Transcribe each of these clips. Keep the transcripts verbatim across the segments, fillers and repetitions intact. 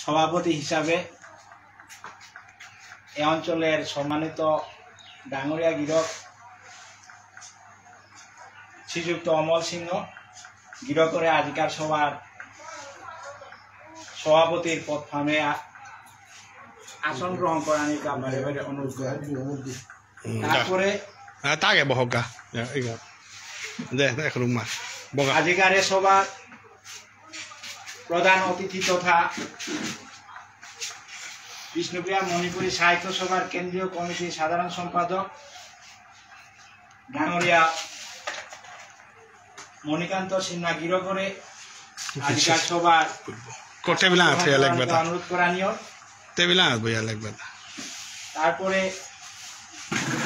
সভাপতি হিসাবে এ অঞ্চলের সম্মানিত ডাঙরিয়া গিরক শ্রীযুক্ত অমল সিংহ গিরকরে আজিকার সভার সভাপতির পদ ফামে আ-, আসন গ্রহণ করানিকা বারে বারে অনুরোধ করে। হুম, তারপরে আ, তাকে বহকা। ইয়া, ইয়া। দে, দে, এক রুমা। বগা। আজিকার এ সভার প্রধান অতিথি তথা বিষ্ণুপ্রিয়া মণিপুরী সাহিত্য সভার কেন্দ্রীয় কমিটির সাধারণ সম্পাদক ডাঙরিয়া মণিকান্ত সিনহা গিরকরে আজিকার সভার করতে বিলাস আছে, আলেক বেটা। অনুরোধ করানিও। তে বিলাস বইয়া, আলেক বেটা। তারপরে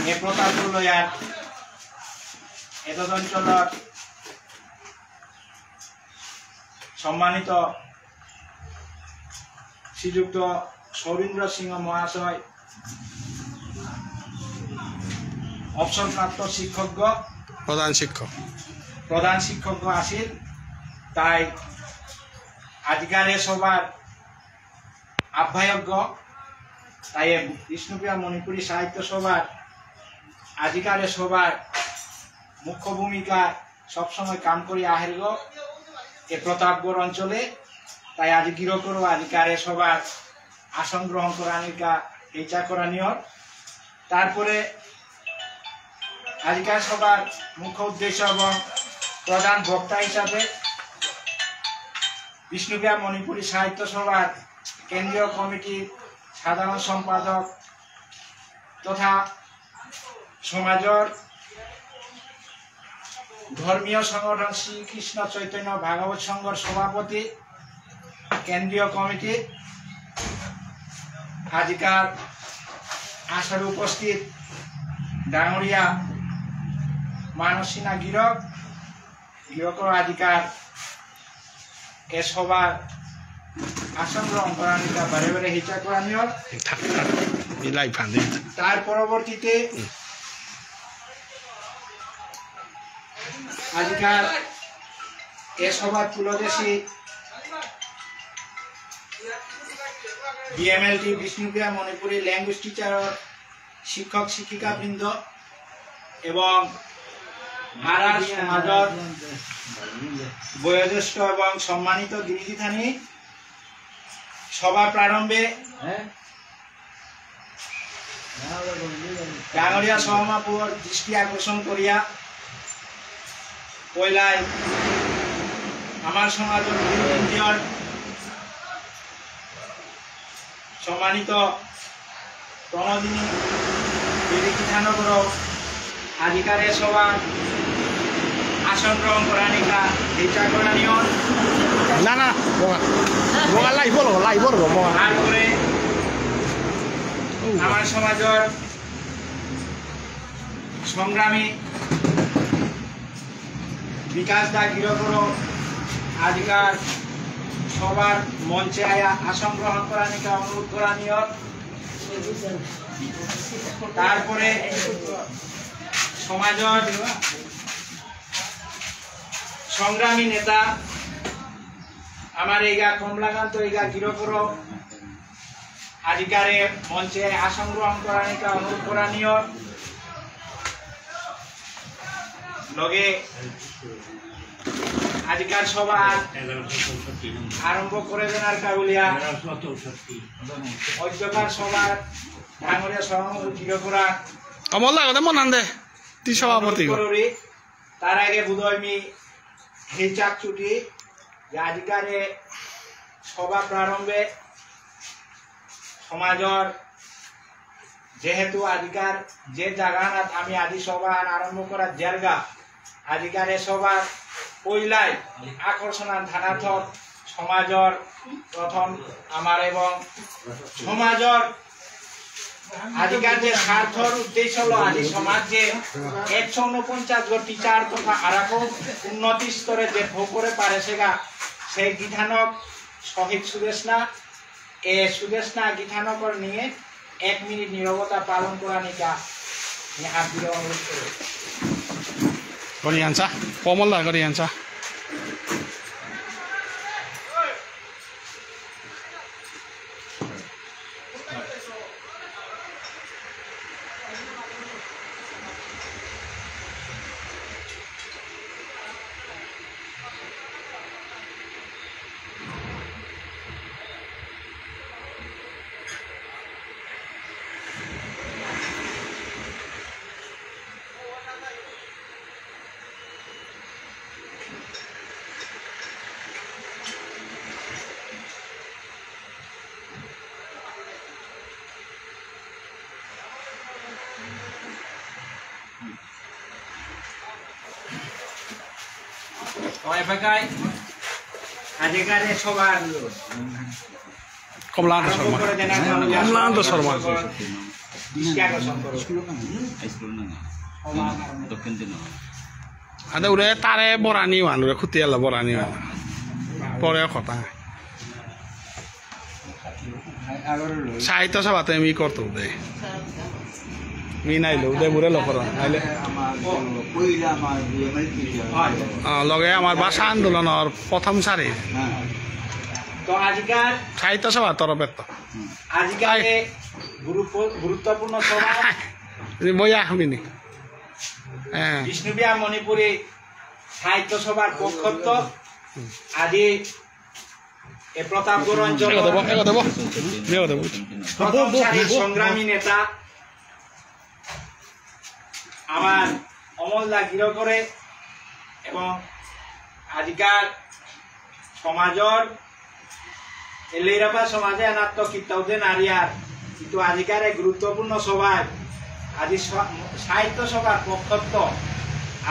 এ প্রতাপ লয়ার এতদ অঞ্চলর সম্মানিত শ্রীযুক্ত সৌরীন্দ্র সিংহ মহাশয় অবসরপ্রাপ্ত শিক্ষক, প্রধান শিক্ষক। প্রধান শিক্ষক আছিল, তাই আজিকার এ সভার আহ্বায়ক, তাই এ বিষ্ণুপ্রিয়া মণিপুরী সাহিত্য সভার আজিকার এ সভার মুখ্য ভূমিকা সবসময় কাম করি আহেরগ এ প্রতাপগড় অঞ্চলে। তাই আজি গিরকরও আজিকার এ সভার আসন গ্রহণ করানিকা ইচ্ছা করানিয়র। তারপরে আজিকার সভার মুখ্য উদ্দেশ্য এবং প্রধান বক্তা হিসাবে বিষ্ণুপ্রিয়া মণিপুরী সাহিত্য সভার কেন্দ্রীয় কমিটির সাধারণ সম্পাদক তথা সমাজর ধর্মীয় সংগঠন শ্রীকৃষ্ণ চৈতন্য ভাগবত সংঘর সভাপতি, কেন্দ্রীয় কমিটি, আজিকার আসরে উপস্থিত ডাঙরিয়া মানসিনা গিরক, গিরকর আজিকার এ সভার আসন গ্রহণ করানিকা বারে বারে হিচা করানিয়র। থাক, থাক। এই লাইভ ফান দিন। তার পরবর্তীতে আজিকার এ সভার পুলদেশী বিএমএলটি বিষ্ণুপ্রিয়া মণিপুরী ল্যাঙ্গুয়েজ টিচার শিক্ষক শিক্ষিকাবৃন্দ এবং আরার সমাজর বয়োজ্যেষ্ঠ এবং সম্মানিত গিরিগিথানি, সভা প্রারম্ভে ডাঙরিয়া সভামাপুর দৃষ্টি আকর্ষণ করিয়া পয়লাই আমার সমাজর বিভিন্ন ইন্দ্রিয়র সম্মানিত প্রণোদিনী দেবী গিথানকর আজিকার এ সভা আসন গ্রহণ করানিকা ইচ্ছা করানিয়র। না, না, বগা। বগা লাইভ বলো, লাইভ বলো, বগা। তারপরে আমার সমাজর সংগ্রামী বিকাশ দা গিরকর আজিকার সভার মঞ্চে আয়া আসন গ্রহণ করানিকা অনুরোধ করানিয়র। তারপরে সমাজর সংগ্রামী নেতা আমার এইগা কমলাকান্ত এইগা গিরকর আজিকার এ মঞ্চে আসন গ্রহণ করানিকা অনুরোধ করানিয়র। লগে আজিকার সভা আরম্ভ করে দেনার কাবুলিয়া অধ্যক্ষর সভার ডাঙরিয়া সভাপতি গিরকরা কমল দা, কথা মন আনদে, তি সভাপতি গো। করুরি। তার আগে বোধহয় আমি হিলচাক চুটি যে আজিকার এ সভা প্রারম্ভে সমাজর যেহেতু আজিকার যে জাগাহানাত আমি আজি সভা আরম্ভ করার জায়গা, আজিকার এ সভার পইলাই আকর্ষণ থানা থক সমাজর প্রথম আমার এবং সমাজর আজিকার যে স্বার্থর উদ্দেশ্য হলো আজি সমাজ যে একশো ঊনপঞ্চাশ গো টিচার তথা আরাকো উন্নতি স্তরে যে ভোগ করে পারে সেগা সেই গিথানক শহীদ সুদেষ্ণা, এ সুদেষ্ণা গিথানকর নিয়ে এক মিনিট নীরবতা পালন করানিকা আমি হাত দিয়ে অনুরোধ করব। করিয়ানসা, কমলদা করিয়ানসা। তো এবাকাই আজিকার এ সভার কমলাকান্ত আরম্ভ শর্মা। করে দেনা হলো কমলাকান্ত শর্মা। দৃষ্টি আকর্ষণ করো। হাইস্কুল না? দক্ষিণ দিন। আদে উরে তারে বরানি ওয়ান, উরে খুতিয়ালা বরানি ওয়ান। পরে কথা। সাহিত্য সভাতে আমি করতো দে। মি নাইলো, উদয়পুরে লগ করো, নাইলে। আমার পয়লা আমার বিএমএল টিচার। আহ, লগে আমার ভাষা আন্দোলনর প্রথম সারি। হ্যাঁ। তো আজিকার সাহিত্য সভা তরফে তো। আজিকার আই। এই গুরুত্ব-, গুরুত্বপূর্ণ সভা বইয়া হবিনি। হ্যাঁ। বিষ্ণুপ্রিয়া মণিপুরী সাহিত্য সভার পক্ষত আজি এ প্রতাপগড় অঞ্চল এগো দেব, এগো দেব। এগো দেব। প্রথম সারির সংগ্রামী নেতা আমার অমল দা গিরকরে এবং আজিকার সমাজর এলেইরাপা সমাজে আনাত্ত কিত্তাউদে নারিয়ার কিন্তু আজিকার এক গুরুত্বপূর্ণ সভায় আজি স-, সাহিত্য সভার পক্ষত্ত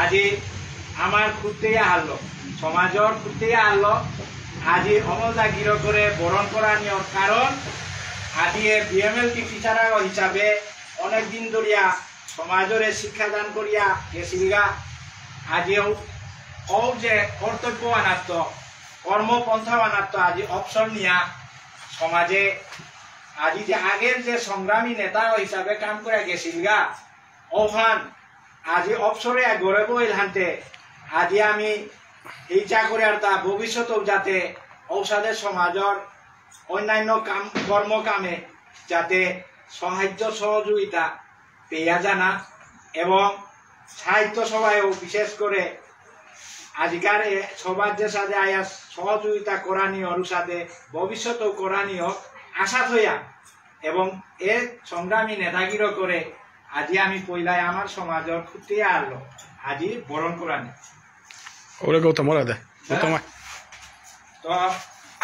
আজি আমার খুঁজতেই আহারলো, সমাজর খুঁজতেই আহারলো। আজি অমল দা গিরকরে বরণ করানি অর কারণ আজি এ বিএমএলটি টিচার হিসাবে অনেক দিন ধরিয়া সমাজরে শিক্ষাদান করিয়া গেছিলগা। আজিও ও যে কর্তব্য আনাত্ত, কর্মপন্থা আনাত্ত আজি অবসর নিয়া সমাজে আজি যে আগের যে সংগ্রামী নেতা হিসাবে কাম করে গেছিলগা, ওহান আজি অবসরে গরে বইল হানতে আজি আমি এই চাকরি আর তা ভবিষ্যতেও যাতে ঔষধের সমাজর অন্যান্য কাম, কর্মকামে যাতে সাহায্য সহযোগিতা পেয়া জানা এবং সাহিত্য সভায়ও বিশেষ করে আজিকার এ সভার যে সাথে আয়া সহযোগিতা করানি অর সাথে ভবিষ্যতেও করানি হোক আশা থইয়া এবং এ সংগ্রামী নেতাগিরকরে আজি আমি পইলাই আমার সমাজর খুঁটিয়া আলো আজি বরণ করানি। ওরে গৌতম, ওরে দে। গৌতম। তো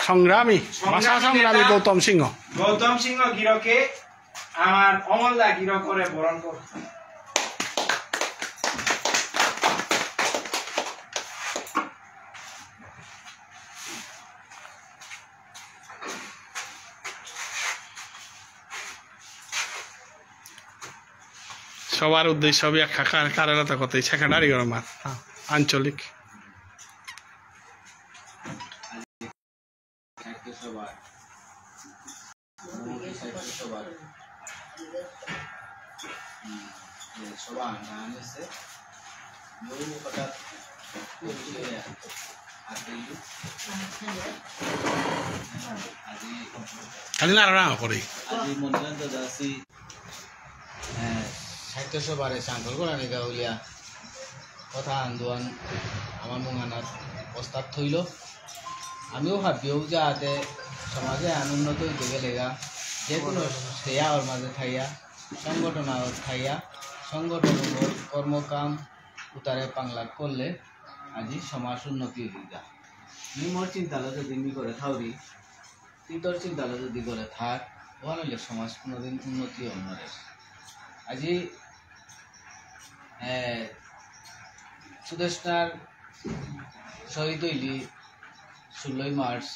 সংগ্রামী, ভাষা সংগ্রামী নেতা গৌতম সিংহ। গৌতম সিংহ গিরকে আমার অমল দা গিরকরে বরণ কর। সবার উদ্দেশ্য ব্যাখ্যা কার-, কারের তো কথাই সেকেন্ডারি গরম আর, হ্যাঁ, আঞ্চলিক। সাহিত্য সভার, সাহিত্য সভার, উম, যে সভা আনা আনেছে, বহু হঠাৎ পরিচয় আতে, আজি, খালি না, না, না, করি। আজি মঞ্চান্ত দাসী এ, সাহিত্য সভারে চাঙ্কল করানি গাউলিয়া কথা আন্দোলন আমার মুঙানাত প্রস্তাব থইল। আমিও ভাবিও যাতে সমাজে আন উন্নত হইতে গেলেগা যে কোনো সেয়া ওর মাঝে থাইয়া, সংগঠন আর থাইয়া, সংগঠন কর্মকাম উতারে পাংলাক করলে আজি সমাজ উন্নতি হইগা। মি মোর চিন্তালো যদি মি করে থাউরি, তিতর চিন্তালো যদি করে থাক, ওহান হইলে সমাজ কোনোদিন উন্নতি হন নারে। আজি, এ, সুদেষ্ণার শহীদ হইলি ষোলোই মার্চ,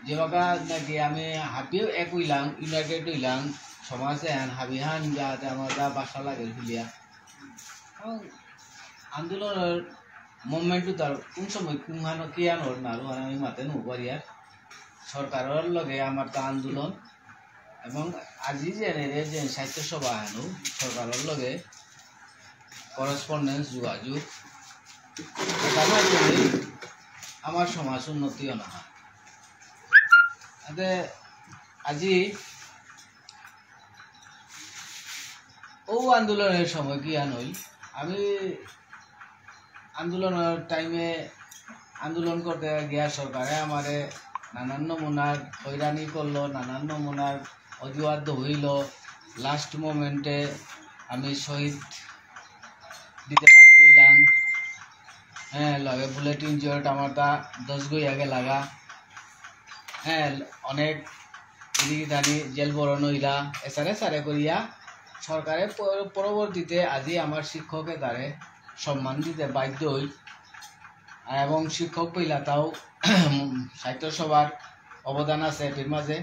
যে বাকা নাকি আমি হাবিও এক হইলাম, ইউনাইটেড হইলাম, সমাজে আন হাবি হান যাতে আমার যা বাসা লাগে হইলিয়া। এবং আন্দোলনর মুভমেন্ট তার কোন সময় কোন হানো কি আনোর নারু আর আমি মাতে নো পারিয়ার। সরকারর লগে আমার তা আন্দোলন এবং আজি যে রে যে সাহিত্য সভা আনো সরকারর লগে করেসপন্ডেন্স যোগাযোগ এটার মাধ্যমে আমার সমাজ উন্নতি অনা হয়। আদে আজি ও আন্দোলনর সময় কি আন হইল, আমি আন্দোলনর টাইমে আন্দোলন করতে গিয়া সরকারে আমারে নানান নমুনার হয়রানি করলো, নানান নমুনার অজুহাত হইল। লাস্ট মোমেন্টে আমি শহীদ দিতে বাধ্য হইলাম। হ্যাঁ, লগে বুলেট ইনজুর্ড আমার তা দশ গইয়া গেলাগা। হ্যাঁ, অনেক এদিকে জানি জেল বরণ হইলা, এসারে সারে করিয়া সরকারে প-, পরবর্তীতে আজি আমার শিক্ষকে তারে সম্মান দিতে বাধ্য হই। এবং শিক্ষক পইলাতাও সাহিত্য সভার অবদান আছে এটির মাঝে।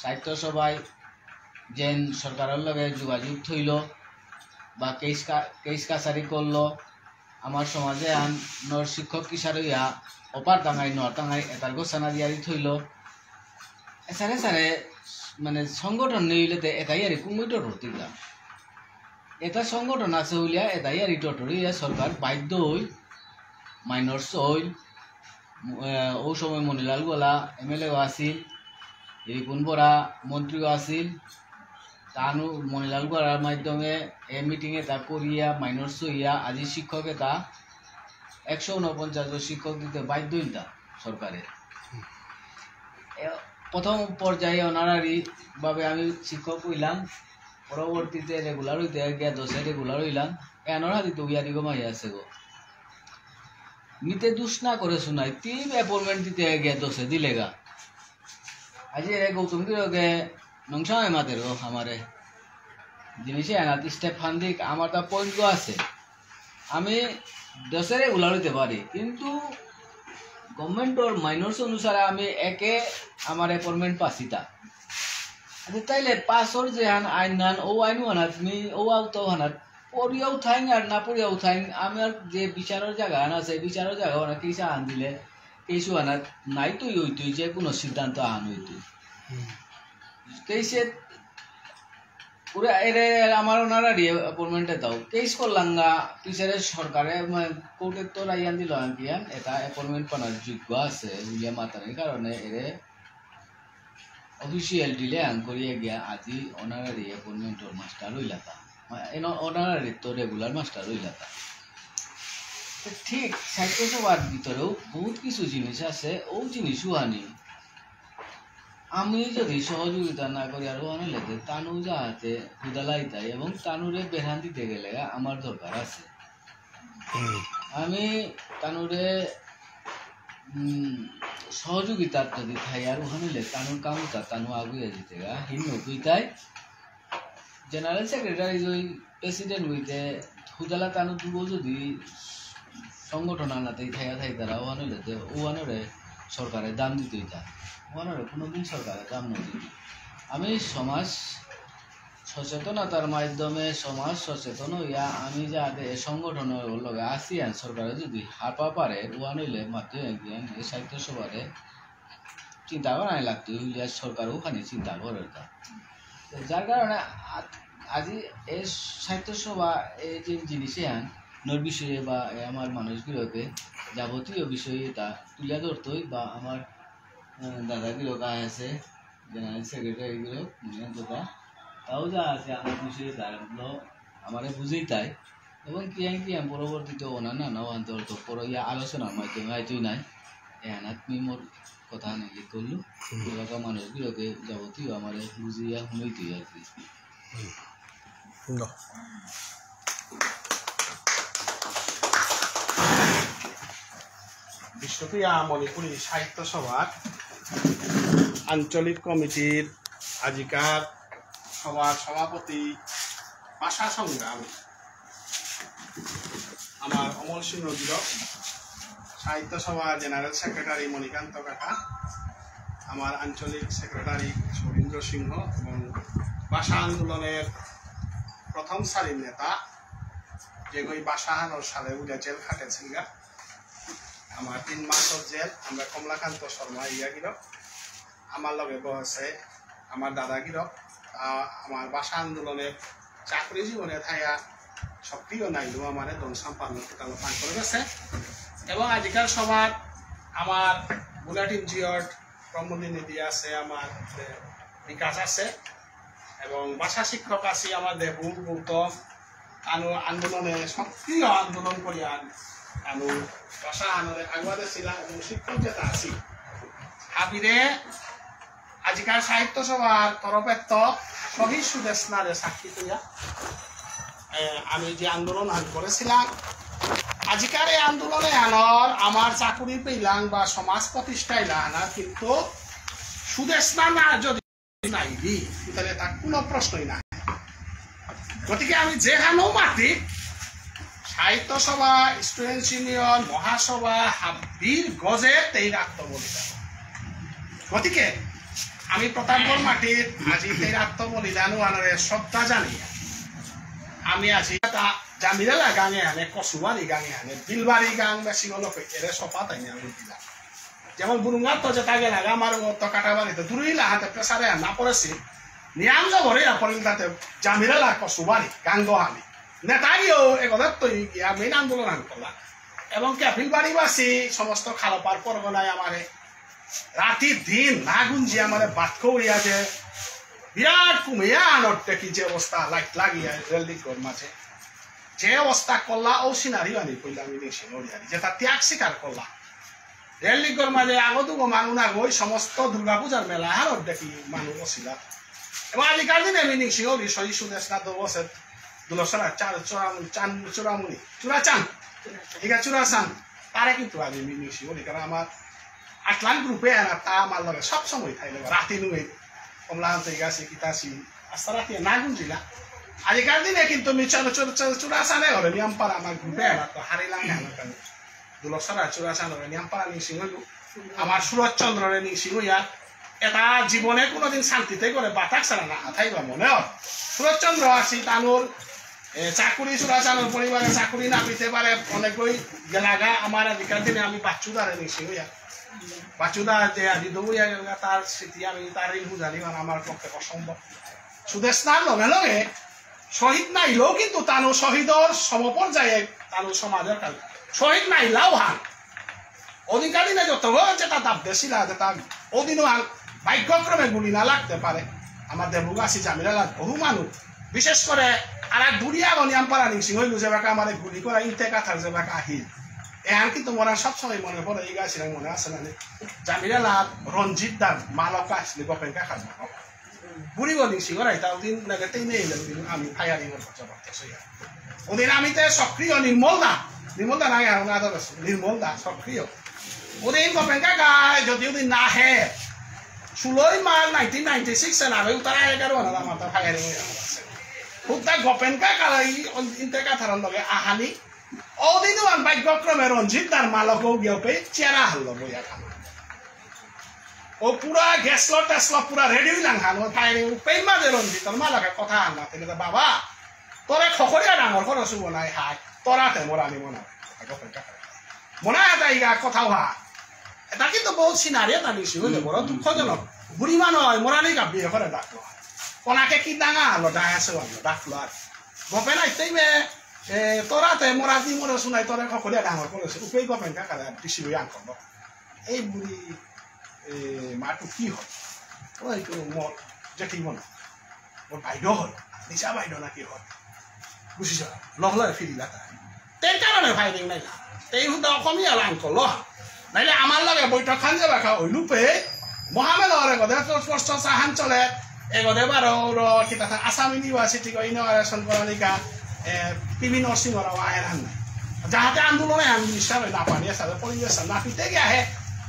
সাহিত্য সভায় যেন সরকারের লগে যোগাযোগ থইল বা কেস কা-, কেস কাছারি করলো, আমার সমাজে আন নর শিক্ষক কিসার হইয়া অপার টাঙাই নর টাঙাই এটার ঘোষণা দিয়ারি থইল। এসারে সারে মানে সংগঠন নেইলে তে এটাই আর কুমুই ডর হতিলা। এটা সংগঠন আছে বুলিয়া এটাই আর ডর হইয়া সরকার বাধ্য হই মাইনর সইল, আহ, ও সময় মণিলাল গোলা এমএলএ আছিল, রিপুন বরা মন্ত্রীও আছিল। তানু মণিলাল গোলার মাধ্যমে এ মিটিং এটা করিয়া মাইনর সইয়া আজি শিক্ষক এটা একশো ঊনপঞ্চাশ জন শিক্ষক দিতে বাধ্য হইতা সরকারে। এ, প্রথম পর্যায়ে অনারারি ভাবে আমি শিক্ষক হইলাম, পরবর্তীতে রেগুলার হইতে গিয়া দশে রেগুলার হইলাম। এনর হাতে তো গিয়া দিগো মাই আছে গো। মিতে দুষ না করে শুনাই, তিন অ্যাপয়েন্টমেন্ট দিতে গিয়া দশে দিলেগা। আজি এ গৌতম গিরকে নংসামে মাতের গো আমারে। জিনিসে আনাত স্টেপ ফান্দিক আমার তা পয়েন্ট গো আছে। আমি দশে রেগুলার হইতে পারি, কিন্তু গভর্নমেন্টর মাইনরস অনুসারে আমি একে আমার অ্যাপয়েন্টমেন্ট পাসিতা। আচ্ছা, তাইলে পাসর যে আন আইন নান, ও আইন আনাত মি, ও আউত আনাত, পড়িয়াও থাইন আর না পড়িয়াও থাইন, আমার যে বিচারর জায়গা আন আছে, বিচারর জায়গা আনাত কেস আন দিলে, কেস আনাত নাই তুই হইতুই, যে কোনো সিদ্ধান্ত আন হইতুই। কেসে পুরা এরে আমার ওনারা রি অ্যাপয়েন্টমেন্ট এটাও। কেস করলাঙ্গা, পিছারে সরকারে, মানে, কোর্টে তো রায় আন দিল আন কি আন, এটা অ্যাপয়েন্টমেন্ট পানার যোগ্য আছে, বুলিয়া মাতানির কারণে এরে অফিসিয়াল ডিলে আন করিয়া গিয়া আজি ওনারা রি অ্যাপয়েন্টমেন্টর মাস্টার হইলাতা। মা-, এন ওনারা রি তো রেগুলার মাস্টার হইলাতা। তো ঠিক সাহিত্য সভার ভিতরেও বহুত কিছু জিনিস আছে, ও জিনিসও আনি আমি যদি সহযোগিতা না করি আর ওখানে লেতে তানু যাহাতে হুদালাইতাই এবং তানুরে বেহান দিতে গেলে আমার দরকার আছে। আমি তানুরে, উম, সহযোগিতা যদি থাই আর ওখানে লে তানুর কামটা তানু আগুয়ে দিতে গা, হিন নকুইতাই। জেনারেল সেক্রেটারি যদি প্রেসিডেন্ট হইতে হুদালা তানু দুগো যদি সংগঠন আনাতেই থাইয়া থাইতারা ওয়ানো লেতে ওয়ানোরে সরকারে দাম দিতে হইতা। ওয়ানোরে কোনোদিন সরকারে দাম না দিত। আমি সমাজ সচেতনতার মাধ্যমে সমাজ সচেতন হইয়া আমি যাতে এ সংগঠনের লগে আসি আর সরকারে যদি হারপা পারে ওয়ান হইলে মাত্র একদিন এই সাহিত্য সভারে চিন্তা করা লাগতো, হইলে আর সরকার ওখানে চিন্তা করে তা। তো যার কারণে আ-, আজি এই সাহিত্য সভা এই যে জিনিসে আন নর বিষয়ে বা এ আমার মানুষগুলোকে যাবতীয় বিষয়ে তা তুলে ধরতই বা আমার, আহ, দাদাগুলো গায়ে আছে, জেনারেল সেক্রেটারিগুলো, মনে কথা, তাও যা আছে আমার বিষয়ে তারা আমারে বুঝেই তাই। এবং কি আমি কি আমি পরবর্তীতে ওনা না না ওয়ান তো তো পরে ইয়া আলোচনার মাধ্যমে আইতই নাই। এহানাত মি মোর কথা নাকি করলু। হুম। এলাকা মানুষগুলোকে যাবতীয় আমারে বুঝিয়া হুনইতই আর কি। হুম। হুম। বিষ্ণুপ্রিয়া মণিপুরী সাহিত্য সভার আঞ্চলিক কমিটির আজিকার সভার সভাপতি ভাষা সংগ্রাম আমার অমল সিংহ গিরক, সাহিত্য সভা জেনারেল সেক্রেটারি মণিকান্ত কাকা, আমার আঞ্চলিক সেক্রেটারি সৌরীন্দ্র সিংহ এবং ভাষা আন্দোলনের প্রথম সারির নেতা, যেগই ভাষা আন্দোলন সালে উঠে জেল খাটেছিলগা। আমার তিন মাসর জেল, আমরা কমলাকান্ত শর্মা ইয়া গিরক, আমার লগে বসে আমার দাদা গিরক, আহ, আমার ভাষা আন্দোলনের চাকরি জীবনে থাইয়া সক্রিয় নাইলেও আমারে দনসাম পালন করে গেছে। এবং আজিকার সভার আমার বুলেটিন জিয়ট প্রমোদিনী দি আছে, আমার, এ, বিকাশ আছে, এবং ভাষা শিক্ষক আছি আমার দেবু গৌতম, আনু আন্দোলনে সক্রিয় আন্দোলন করিয়া আন-, আনু ভাষা আন্দোলনে আগুয়াতে ছিলাম এবং শিক্ষক যেটা আছি। হাবিরে আজিকার সাহিত্য সভার তরফে তো শহীদ সুদেষ্ণারে সাক্ষী করিয়া, এ, আমি যে আন্দোলন আন করেছিলাম, আজিকার এই আন্দোলনে আনর আমার চাকুরি পেলাম বা সমাজ প্রতিষ্ঠা ইলা আনা, কিন্তু সুদেষ্ণা না যদি নাই দি, তাহলে তার কোনো প্রশ্নই নাই। গতিকে আমি যেখানেও মাতি, সাহিত্য সভা, স্টুডেন্টস ইউনিয়ন, মহাসভা, হাব্বির গজে তেইর আত্মবলিদান। গতিকে আমি প্রতাপগড় মাটিত আজি তেইর আত্মবলিদান ওহানরে শ্রদ্ধা জানিয়া আমি আজি তা জামিরালা গাঙে আনে, কসুবাড়ি গাঙে আনে, বিলবাড়ি গাঙ বেশি হলো এরে সপা তাই আমি দিলাম। যেমন বুরুঙ্গাত তো যেটা গেলাগা আমার তো কাটাবাড়িতে দূরেই লাহাতে প্রেসারে না পড়েছি, নিয়াম জবরে না পড়িল তাতে জামিরালা কসুবাড়ি গাঙ দোহানি। নেতাগিও এগোদের তো গিয়া মেইন আন্দোলন আন করলা। এবং ক্যাপিল বাড়িবাসী সমস্ত খালপার পরগনায় আমারে রাতি দিন না গুঞ্জি আমারে বাতকো হইয়া যে বিরাট কুমিয়া আনট্টেকি যে অবস্থা লাইট লাগিয়া রেল দিকর মাঝে যে অবস্থা করলা ও সিনারি আনি কইলা আমি নিংসিং হরিয়ারি যেটা ত্যাগ স্বীকার করলা। রেল দিকর মাঝে আগো দুগো মানু না গই সমস্ত দুর্গা পূজার মেলা হার দেখি মানু বসিলা। এবং আজিকার দিনে আমি নিংসিং হরি সহি সুদেশ না দো বসে দুলসরা চার চূড়ামণি, চান চূড়ামণি, চূড়াচান, ঠিক আছে, চূড়াচান। তারে কিন্তু আমি নিংসিং হরি কারণ আমার আটলান গ্রুপে আর তা আমার লগে সব সময় থাইলে রাতি নুয়ে কমলাহান তো ইগাছি কিতাছি আস্তা রাতি না গুঞ্জিলা। আজিকার দিনে কিন্তু মি চল চল চল চূড়াচানে হরে নিয়াম পারা আমার গ্রুপে আর তো হারিলাম না আমার কাছে। দুলসরা চূড়াচান হরে নিয়াম পারা নিংসিং হইলু। আমার সুরজচন্দ্ররে নিংসিং হইয়া এটা জীবনে কোনোদিন শান্তিতে করে বাতাক সারা না থাইবা মনে হয়। সুরজচন্দ্র আছি তানুর এ, চাকুরি চূড়াচানর পরিবারে চাকুরি না পেতে পারে অনেকই গেলাগা। আমার আজিকার দিনে আমি বাচ্চুদারে নিংসিং হইয়া বাচ্চুদা যে আজি দৌড়িয়া গেলাগা তার স্মৃতি আমি তার ঋণ বুঝালি মানে আমার পক্ষে অসম্ভব। সুদেষ্ণার লগে লগে শহীদ নাইলেও কিন্তু তানু শহীদর সমপর্যায়ে তানু সমাজের কাল শহীদ নাইলাও হান অধিকারী না যত যেটা দাব দেশিলা যেটা অধীন ভাগ্যক্রমে গুলি না লাগতে পারে। আমার দেবুগাছি জামিরালার বহু মানুষ বিশেষ করে আর এক বুড়িয়া গনিয়াম পারা নিংসিং হইল যে বাকা আমার গুলি করা ইনতে কাথার যে বাকা আহিল। এহান কিন্তু মনে সবসময় মনে পড়ে এই গাছিলাম মনে আছে না জামিরালার রঞ্জিত দার মালক আসলে গোপেন কাকার মালক বুড়ি বলি সিংহরাই তা ওদিন নাগাতেই নেই ওদিন আমি ফায়ারিং এর কথা বার্তা সইয়া ওদিন আমি তে সক্রিয় নির্মল দা নির্মল দা নাগে আমার আদর আছে নির্মল দা সক্রিয় ওদিন গোপেন কাকা যদি ওদিন না হে ষোলোই মার্চ নাইনটিন নাইনটি সিক্স এ নামে উতারা এগারো আনা আমার তা ফায়ারিং হয়ে আমার আছে উদ্দা গোপেন কাকা এই ইন্তে কাথারন লগে আহানি ওদিন ওয়ান ভাগ্যক্রমে রঞ্জিত দার মালক গিয়ে পে চেরা হলো বইয়া খালো ও পুরা গ্যাসলো টেসলো পুরা রেডি হইলাম হান ও ফায়ারিং উপেই মাঝে রঞ্জিত তোর মালাকে কথা হান না তেলে বাবা তোরে খকরিয়া ডাঙর করে শুভ নাই হাই তোরা তে মোরা নি মনে মনে এটা ইয়া কথাও হা এটা কিন্তু বহুত সিনারি এটা নিছি হইলে বড় দুঃখজনক বুড়ি মানুষ হয় মোরা নেই গাবি করে ডাকলো ওনাকে কি ডাঙা হলো ডাঙা সে হলো ডাকলো আর গোপে নাই তেই মে তোরা তে মোরা দি মোরা শুনাই তোরে খকরিয়া ডাঙর করেছে উপেই গোপেন কাকারে আর পিসি বই আন করলো এই বুড়ি এ, মাটু কি হয়? ওই তো মোর জেঠি মনে হয়। ওর বাইদেউ হয়। নিশা বাইদেউ নাকি হয়? বুঝিছ? লগ লগে ফিরিলা তাই। তেই কারণে ফায়ারিং নাই না। তেই হুদা অসমীয়া লাং করলো। নাইলে আমার লগে বৈঠক খান যাবা খা ওই লুপে মহামেলা ওরে গদে তো স্পষ্ট সাহান চলে। এগদে বারো ওর কিতা থা আসাম ইউনিভার্সিটি কো ইনোগ্রেশন করানিকা এ, পি ভি নরসিংহ রাও আহের হান নাই। যাহাতে আন্দোলনে আন মিনিস্টার না পানি আছে, পরিবেশ না পিতে গিয়া হে।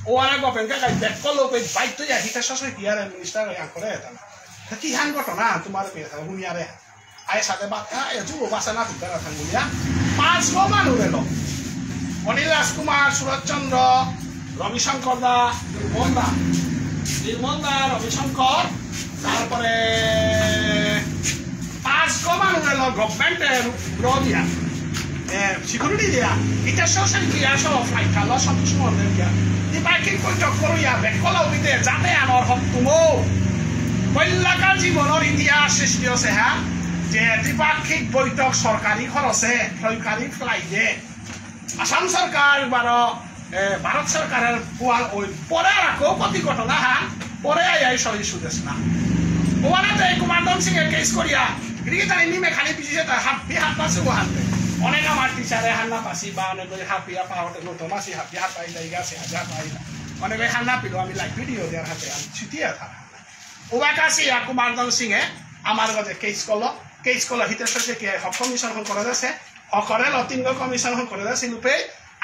ও আনা গোপেন কাকা ব্যাক করলো, ওই বাইক তো যা হিতা শাসন কি আর মিনিস্টার আন করে এটা না। তা কি হান ঘটনা তোমার পেয়ে থাকে, হুনিয়ারে। আয় সাথে বাতা, এ যুব বাসা না পিতা না থাকুলিয়া। পাঁচ গো মানু রেলো। অনিল রাজকুমার, সুরজ চন্দ্র, রবিশঙ্কর দা, নির্মল দা। নির্মল দা, রবিশঙ্কর, তারপরে পাঁচ গো মানু রেলো গভর্নমেন্টে র দিয়া। এ, সিকিউরিটি দিয়া, ইটা সোশ্যাল মিডিয়া সহ ফ্লাইট খালো সব সময় দিয়া। দ্বিপাক্ষিক বৈঠক করিয়া বেকলা উঠে যাতে আনর হক তুমো। পৈলাকার জীবনর ইতিহাস সৃষ্টি হচ্ছে, হ্যাঁ, যে দ্বিপাক্ষিক বৈঠক সরকারি খরচে, সরকারি ফ্লাইটে। আসাম সরকার বারো, এ, ভারত সরকারের পুয়াল ওই পরে আর কেউ প্রতি ঘটনা হ্যাঁ, পরে আই আই সহি সুদেশ না। ওয়ানাতে কুমার ধন সিং এর কেস করিয়া, গিরি তাই নিমে খালি পিছিয়ে তার হাত, বি হাত পাশে ও হাতে। অনেক আমার টিচারে হান্না পাসি বা অনেক ওই হাফিয়া পাওয়াতে নতুন মাসি হাফিয়া হাত পাই যাই গেছে, হাজার পাই। অনেক ওই হান্না পিলো আমি লাইভ ভিডিও দেওয়ার হাতে আমি ছুটিয়া থাকা। ওবা কাছে ইয়া কুমার ধন সিং এ আমার কাছে কেস করলো, কেস করলো হিতেশ কে হক কমিশন হল করে দেছে, হকরে লতিনগ কমিশন হল করে দেছে, লুপে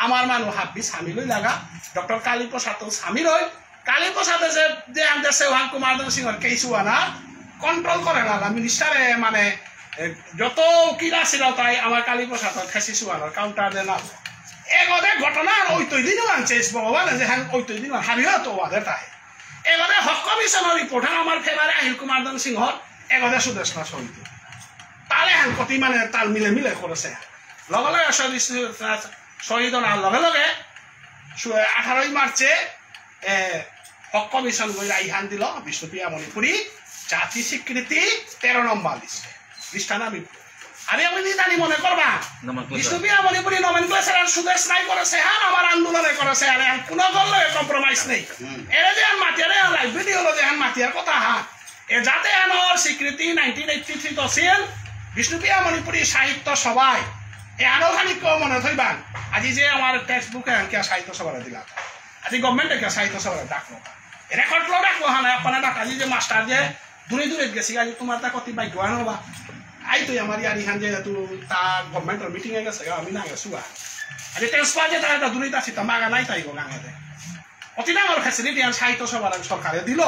আমার মানু হাব্বি সামিল হই লাগা, ডক্টর কালীপ্রসাদ তো সামিল হই, কালীপ্রসাদে যে, যে আনতে সেওহান কুমার সিংহর কেস হুয়ানা কন্ট্রোল করে না, না, মিনিস্টারে মানে এ, যত উকিল আছিল তাই আমার কালীপ্রসাদ খেসি সুয়ানোর কাউন্টার দেন আছে। এগোদে ঘটনা আর ওই তৈ দিন আনছে, ভগবান যে হ্যাঁ ওই তৈ দিন হাবিও তো ওয়াদের তাই। এগোদে হক কমিশনের রিপোর্ট হ্যাঁ আমার ফেভারে আহিল কুমার ধন সিংহর, এগোদে সুদেষ্ণা শহীদ। তাহলে হ্যাঁ কতি মানে তাল মিলে মিলে করেছে। লগে লগে শহীদ, শহীদ হওয়ার লগে লগে সু-, আঠারোই মার্চে, এ, হক কমিশন গই রাইহান দিল বিষ্ণুপ্রিয়া মণিপুরী জাতি স্বীকৃতি তেরো নম্বর লিস্টে। লিস্টটা নামি আমি আমি নিদানি মনে করবা। Nomenclature। বিষ্ণুপ্রিয়া মণিপুরী nomenclature আর সুদেষ্ণাই করেছে, হ্যাঁ, আমার আন্দোলনে করেছে, আর এখন কোনো দল লগে কম্প্রোমাইজ নেই। হুম। এরে যে আর মাতিয়ারে আর লাইভ ভিডিও হলো যে আর মাতিয়ার কথা, হ্যাঁ। এ যাতে আনোর স্বীকৃতি নাইনটিন এইটটি থ্রি তহসিল বিষ্ণুপ্রিয়া মণিপুরী সাহিত্য সভায় এ আনো খানি কেউ মনে থইবান। আজি যে আমার টেক্সট বুকে আনকে সাহিত্য সভারে দিলাম, আজি গভর্নমেন্টে কে সাহিত্য সভারে ডাকলো, রেকর্ড লো ডাকলো, হানা আপনারা ডাক, আজি যে মাস্টার যে দূরে দূরে গেছি, আজি তোমার তা কতি ভাগ্যবান হবা। আই তুই আমার ইয়ারি হান যে তু তা গভর্নমেন্টর মিটিং এ গেছে, আমি না গেছু। আজি ট্রান্সফার যে তারা দূরে আসি, তা মাগা নাই তাই গো গাঙে দে। অতি ডাঙর ফ্যাসিলিটি আর সাহিত্য সভার সরকারে দিল।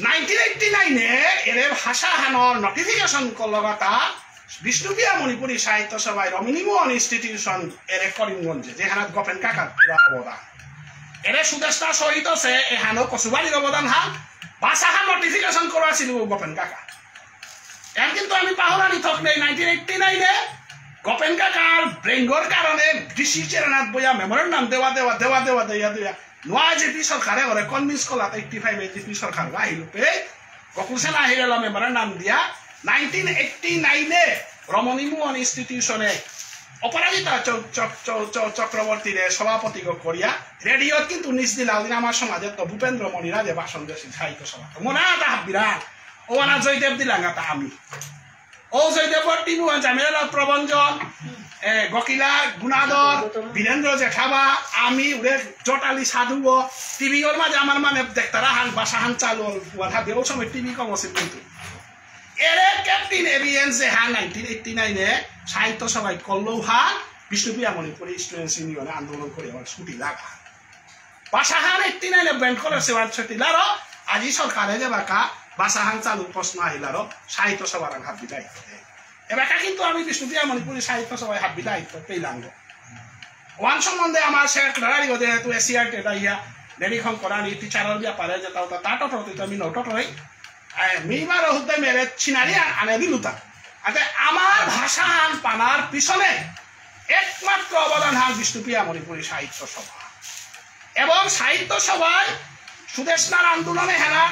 নাইনটিন এইটটি নাইনে এরে ভাষা হানর নোটিফিকেশন করলগাতা বিষ্ণুপ্রিয়া মণিপুরী সাহিত্য সভায় রমণী মোহন ইনস্টিটিউশন এরে করিমগঞ্জে, যেহানাত গোপেন কাকার পুরা অবদান। এরে সুদেষ্ণা শহীদ আছে, এহানো কচুবাড়ির অবদান হান, ভাষা হান নোটিফিকেশন করা ছিল গোপেন কাকা। এর কিন্তু আমি পাহরানি থক নেই, নাইনটিন এইটটি নাইনে গোপেন কাকার ব্রেঙ্গর কারণে ডিসি চেরানাত বইয়া মেমোরেন্ডাম দেওয়া, দেওয়া, দেওয়া, দেওয়া, দেওয়া, দেওয়া। নোয়া জেপি সরকারে ওরে কনভিন্স করলা, এইটটি ফাইভ এ জেপি সরকার আহিল পে, গোকুল সেনা আহিল মেমোরেন্ডাম দিয়া, নাইনটিন এইটটি নাইনে রমণী মোহন ইনস্টিটিউশনে অপরাজিতা চক-, চক-, চক-, চক-, চক্রবর্তীরে সভাপতি গো করিয়া, রেডিও কিন্তু নিজ দিলা, ওদিন আমার সমাজে তো ভূপেন্দ্র মণিরা যে ভাষণ দিয়েছিল সাহিত্য সভা, তো মনে হয় তা হাবিরা, ও না জয়দেব দিলাঙ্গা তা আমি। ও জয়দেবর টিভি ওয়ান জামিলাল প্রভঞ্জন, এ, গকিলা গুণাধর, বীরেন্দ্র জেঠাবা, আমি উড়ে জটালি সাধু গো, টিভি ওর মাঝে আমার মানে দেখতারা হান, ভাষা হান চালু হল, ওয়ান হাবি, ও সময় টিভি কম আছে কিন্তু। এরে ক্যাপ্টেন এবিএন যে হান নাইনটিন এইটটি নাইনে সাহিত্য সভায় করলো হান, বিষ্ণুপ্রিয়া মণিপুরী স্টুডেন্টস ইউনিয়নে আন্দোলন করে আমার ছুটি লাগা। ভাষাহান এইটটি নাইনে ব্যান্ড করে সেবান ছুটি লারো, আজি সরকারে যে বাকা ভাষাহান চালু প্রশ্ন আহিলারো, সাহিত্য সভার হাবি দায়িত্ব। এবাকা কিন্তু আমি বিষ্ণুপ্রিয়া মণিপুরী সাহিত্য সভায় হাবি দায়িত্ব পেলাম গো। ওয়ান সম্বন্ধে আমার সেক্রেটারি গো যেহেতু এসিআর টেটা ইয়া, দেবী খঙ্করানি টিচারের ব্যাপারে যে তাও তা টাটো টোতে তো আমি নৌটো টোই। আই, মি বারো হুদ্দে মেরে ছিনারি আন-, আনে দিলুতা। আতে আমার ভাষাহান পানার পিছনে একমাত্র অবদান হান বিষ্ণুপ্রিয়া মণিপুরী সাহিত্য সভা। এবং সাহিত্য সভায় সুদেষ্ণার আন্দোলনে হেরা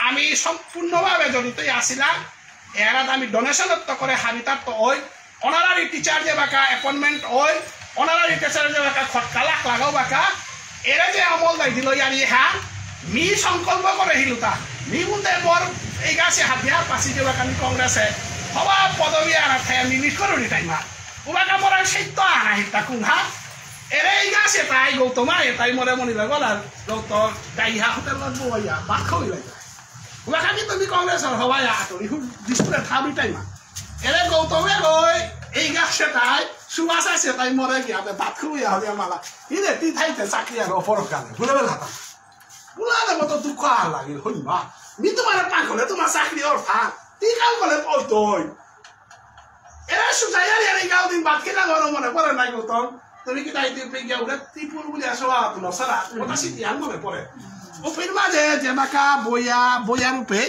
আমি সম্পূর্ণভাবে জড়িত আছিলাম। এরাত আমি ডোনেশন তো করে হাবিতার তো ওই, অনারারি টিচার যে বাকা অ্যাপয়েন্টমেন্ট ওই, অনারারি টিচার যে বাকা খটকা লাখ লাগাও বাকা, এরা যে আমল দাই দিল ইয়ারি হ্যাঁ, মি সংকল্প করে হিলুতা, মি বুলতে মোর এই গাছে হাবিয়া পাসি যে বাকা মি কংগ্রেসে, হবা পদবী আর থাকে মি নিট করে রিটাইমা। উবাকা মোরা সত্য আনা হিতা কুংহা। এরে ইগা সে তাই গৌতমা এ তাই মোরে মনি লাগলা গৌতম গাইহা হোটেল লাগবো ইয়া বাদ খাওয়াই লাগে। উবাকা কিন্তু মি কংগ্রেসর হবা ইয়া আতরি হু দিসপুরে থাবি টাইমা। এরে গৌতমে গই ইগা সে তাই সুবাসা সে তাই মোরে গিয়া বে বাদ খাওয়াই ইয়া হবে মালা। ইদে তি থাইতে চাকরি আর অপর কালে ভুলে বেলা তা। বুলালে মতো দুঃখ আর লাগে হইমা। মি তোমারে পাকলে তোমার চাকরি অর্থা। তি কাল বলে পড়তই। এরা সুজাইয়ার এরা গাও দিন বাদ খেলা গরম মনে পড়ে নাই গৌতম। তুমি কি তাই দিন পেয়ে গিয়া উঠে ত্রিপুর বলে আসো আর তোমার সারা কথা স্মৃতি আর মনে পড়ে। ও ফির মাঝে যে বাকা বইয়া, বইয়া রূপে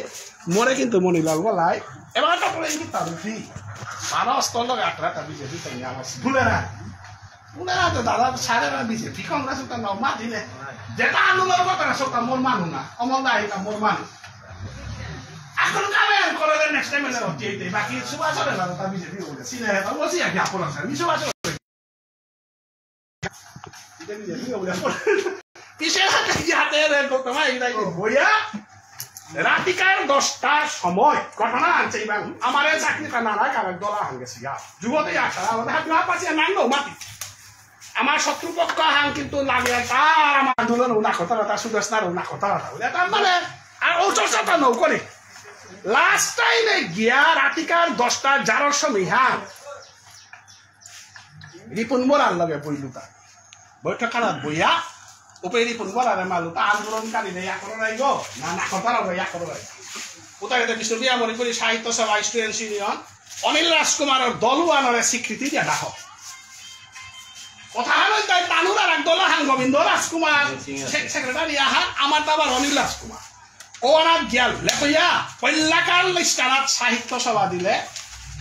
মোরে কিন্তু মনিলাল বলাই। এবার তো পড়ে কি তার ফি। বারো অস্ত লোক আটরা তা বিজেপি তাই আমার ভুলে না। ভুলে না তো দাদা, সারে না বিজেপি, কংগ্রেস উতা না মাতিলে। যেটা আন্দোলন করতে না, সেটা মোর মানু না। অমল দা, এটা মোর মানু। এখন কামে করে দেন, নেক্সট টাইম এলে হচ্ছে এইটাই। বাকি সুভাষ হবে না, তা বিজেপি বলে। সিনে, তা বলছি, আর কি, আপনার স্যার, সুভাষ হবে। পিছে হাতে কি হাতে রে, তো তোমার এই নাই বইয়া। রাতিকার দশটার সময় ঘটনা আনছে, ইবাং আমার এই চাকরিটা নানা কারণ দলা হান গেছে গা। যুবতে আসা, আমাদের হাত না পাশে নাইলো মাটি। আমার শত্রুপক্ষ হান কিন্তু লাগে তার আমার আন্দোলন না কথা কথা, সুদেষ্ণার না কথা কথা। বলে, তার মানে, আর ও চর্চাটা নৌ করে। লাস্ট টাইমে গিয়া রাতিকার দশটা যারর সময় হান রিপুন মোরার লগে বইলুতা। বৈঠক খানাত বইয়া, উপে রিপুন মোরারে মালুতা আন্দোলনকারী রে ইয়া করো নাই গো, না, না, কথা রো ইয়া করো নাই। উতা এতে বিষ্ণুপ্রিয়া মণিপুরী সাহিত্য সভা স্টুডেন্টস ইউনিয়ন, অনিল রাজকুমারর দল ওহানরে স্বীকৃতি দিয়া ডাক। কথা হলো তাই তানুর আর এক দল আহান গোবিন্দ রাজকুমার, সে-, সেক্রেটারি আহান, আমার তো আবার অনিল রাজকুমার। ও আনার গিয়াল লেপইয়া পৈলাকার লিস্টারাত সাহিত্য সভা দিলে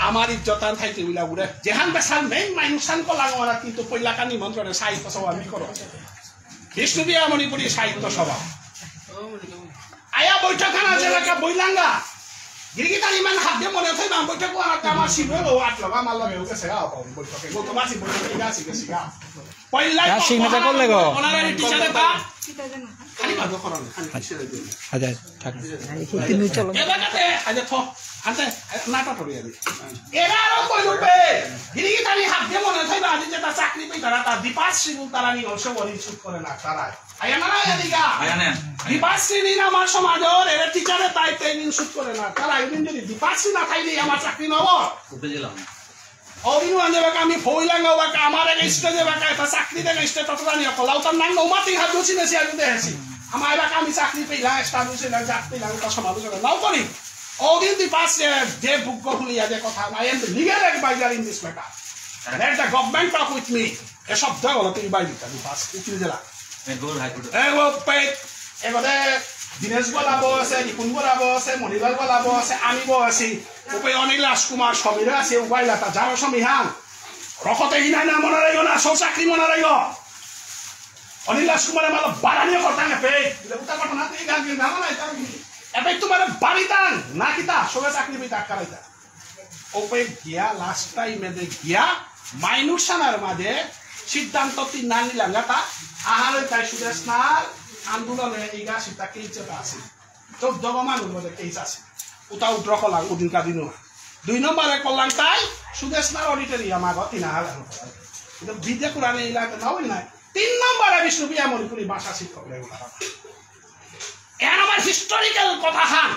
আমার ইজ্জতান থাইতে উইলা উড়ে। যেহান বেসাল মেইন মানুষান কলাং ওরা কিন্তু পৈলাকার নিমন্ত্রণে সাহিত্য সভা আমি করো। বিষ্ণুপ্রিয়া মণিপুরী সাহিত্য সভা। আয়া বৈঠক আনা যে এলাকা বইলাঙ্গা। গিরিগিতানি মান হাত দিয়ে মনে থইবাং বৈঠক ওরা আমার সিংহ লো আট লবা মাল লগে ওকে সেগা পাও বৈঠকে। গৌতম আসি বৈঠকে গেছি গেছি গা। পয়লা তা সিংহ তা করলে গো? ওনারা এই টিচারে তা খালি ভাবে করানো। আচ্ছা, থাক। এলাকাতে আজ থ আনতে নাটা টরিয়া দি। এরা আরো কইলো পে। গিরিগিতানি হাত দিয়ে মনে থইবা আজি যেটা চাকরি পেয়ে তারা তা দীপাশ্রী তারা নি অংশ বলি শুট করে না তারা। আয়া না, আয়া দিগা। আয়া নেন। দীপাশ্রী দিন আমার সমাজর, এরা টিচারে তাই ট্রেনিং শুট করে না। তারা এই দিন যদি দীপাশ্রী না থাইলে আমার চাকরি না হবো। উঠে গেলাম। অদিন আনতে বাকা আমি ভইলাঙ্গা বাকা আমার এক স্টেজে বাকা এটা চাকরি দেন স্টেজ তত জানি অকল। লাউতার নাম নৌমাতি হাত দুছি নেছি আমি দেখেছি। আমার বাকা আমি চাকরি পেলাম, স্টাফ পেলাম, জাত পেলাম, ওটা সমালোচনা নাও করি। অদিন দীপাশ্রী যে বুক খুলিয়া যে কথা, I am the legal advisor in this matter. Let the government talk with me. এ শব্দ হলো তুই বাইরে দিতা, তুই পাস, উকিল জেলা। এ গো হাইকোর্ট। এ গো পে, এ গো দে, দীনেশ বলা বসে, নিপুণ বলা বসে, মণিলাল বলা বসে, আমি বসি। উপে অনিল রাজকুমার, সমীর আছে, উবাই লাতা, যারো সমীহান। রকতে হিনা না মনে রইও না, সব চাকরি মনে রইও। অনিল রাজকুমারে মালো বাড়ানিও কথা না পে। উতা কথা না তুই গান গান না না, এটা এবে তোমার বাড়িতান, না কিতা, সবে চাকরি পেয়ে টাকা রইতা। ওপে গিয়া লাস্ট টাইমে দে গিয়া মাইনুর সানার মাঝে সিদ্ধান্ত তিন না নিলাম গাতা আহারে তাই সুদেষ্ণার আন্দোলনে ইগা সিতা কেস আছে। চোদ্দ গো মানুষ মধ্যে কেস আছে। উতা উদ্র কলা উদিন কাদিনও। দুই নম্বরে করলাম তাই সুদেষ্ণার অডিটরিয়াম আগো তিন হাজার। কিন্তু বিদ্যা কোরআনে ইলা তো নাও নাই। তিন নম্বরে বিষ্ণুপ্রিয়া মণিপুরী ভাষা শিক্ষক লেগুলা। এহান আমার হিস্টোরিক্যাল কথা হান।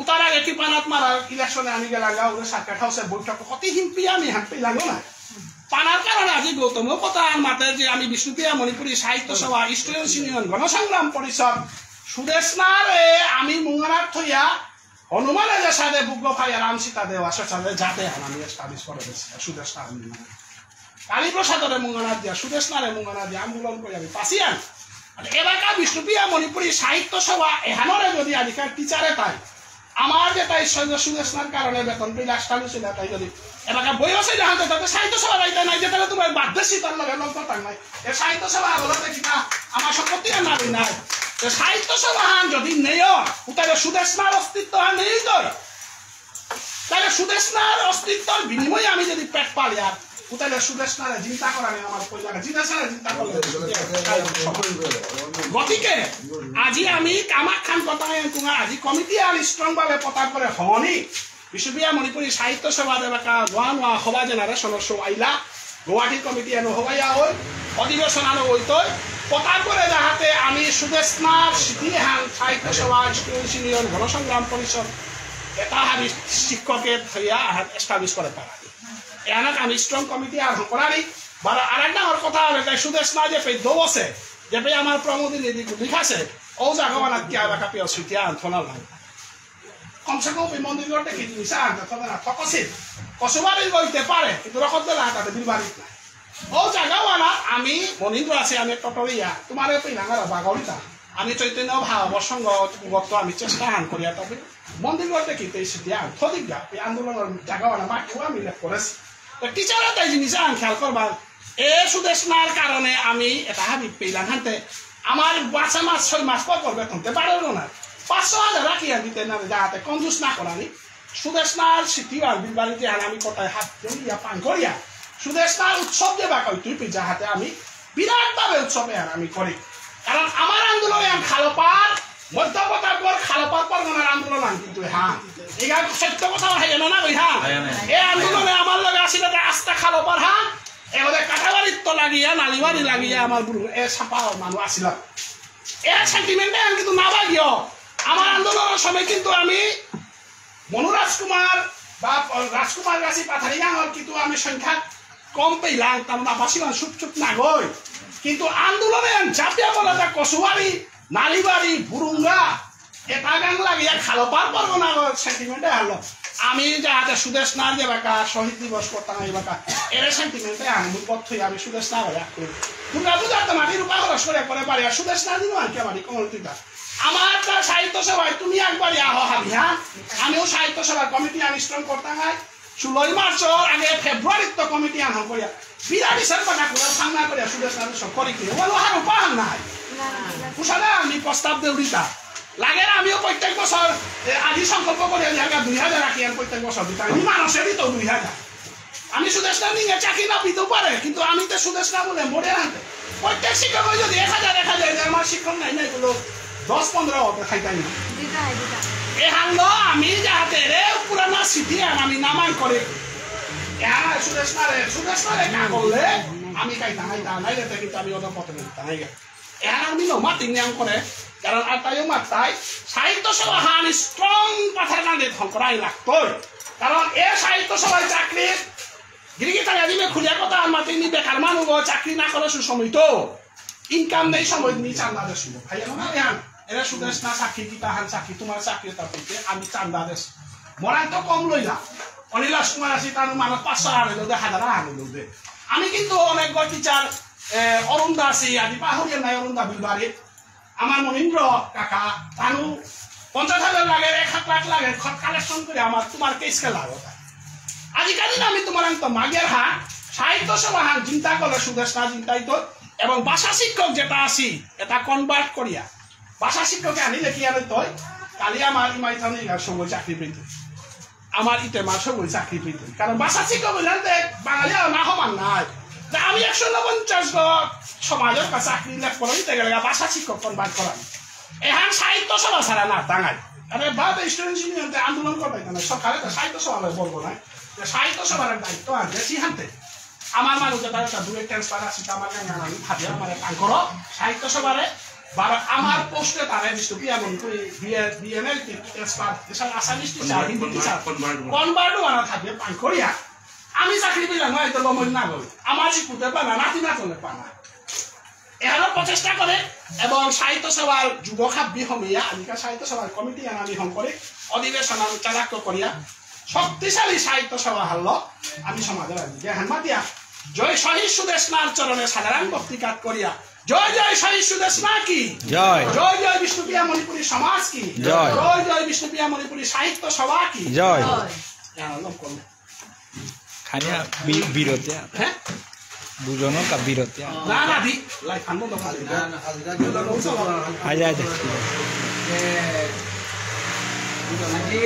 উতার আগে কি পানাত মারা ইলেকশনে আমি গেলাম গা, ওরে সার্কিট হাউসে বৈঠক কতি হিম্পি আমি হাম্পি লাগো না। পানার কারণে আজি গৌতম কথা আর মাতে যে আমি বিষ্ণুপ্রিয়া মণিপুরী সাহিত্য সভা, স্টুডেন্টস ইউনিয়ন, গণসংগ্রাম পরিষদ, সুদেষ্ণারে আমি মুঙ্গানার থইয়া হনুমানে যে সাদে বুকলো ফাইয়া রাম সীতা দেওয়া সে সাদে যাতে হান আমি এস্টাবলিশ করে দিয়েছি, সুদেষ্ণা আমি কালীপ্রসাদরে মুঙ্গানা দিয়া, সুদেষ্ণারে মুঙ্গানা দিয়া আন্দোলন করে আমি পাসিয়ান। আর এলাকা বিষ্ণুপ্রিয়া মণিপুরী সাহিত্য সভা এহানরে যদি আজিকার টিচারে তাই, আমার যে তাই সৈন্য সুদেষ্ণার কারণে বেতন পেয়ে লাস্ট টাইম ছিল তাই যদি এলাকা বই আছে জাহাতে তাতে সাহিত্য সভা যাইতে নাই, যেটা তোমার বাদ দেশি তার লগে লগ তার নাই। এ সাহিত্য সভা হলো দেখি না, আমার সম্পত্তি আর নারী নাই। এ সাহিত্য সভা হান যদি নেই, উতারে সুদেষ্ণার অস্তিত্ব আর নেই তো। তাহলে সুদেষ্ণার অস্তিত্বর বিনিময়ে আমি যদি পেট পালি আর, তাহলে সুদেষ্ণারে চিন্তা করা নেই আমার পয়লা, সুদেষ্ণারে চিন্তা করলে। গতিকে আজি আমি কামাক খান কথা তোমার আজি কমিটি আর স্ট্রং ভাবে পতা করে হনি। বিষ্ণুপ্রিয়া মণিপুরী সাহিত্য সভা দেবাকা নোয়া নোয়া হবা জেনারেশনর সৌ আইলা। গুয়াহাটি কমিটি এনো হবাইয়া হই, অধিবেশন আনো হইতই, কথা করে যাহাতে আমি সুদেষ্ণার স্মৃতি হান সাহিত্য সভা, স্টুডেন্টস ইউনিয়ন, গণসংগ্রাম পরিষদ, এটা হাবি শিক্ষকে থইয়া হাত এস্টাবলিশ করে পারা। এহানাত আমি স্ট্রং কমিটি আর হকরানি, বারো আর এক ডাঙর কথা হলে তাই সুদেষ্ণা যে পে দৌ আছে, যে পে আমার প্রমোদিনী দিদি লিখাছে, ও জাগা বানাত কি আলাকা পিয়া সুতিয়া আনথনা লাগে। কমসে কম এই মন্দির ঘরটা কি জিনিস আনতে তবে না, থকসিত। কসুবাড়ি হইতে পারে, কিন্তু রকত বেলা আনতে বিলবাড়িত নাই। ও জায়গা ওয়ালা আমি মনীন্দ্র আছে, আমি টটরিয়া, তোমার এই পিনাঙ্গারা বাগাউলিতা। আমি চৈতন্য ভাব সঙ্গ গত আমি চেষ্টা হান করিয়া তবে মন্দির ঘরটা কি তেই সিদ্ধি আন, থদিক গা, এই আন্দোলনের জায়গা ওয়ালা মাটিও আমি লেখ করেছি। তো টিচাররা তাই জিনিস আন খেয়াল করবা, এ সুদেষ্ণার কারণে আমি এটা হাবি পেলাম হানতে আমার বাসা মাস ছয় মাস পর পর বেতন তে বাড়ালো না। পাঁচশো হাজার রাখি আমি দিতে না যাহাতে কঞ্জুস না করানি। সুদেষ্ণার স্মৃতি আর বিলবাড়িতে আর আমি কোথায় হাত ধরিয়া পান করিয়া সুদেষ্ণার উৎসব যে বাকাই তুই পি যাহাতে আমি বিরাট ভাবে উৎসবে আর আমি করি। কারণ আমার আন্দোলনে আমি খালপার মধ্য প্রতাপগড় খালপার পরগনার আন্দোলন আন কিন্তু হ্যাঁ, এই গান সত্য কথা হয় জানো না ভাই? হ্যাঁ, হ্যাঁ, হ্যাঁ। এই আন্দোলনে আমার লগে আসিল আস্তা খালপার হ্যাঁ, এবারে কাটাবাড়ির তো লাগিয়া নালিবাড়ি লাগিয়া আমার গুরু এ ছাপা মানুষ আসিল। এ সেন্টিমেন্টে আমি কিন্তু না লাগিও। আমার আন্দোলনের সময় কিন্তু আমি মনু রাজকুমার বা রাজকুমার গাছি পাথারি গাঙর কিন্তু আমি সংখ্যা কম পেলাম, তার মানে আপাসি মানে সুপ সুপ না গই। কিন্তু আন্দোলনে আমি জাতীয় বলে তা কসুয়ারি, নালিবাড়ি, বুরুঙ্গা, এটা গান লাগিয়া খালপার পরগনা সেন্টিমেন্টে হারলো। আমি যাহাতে সুদেষ্ণার যে বাকা শহীদ দিবস করতাম এই বাকা, এর সেন্টিমেন্টে আমি পথ হয়ে আমি সুদেষ্ণা হয়ে রাখবো। দুর্গা পূজার তো মাটি রূপা খরচ করে করে পারি, আর সুদেষ্ণা দিন আর কি আমার কমল তিতা। আমার তা সাহিত্য সভায় তুমি একবার আহ হাবি, হ্যাঁ? আমিও সাহিত্য সভার কমিটি আন স্ট্রং করতাম, হ্যাঁ? ষোলোই মার্চর আগে ফেব্রুয়ারিত তো কমিটি আন করিয়া বিরাট বিশাল পাকা করে সামনা করিয়া সুদেষ্ণা সব করি কি? ওগুলো আর উপায় নাই। কুশালা আমি প্রস্তাব দেউরিতা। লাগে না, আমিও প্রত্যেক বছর, এ, আজি সংকল্প করি, আমি হালকা দুই হাজার রাখি, আমি প্রত্যেক বছর দিতাম। আমি মানুষেরই তো দুই হাজার। আমি সুদেষ্ণা নিয়ে চাকরি না পেতেও পারে, কিন্তু আমি তো সুদেষ্ণা বলে মরে আনতে। প্রত্যেক শিক্ষক যদি এক হাজার, এক হাজার, যে আমার শিক্ষক নাই, নাই, বলো, দশ পনেরো হবে, খাইতাই না। দিতাই, দিতাই। এহান লো আমি যাহাতে রে পুরানা স্মৃতি আর আমি নামাই করে। এহান সুদেষ্ণা রে, সুদেষ্ণা রে না করলে আমি খাইতাম, খাইতাম, নাই রে, কিন্তু আমি ওদের পথে নিতাম, নাই রে। এহান আমি লো মাতি নিয়াম করে, কারণ আর তাইও মাতাই, সাহিত্য সভা হান স্ট্রং পাথার কান্দে ধন করাই লাগতই। কারণ এ সাহিত্য সভায় চাকরি, গিরিগিতা গাদিমে খুলিয়া কথা আর মাতি নি বেকার মানুষ চাকরি না করে সুসময় তো। ইনকাম নেই সময় নি চান্দা দেশ। ভাই, এমন না এহান, এরা সুদেষ্ণা চাকরি কিতা হান চাকরি, তোমার চাকরি তার থেকে আমি চান্দা দেশ। মরাই তো কম লইলা। অনিলাস কুমার আসি তার মানে পাঁচশো আড়ে দে, হাজার আড়ে দে। আমি কিন্তু অনেক টিচার, এ, অরুণ দাস, এই আজি পাহুরিয়া নাই অরুণ দা বিলবাড়ি। আমার মনীন্দ্র কাকা, তানু পঞ্চাশ হাজার লাগে, এক লাখ লাগে, খত কালেকশন করে আমার তোমার কেস খেলা হবে। আজিকালি না আমি তোমার আমি তো মাগের হা, সাহিত্য সভা হান চিন্তা করলে সুদেষ্ণা চিন্তাই তো, এবং ভাষা শিক্ষক যেটা আসি, এটা কনভার্ট করিয়া। ভাষা শিক্ষকে আনি লেখি আনে তই, কালি আমার ইমাই থানি ইনার সঙ্গে চাকরি পেতে। আমার ইতে মার সঙ্গে চাকরি পেতে। কারণ ভাষা শিক্ষক বললেন যে বাঙালি আর না হমান নাই। তা আমি একশো ঊনপঞ্চাশ গ সমাজের কাছে চাকরি লেখ করে দিতে গেলে ভাষা শিক্ষক কনভার্ট করান। এহান সাহিত্য সভা ছাড়া না তাঙাই। আরে বাদ স্টুডেন্ট ইউনিয়ন আন্দোলন করবে কেন? সরকারে তো সাহিত্য সভা বলবো না। যে সাহিত্য সভার দায়িত্ব আনতে সিহান্তে। আমার মানুষ যেটা একটা দূরে ট্রান্সফার আসি, তা আমার গান আমি ভাবি আমার কাম করো। সাহিত্য সভারে বারো আমার পোস্টে তারা Bishnupriya Manipuri BA, BML teacher, special Assamese teacher, Hindi teacher, convert বানা থাকবে পান করিয়া। আমি চাকরি পেলাম, হয়তো লমন না গই। আমার শিশুতে পানা, নাতি নাতনে পানা। এহানো প্রচেষ্টা করে এবং সাহিত্য সভার যুব খাব্বি হমিয়া, আজিকাল সাহিত্য সভার কমিটি আন আমি হম করে, অধিবেশন আমি চালাক্য করিয়া, শক্তিশালী সাহিত্য সভা হারল, আমি সমাজের আগে যে হান মাতিয়া, জয় শহীদ সুদেষ্ণার চরণে সাধারণ ভক্তি কাত করিয়া, জয় জয় শহীদ সুদেষ্ণা কি? জয়। জয় জয় বিষ্ণুপ্রিয়া মণিপুরী সমাজ কি? জয়। জয় জয় বিষ্ণুপ্রিয়া মণিপুরী সাহিত্য সভা কি? জয়। জয়। জানো, লোক করলে। খানিয়া বি-, বিরতি আ। হ্যাঁ? বুঝনো কা বিরতি আ। না, না, দি, লাইফ আনবো তো খালি। না, না, খালি না, আজ, আজ। এ, আজি,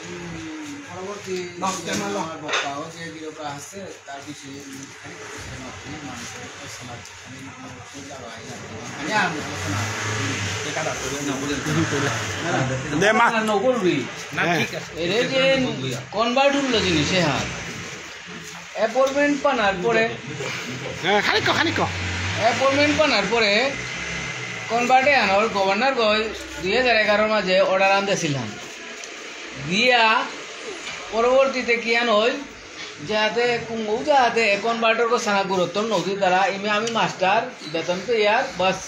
উম, পরবর্তী নক কেন লো? আমার বক্তাও যে গিরকরা আছে, তার বিষয়ে খালি মানুষের সমাজ দে মা। না, ঠিক আছে। এরে যে কনভার্ট হলো জিনিস, হ্যাঁ। অ্যাপয়েন্টমেন্ট পানার পরে হ্যাঁ, খানিক, খানিক। অ্যাপয়েন্টমেন্ট পানার পরে কনভার্টে আনার গভর্নর গই দুই হাজার এগারোর মাঝে অর্ডার আনতেছিলাম। দিয়া পরবর্তীতে কি আন হইল, যাতে কুঙ্গু যাতে কনভার্টার কো সানা গুরুত্ব নদী তারা ইমে আমি মাস্টার বেতন পেয়ার বাস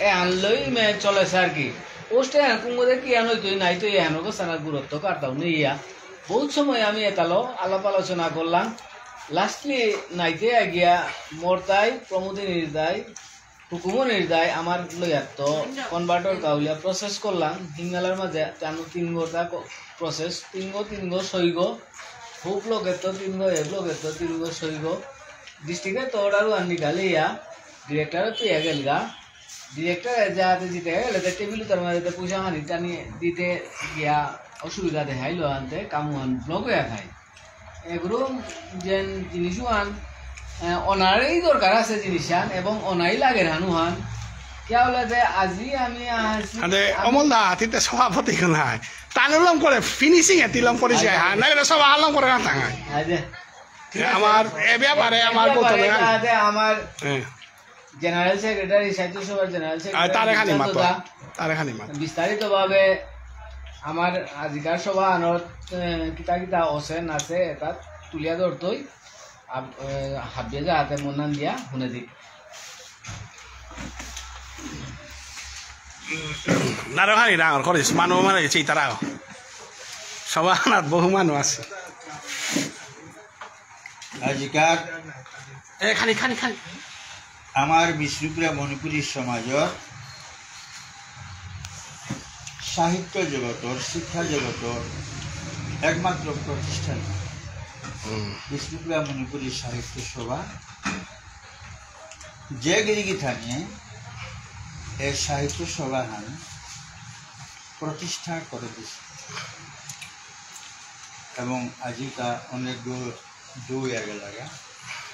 এ আনলই ইমে চলেছে আর কি। পোস্টে আন কুঙ্গু দে কি আন হইতো নাই তো এ আন কো সানা গুরুত্ব কাটতাও নেই ইয়া। বহুত সময় আমি এতালো আলাপ আলোচনা করলাম। লাস্টলি নাইতে আগিয়া মরতাই প্রমোদিনীর দায় হুকুমর নির্দায় আমার লয়াত্ত কনভার্টার কাউলিয়া প্রসেস করলাম। হিঙ্গালার মাঝে তানু তিন গোটা ক-, প্রসেস, তিন গো, তিন গো, ছয় গো, হুপ লোকেত্ত তিন গো, এব লোকেত্ত তিন গো, ছয় গো। ডিস্ট্রিক্টে তো অর্ডার ওয়ান নিকালিয়া, ডিরেক্টরে তুই এগেলগা। ডিরেক্টরে যাতে জিতে গেলে, তে টেবিল তার মাঝে তে পয়সা হানি টানি দিতে গিয়া অসুবিধা দেখাইলো আনতে, কামুয়ান ব্লক হয়ে খায়। এগুলো যেন জিনিস ওয়ান, আহ, ওনারই দরকার আছে জিনিস আন এবং ওনাই লাগে রানু হান। কিয়া হলে যে আজি আমি আছি, আরে আমি অমল দা, তিতে সভাপতি কোন হয়? তানুলম করে, ফিনিশিং এ তিলম করে যায়, আরে, হ্যাঁ, আরে। না গেলে সভা আলম করে না থাকায়। আরে। ঠিক আছে। আমার এ ব্যাপারে এ আমার ব্যাপারে বলতে হবে, হ্যাঁ। যাতে আমার হ্যাঁ। জেনারেল সেক্রেটারি, সাহিত্য সভার জেনারেল আ, সেক্রেটারি তারে খানি বিখ্যাত মাতো, দা। তারে খানি মাতো। বিস্তারিতভাবে আমার আজিকার সভা আনত, এ, কিতা কিতা আছে নাছে এটা তুলিয়া ধরতই। আব-, এ, হাবিয়ে যাহাতে মনান দিয়া শুনে দিক। নারো খানি ডাঙর করিস, মানু মানে গেছে ইতারা। সভাহানাত বহু মানু আছে। আজিকার এ, খানি, খানি, খানি। আমার বিষ্ণুপ্রিয়া মণিপুরী সমাজর সাহিত্য জগতর, শিক্ষা জগতর একমাত্র প্রতিষ্ঠান হুম। বিষ্ণুপ্রিয়া মণিপুরী সাহিত্য সভা। যে গিরিগিথানিয়ে এ সাহিত্য সভাহান প্রতিষ্ঠা করে দিছে। এবং আজিকা অনেক দূর, দূর আগে লাগা।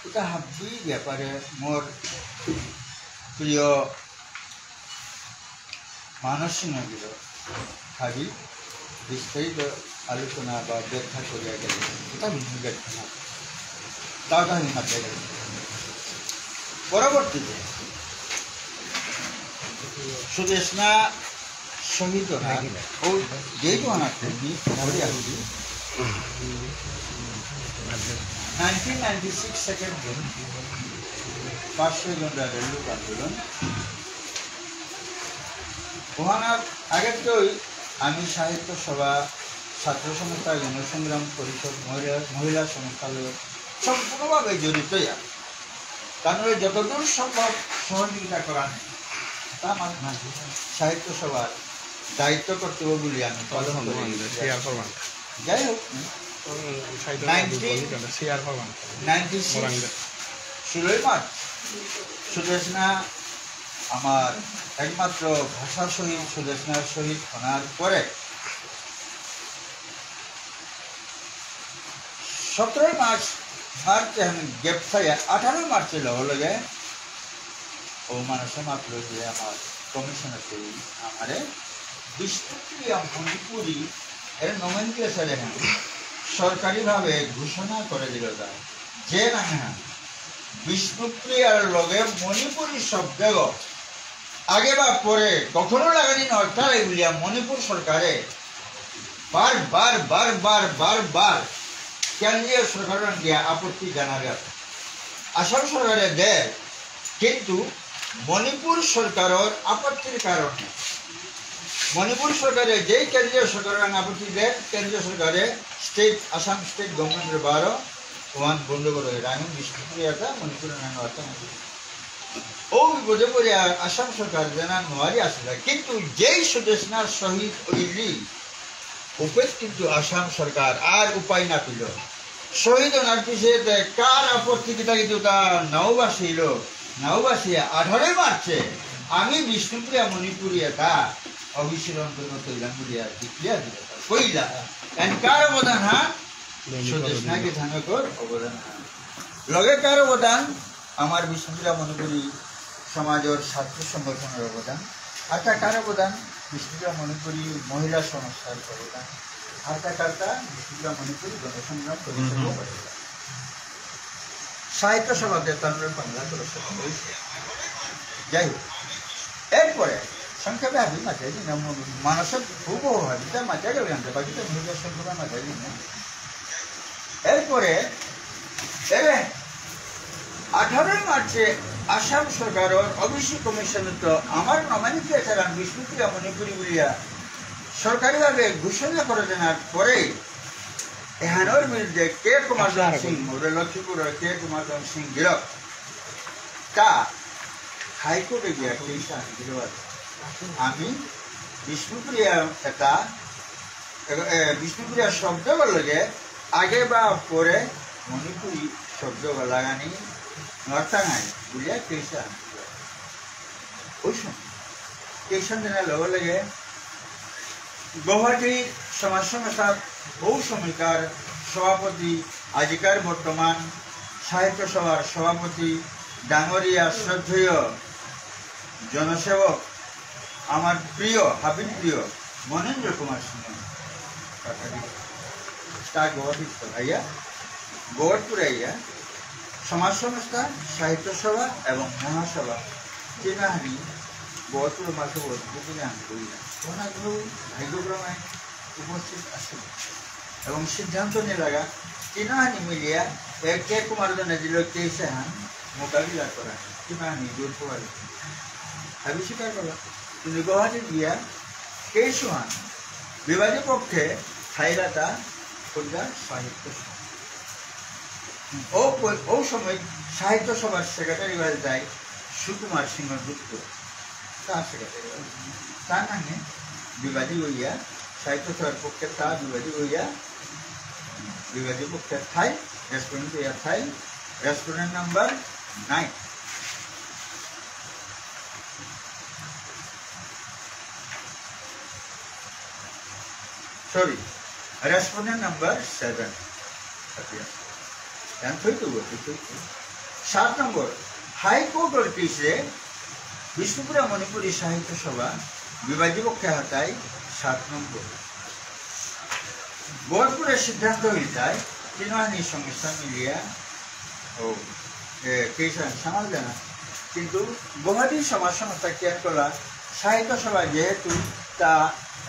এটা হাবি ব্যাপারে মোর প্রিয় মানস সিংহ গিরক হাবি বিস্তারিত আলোচনা বা ব্যাখ্যা করিয়া গেল। এটা ভিন্ন ব্যাখ্যা না। তাও তাই মাথায় রাখবে। পরবর্তীতে সুদেষ্ণা শহীদ অনার ও যেহেতু অনার কর্মী ধরে আসছি, nineteen ninety six second June পাঁচশো জন রেলুক আন্দোলন। ওহানার আগেত্তই আমি সাহিত্য সভা, ছাত্র সংস্থা, গণসংগ্রাম পরিষদ, মহিলা, মহিলা সংস্থা লগে সম্পূর্ণভাবে জড়িত ইয়া। তানুরে যতদূর সম্ভব সহযোগিতা করা নেই। তা আমার সাহিত্য সভার দায়িত্ব কর্তব্য বুলি আমি পালন করি। যাই হোক, নাইনটিন নাইনটি সিক্স, ষোলোই মার্চ, সুদেষ্ণা আমার একমাত্র ভাষা শহীদ, সুদেষ্ণা শহীদ অনার পরে সতেরোই মার্চ, মার্চ এহান gap থাইয়া আঠারোই মার্চে লগে লগে ও মানসে মাতল যে আমার কমিশনার করি আমারে বিষ্ণুপ্রিয়া মণিপুরী এর nomenclature এহান সরকারিভাবে ঘোষণা করে দিল তা। যে নাঙহান বিষ্ণুপ্রিয়ার লগে মণিপুরী শব্দ আগে বা পরে কখনো লাগানি নয়, তাই বুলিয়া মণিপুর সরকারে বার বার, বার বার, বার বার কেন্দ্রীয় সরকারর দিয়া আপত্তি জানার। আসাম সরকারে দেয়, কিন্তু মণিপুর সরকারর আপত্তির কারণে, মণিপুর সরকারে যেই কেন্দ্রীয় সরকারর আপত্তি দেয়, কেন্দ্রীয় সরকারে state, আসাম state government বারো ওহান বন্ধ করে রাখেন, বিষ্ণুপ্রিয়া তা মণিপুরর নাঙ অর্থ নাকি। ও বিপদে পড়ে আ-, আসাম সরকার জানা নোয়ারি আসে না। কিন্তু যেই সুদেষ্ণার শহীদ অইলি, উপেত কিন্তু আসাম সরকার আর উপায় না পেল। শহীদ অনার পিছে তে কার আপত্তি কিতা কিন্তু তা নাও বাসিল, নাও বাসিয়া আঠারোই মার্চে আমি বিষ্ণুপ্রিয়া মণিপুরী এতা অবিসির অন্তর্গত ইলাম বুলিয়া declare দিল। কইলা, এন কার অবদান হা? সুদেষ্ণা গিথানকর অবদান হা। লগে কার অবদান? আমার বিষ্ণুপ্রিয়া মণিপুরী সমাজর ছাত্র সংগঠনর অবদান, আর তা কার অবদান? বিষ্ণুপ্রিয়া মণিপুরী মহিলা সংস্থার অবদান, আর তা কার তা? বিষ্ণুপ্রিয়া মণিপুরী গণসংগ্রাম পরিষদর হুম, হুম। অবদান। সাহিত্য সভাতে তানুরে বাংলা করে সভা হয়েছে। যাই হোক, এরপরে সংক্ষেপে হাবি মাঝে দিন মানসে খুব হাবিতা মাঝে গেলে আনতে বাকি তো নিজের সংক্ষেপে মাঝে দিন। এরপরে এরে আঠারোই মার্চে আসাম সরকারর ওবিসি কমিশনত্ত আমার nomenclature বিষ্ণুপ্রিয়া মণিপুরী বুলিয়া সরকারিভাবে ঘোষণা করে দেনার পরে এহানর বিরুদ্ধে কে কুমার ধন সিং, মোরে লক্ষ্মীপুরর কে কুমার ধন সিং গিরক তা হাইকোর্টে গিয়া case আনছিল। আমি বিষ্ণুপ্রিয়া এতা, এ, এ, বিষ্ণুপ্রিয়া শব্দ লগে আগে বা পরে মণিপুরী শব্দ লাগানি নর্তাঙাই বুলিয়া case আনছিল। ওই সময় case আনতে না লগে লগে গুয়াহাটির সমাজ সংস্থার বহু সময়কার সভাপতি, আজিকার বর্তমান সাহিত্য সভার সভাপতি, ডাঙরিয়া শ্রদ্ধেয় জনসেবক, আমার প্রিয়, হাবির প্রিয় মনেন্দ্র কুমার সিংহ কাকারি তা গুয়াহাটিত আইয়া, গুয়াহাটিত আইয়া সমাজ সংস্থা, সাহিত্য সভা এবং মহাসভা তিনহানি গুয়াহাটির মাঝে বুঝিলে আমি করি না। ওনাগুলো ভাগ্যক্রমে উপস্থিত আছিল এবং সিদ্ধান্ত নিলাগা তিনহানি মিলিয়া এ কে কুমার ধনে দিল case হান মোকাবিলা করা, তিনহানি জোর করা। আমি স্বীকার করলাম। কিন্তু গুয়াহাটি গিয়া case হান বিবাদী পক্ষে থাইলাতা খুলনা সাহিত্য সভা। ও প-, ও সময় সাহিত্য সভার সেক্রেটারি হয়ে যায় সুকুমার সিংহ গুপ্ত। তা সেক্রেটারি হয়ে যায়। তা নাঙে বিবাদী হইয়া, সাহিত্য সভার পক্ষে তা বিবাদী হইয়া, বিবাদী পক্ষে থাই, রেসপন্ডেন্ট হইয়া থাই, respondent number nine. Sorry, respondent number seven. Answer তো বলতে তো। সাত নম্বর, হাইকোর্টর কেসে বিষ্ণুপ্রিয়া মণিপুরী সাহিত্য সভা বিবাদী পক্ষে হাতাই সাত নম্বর। গহপুরের সিদ্ধান্ত হইতাই তিনহানি সংস্থা মিলিয়া ও, এ, কেসহান সামাল দেনা। কিন্তু গুয়াহাটি সমাজ সংস্থা কেয়ার কলা সাহিত্য সভা যেহেতু তা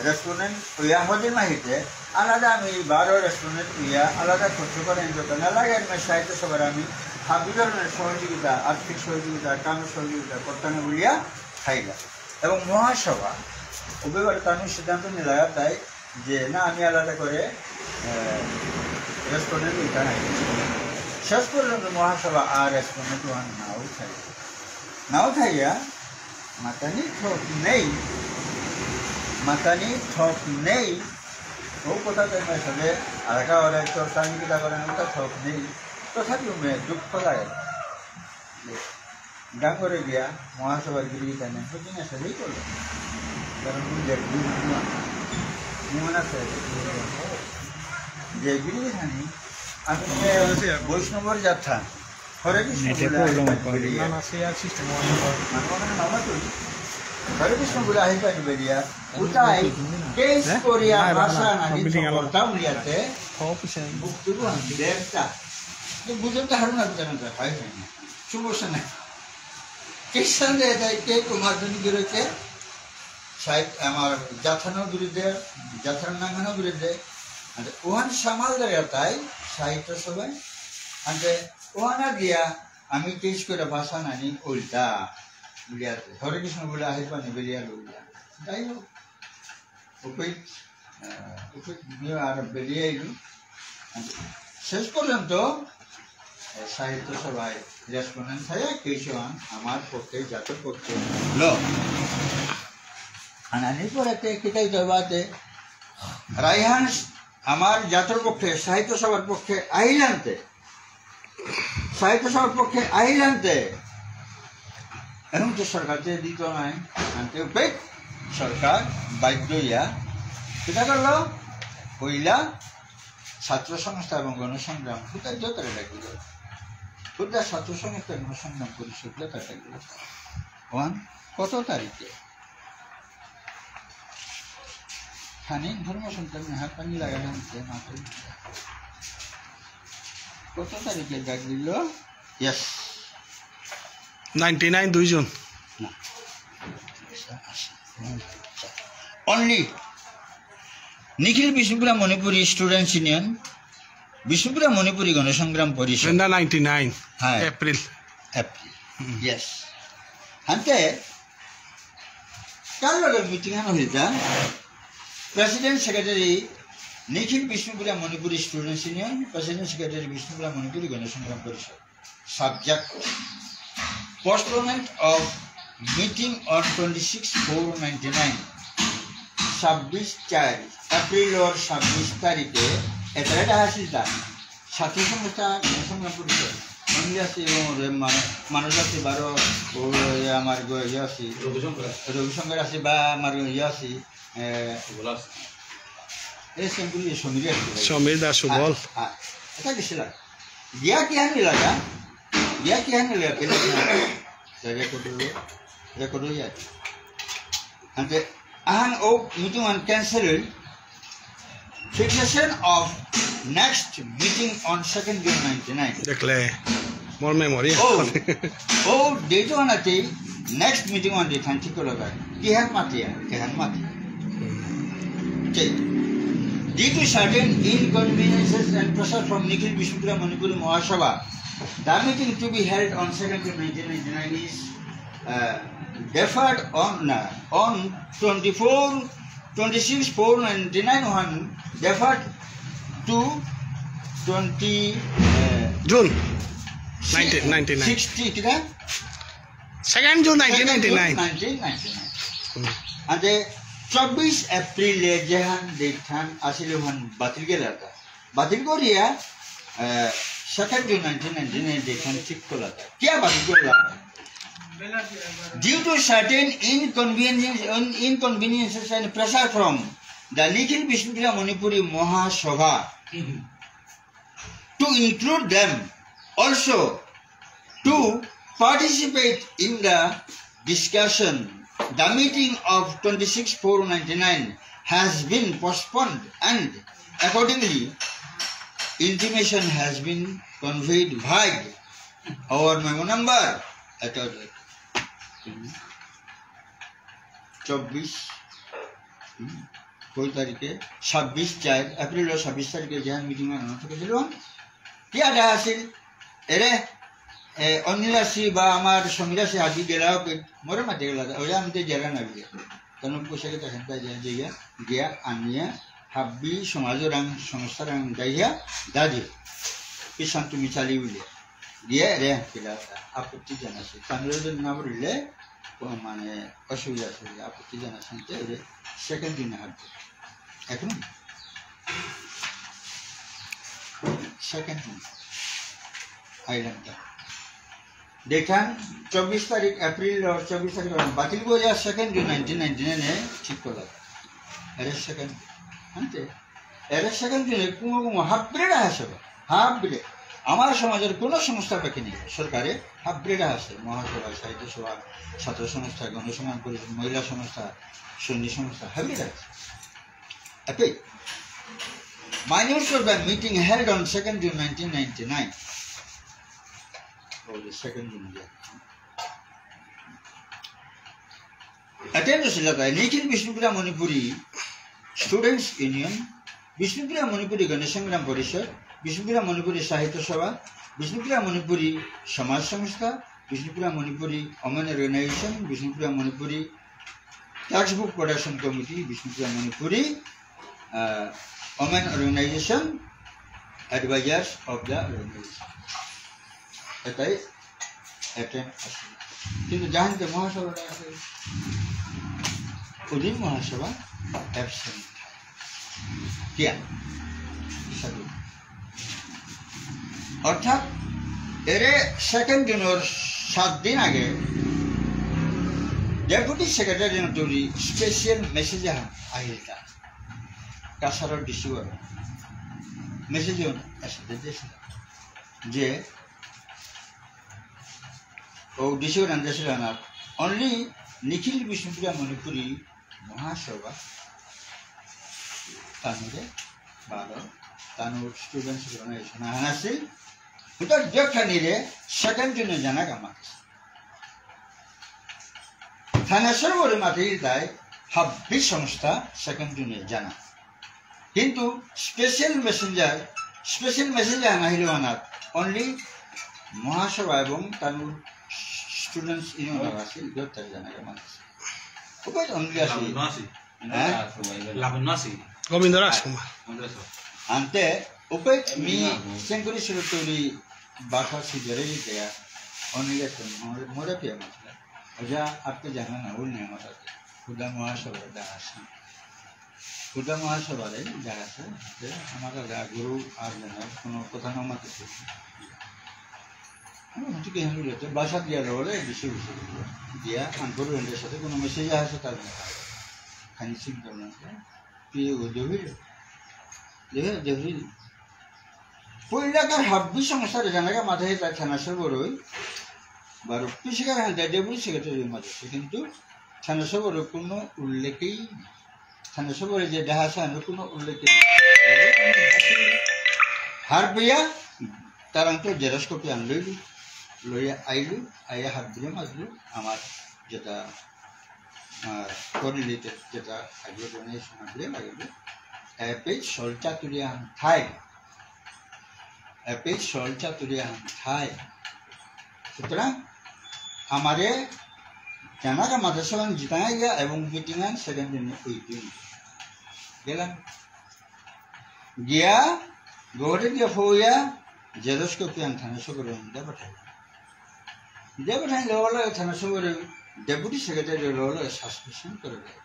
রেসপন্ডেন্ট হইয়া হজে মাহিতে, আলাদা আমি বারো রেসপন্ডেন্ট হইয়া আলাদা খরচ করে এনজয় না লাগে, আমি সাহিত্য সভার আমি হাবি ধরনের সহযোগিতা, আর্থিক সহযোগিতা, কাম সহযোগিতা করতাম না বলিয়া খাইলা। এবং মহাসভা উভয়বার তানু সিদ্ধান্ত নিলা তাই যে না, আমি আলাদা করে, আহ, রেসপন্ডেন্ট হইতা নাই। শেষ পর্যন্ত মহাসভা আর রেসপন্ডেন্ট ওহান নাও থাই। নাও থাইয়া, মাতানি থক নেই, মাতানি থক নেই। ও কথা তো আমি সবে আলাদা করে চর্চা আমি কিতা করে, ওটা থক নেই। তথাপিও মে দুঃখ লাগে। ডাঙরে গিয়া মহাসভার গিরি গিথানি হদিন আছে, এই করলো। কারণ তুমি দেখ, দুই দিন না। নিমন আছে, যে গিরি গিথানি, আমি যে বৈষ্ণবর যাত্রা, হরে কৃষ্ণ এটা বলে problem আহি পানি করে। বেরিয়া। না, না, সে আর system অনেক হয়। মানে, মানে, মামা তুই, হরে কৃষ্ণ বলে আহি পানি বেরিয়া। উতাই, case হ্যাঁ? করিয়া না, না, ভাষা না, না, না, building আলাদা। করতাম লিয়াতে, সব কিছু। বুক তুই বল, দেখতা। তো বুঝতে হারুন আর জানা যায়, হয়, হয় না। সমস্যা নাই। কেসান দেয় দেয় কে তোমার জন্য গিরকে সাহিত্য আমার জাথানোর বিরুদ্ধে, জাথানোর নাঙ্গানোর বিরুদ্ধে, আর ওহান সামাল দেয় তাই সাহিত্য সভায়, আর ওহানা দিয়া আমি কেস করে ভাষা নানি উল্টা, বুলিয়া, হরে কৃষ্ণ বলে আহির পানি বেরিয়া লইয়া। যাই হোক, উপেই, আহ, উপেই নিয়ে আর বেরিয়ে এলু। শেষ পর্যন্ত, আহ, সাহিত্য সভায় রেসপন্ডেন্ট হয়ে কিছু আন আমার পক্ষে, জাতর পক্ষে ল। আনানি পরে তে কিতাই দরবাতে রাইহান আমার জাতর পক্ষে, সাহিত্য সভার পক্ষে আহিলান্তে। সাহিত্য সভার পক্ষে আহিলান্তে। এখন তো সরকার যে দিত নাই, আনতে উপেই সরকার বাধ্য হইয়া কিতা করলো? পইলা ছাত্র সংস্থা এবং গণসংগ্রাম, হুদা যতটা ডাকি দিল। হুদা ছাত্র সংস্থা গণসংগ্রাম পরিষদ যতটা ডাকি দিল। ওহান কত তারিখে? খানি ধর্ম সন্তান হাত পানি লাগালাম যে মাত্র। কত তারিখে ডাক দিল? Yes. নাইনটি নাইন দুই জুন। না। Only Nikhil Bishnupriya Manipuri students union, Bishnupriya Manipuri Ganasangram Parishad. না, নাইনটি নাইন। হ্যাঁ। এপ্রিল। এপ্রিল। হুম। Yes. হান্তে কার লগে মিটিং হান হইতা? President secretary Nikhil Bishnupriya Manipuri students union, president secretary Bishnupriya Manipuri Ganasangram Parishad. Subject: Postponement of meeting on twenty-six four ninety-nine, ছাব্বিশ চার, এপ্রিলর ছাব্বিশ তারিখে। এটা এটা আসিল তা ছাত্র সংস্থা, সংগ্রাম পরিষদ, আমি আছি এবং ওরে মান-, মানুষ আছে বারো, ও ওরে আমার গ-, ইয়ে আছে, রবিশঙ্কর। রবিশঙ্কর আছে বা আমার ইয়ে আছে, এ, এ সেঙ্গুলি সমীর আছে। সমীর দাস সুবল। হ্যাঁ, হ্যাঁ। এটা গেছিলাম। গিয়া কি আনি লাগা? গিয়া কি আনি লাগা? কেন কি আনি? তা রেকর্ড হইল, রেকর্ড হয়ে যায়। আনতে আহান ও মিটিং আন ক্যান্সেল হইল। Fixation of next meeting on second June ninety-nine. দেখলে, মোর মেমোরি। ও, ও, ডেট ওহানাতে নেক্সট মিটিং ওহান ডেট হান ঠিক করা যায়। কিহান মাতিয়া, কিহান মাতিয়া। Okay. Due to certain inconveniences and pressure from Nikhil Bishnupriya Manipuri Mahasabha, the meeting to be held on second June nineteen ninety-nine is, uh, deferred on, uh, on twenty-four twenty-six four ninety-nine one deferred to twenty, uh, June nineteen ninety-nine. Sixty, কিতা? Second June nineteen ninety-nine. Second June nineteen ninety-nine. হুম। আতে চব্বিশ এপ্রিলে যেহান date হান আসিল ওহান বাতিল গেল তা। বাতিল করিয়া, আহ, second June nineteen ninety-nine date হান ঠিক করল তা। কিয়া বাতিল করল? Due to certain inconvenience, in-, inconveniences and pressure from the Nikhil Bishnupriya Manipuri Mahasabha, to include them also to participate in the discussion. The meeting of twenty-six four ninety-nine has been postponed and accordingly intimation has been conveyed by our memo number. এত চব্বিশ, হুম, কয় তারিখে? ছাব্বিশ চার, এপ্রিলর ছাব্বিশ তারিখে যে মিটিং আনা থাকেছিল, কি আদা আছিল? এরে, এ, অনিল আসি বা আমার সমীর আসি আজি গেলা ওকে, মোরে মাতে গেলা, ওই আমি তো জেলা না বিয়ে। তখন পয়সা কে তখন তাই যায়, যাইয়া, গিয়া, আনিয়া, হাব্বি, সমাজ রাং, সংস্থা রাং, যাইয়া, দাদি, পিছন তুমি চালি উইলে। গিয়া, এরে, কিলা, আপত্তি জানাসি। তামিলনাড়ু না বললে, ও, মানে, অসুবিধা আছে, আপত্তি জানাসি, এরে, second দিনে হাত দিল। এখন second দিন আইলাম তা। দেখান চব্বিশ তারিখ এপ্রিল আর চব্বিশ তারিখ বাতিল করে আর second দিন nineteen ninety-nine এ ঠিক করল। এরে second দিন। আনতে এরে second দিনে কুমো কুমো হাবড়েটা হাসে বা। হাবড়ে। আমার সমাজের কোনো সংস্থা বাকি নেই। সরকারে হাবড়েটা হাসে। মহাসভা, সাহিত্য সভা, ছাত্র সংস্থা, গণসংগ্রাম পরিষদ, মহিলা সংস্থা, সৈনিক সংস্থা, হাবড়েটা হাসে। Epic. Minutes of the meeting held on second June nineteen ninety-nine. Oh, the second June, yeah. Attend to Silata, Nikhil Bishnupriya Manipuri Students Union, Bishnupriya Manipuri Ganashangram Parishad, Bishnupriya Manipuri Sahitya Sabha, Bishnupriya Manipuri Samaj Samstha, Bishnupriya Manipuri Women Organization, Bishnupriya Manipuri Textbook Production Committee, Bishnupriya Manipuri, uh, Women Organization, Advisors of the Organization. এটাই অ্যাটেন্ড আছে। কিন্তু জানতে মহাসভাটা আছে, ওদিন মহাসভা অ্যাবসেন্ট। কিয়া? সাধু। অর্থাৎ এরে সেকেন্ড জুনর সাত দিন আগে ডেপুটি সেক্রেটারি তৈরি স্পেশাল মেসেজ আহিলতা কাছাড়র ডিসি বারো মেসেজ এসে দিয়েছিল যে ও ডিসি বারো দিয়েছিল না, অনলি নিখিল বিষ্ণুপ্রিয়া মণিপুরী মহাসভা তানুরে বারো তানুর স্টুডেন্টস অর্গানাইজেশন আহান আছিল। উতার যেখানিরে সেকেন্ড জুনে জানা গামাত। থানেশ্বর বড়ি মাতিল তাই হাব্বি সংস্থা সেকেন্ড জুনে জানা। কিন্তু স্পেশাল মেসেঞ্জার, স্পেশাল মেসেঞ্জার না হইল আনার, অনলি মহাসভা এবং তানুর স্টুডেন্টস ইউনিয়ন আছে, ইগোর তাই জানা গামাত। ওকে অনলি আছে। লাবণ্য আছে। হ্যাঁ? লাবণ্য আছে। গোবিন্দ রাজকুমার। গোবিন্দ রাজকুমার। আনতে ওকে মি সেঞ্চুরি সিলেক্টরি বাসা সিজারে দেয়া অনিলে তো মোরে মোরে পিয়া মাতলা। ওজা আপনি জানা না উনি আমার সাথে। খুদা মহাসভা দা আসি। খুদা মহাসভারে দা আসে। যে আমার দা গুরু আর জানা কোনো কথা না মাতে। আমি হচ্ছে কি হ্যাঁ বলে তো বাসা দিয়া বলে বেশি বেশি দিয়া আনকর রেন্ডের সাথে কোনো মেসেজ আসে তার মধ্যে। খানি চিন্তা না। পিয়ে গো দেহরি। দেহ দেহরি। পইলাকার হাব্বি সংস্থার জানাগা মাথায় তার থানা সবরই। বারো পিসিকার হান ডেপুটি সেক্রেটারি মাঝে। কিন্তু থানা সবরই কোনো উল্লেখেই নেই। থানা সবরই যে ডাহাসা আনো কোনো উল্লেখেই নেই। হার পেয়া তারাং তো জেরক্স কপি আনলইলু। লইয়া আইলু। আইয়া হাত দিয়ে মাতলু। আমার যেটা আহ, কোঅর্ডিনেটেড যেটা আগে ডোনেশন আগে লাগবে, এপেই সলচা তুলিয়া আন থাই, এপেই সলচা তুলিয়া আন থাই। সুতরাং আমারে জানাগা মাদ্রাসাবান জিতাঙাইয়া এবং মিটিং আন সেকেন্ড দিন ওই দিন। গেলাম। গিয়া, ঘরে গিয়া ফৌয়া, জেরক্স কপি আন থানা সভারে দে পাঠাইলাম। দে পাঠাই লগে লগে থানা সভারে ডেপুটি সেক্রেটারি লগে লগে সাসপেনশন করে দেয়।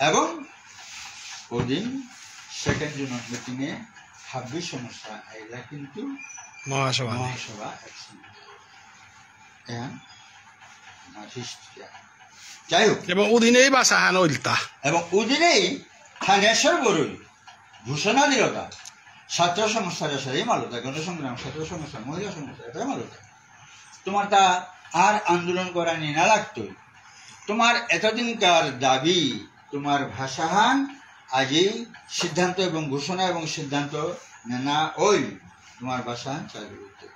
এবং ওদিন সেকেন্ড জোনাল মিটিং এ হাব্বি সমস্যা আইলা কিন্তু মহাসভা নেই। মহাসভা একশন। এহান আমার হিস্ট্রি। যাই হোক। এবং ওদিনেই বাসাহান ওইলতা। এবং ওদিনেই থানেশ্বর বড়ুই ঘোষণা দিলতা। ছাত্র সংস্থার সাথে মালতা, গণসংগ্রাম, ছাত্র সংস্থা, মহিলা সংস্থা, এটা মালতা। তোমার তা আর আন্দোলন করানি না লাগতই। তোমার এতদিনকার দাবি, তোমার ভাষাহান আজই সিদ্ধান্ত এবং ঘোষণা এবং সিদ্ধান্ত নেনা ওই তোমার ভাষাহান চালু হইতে।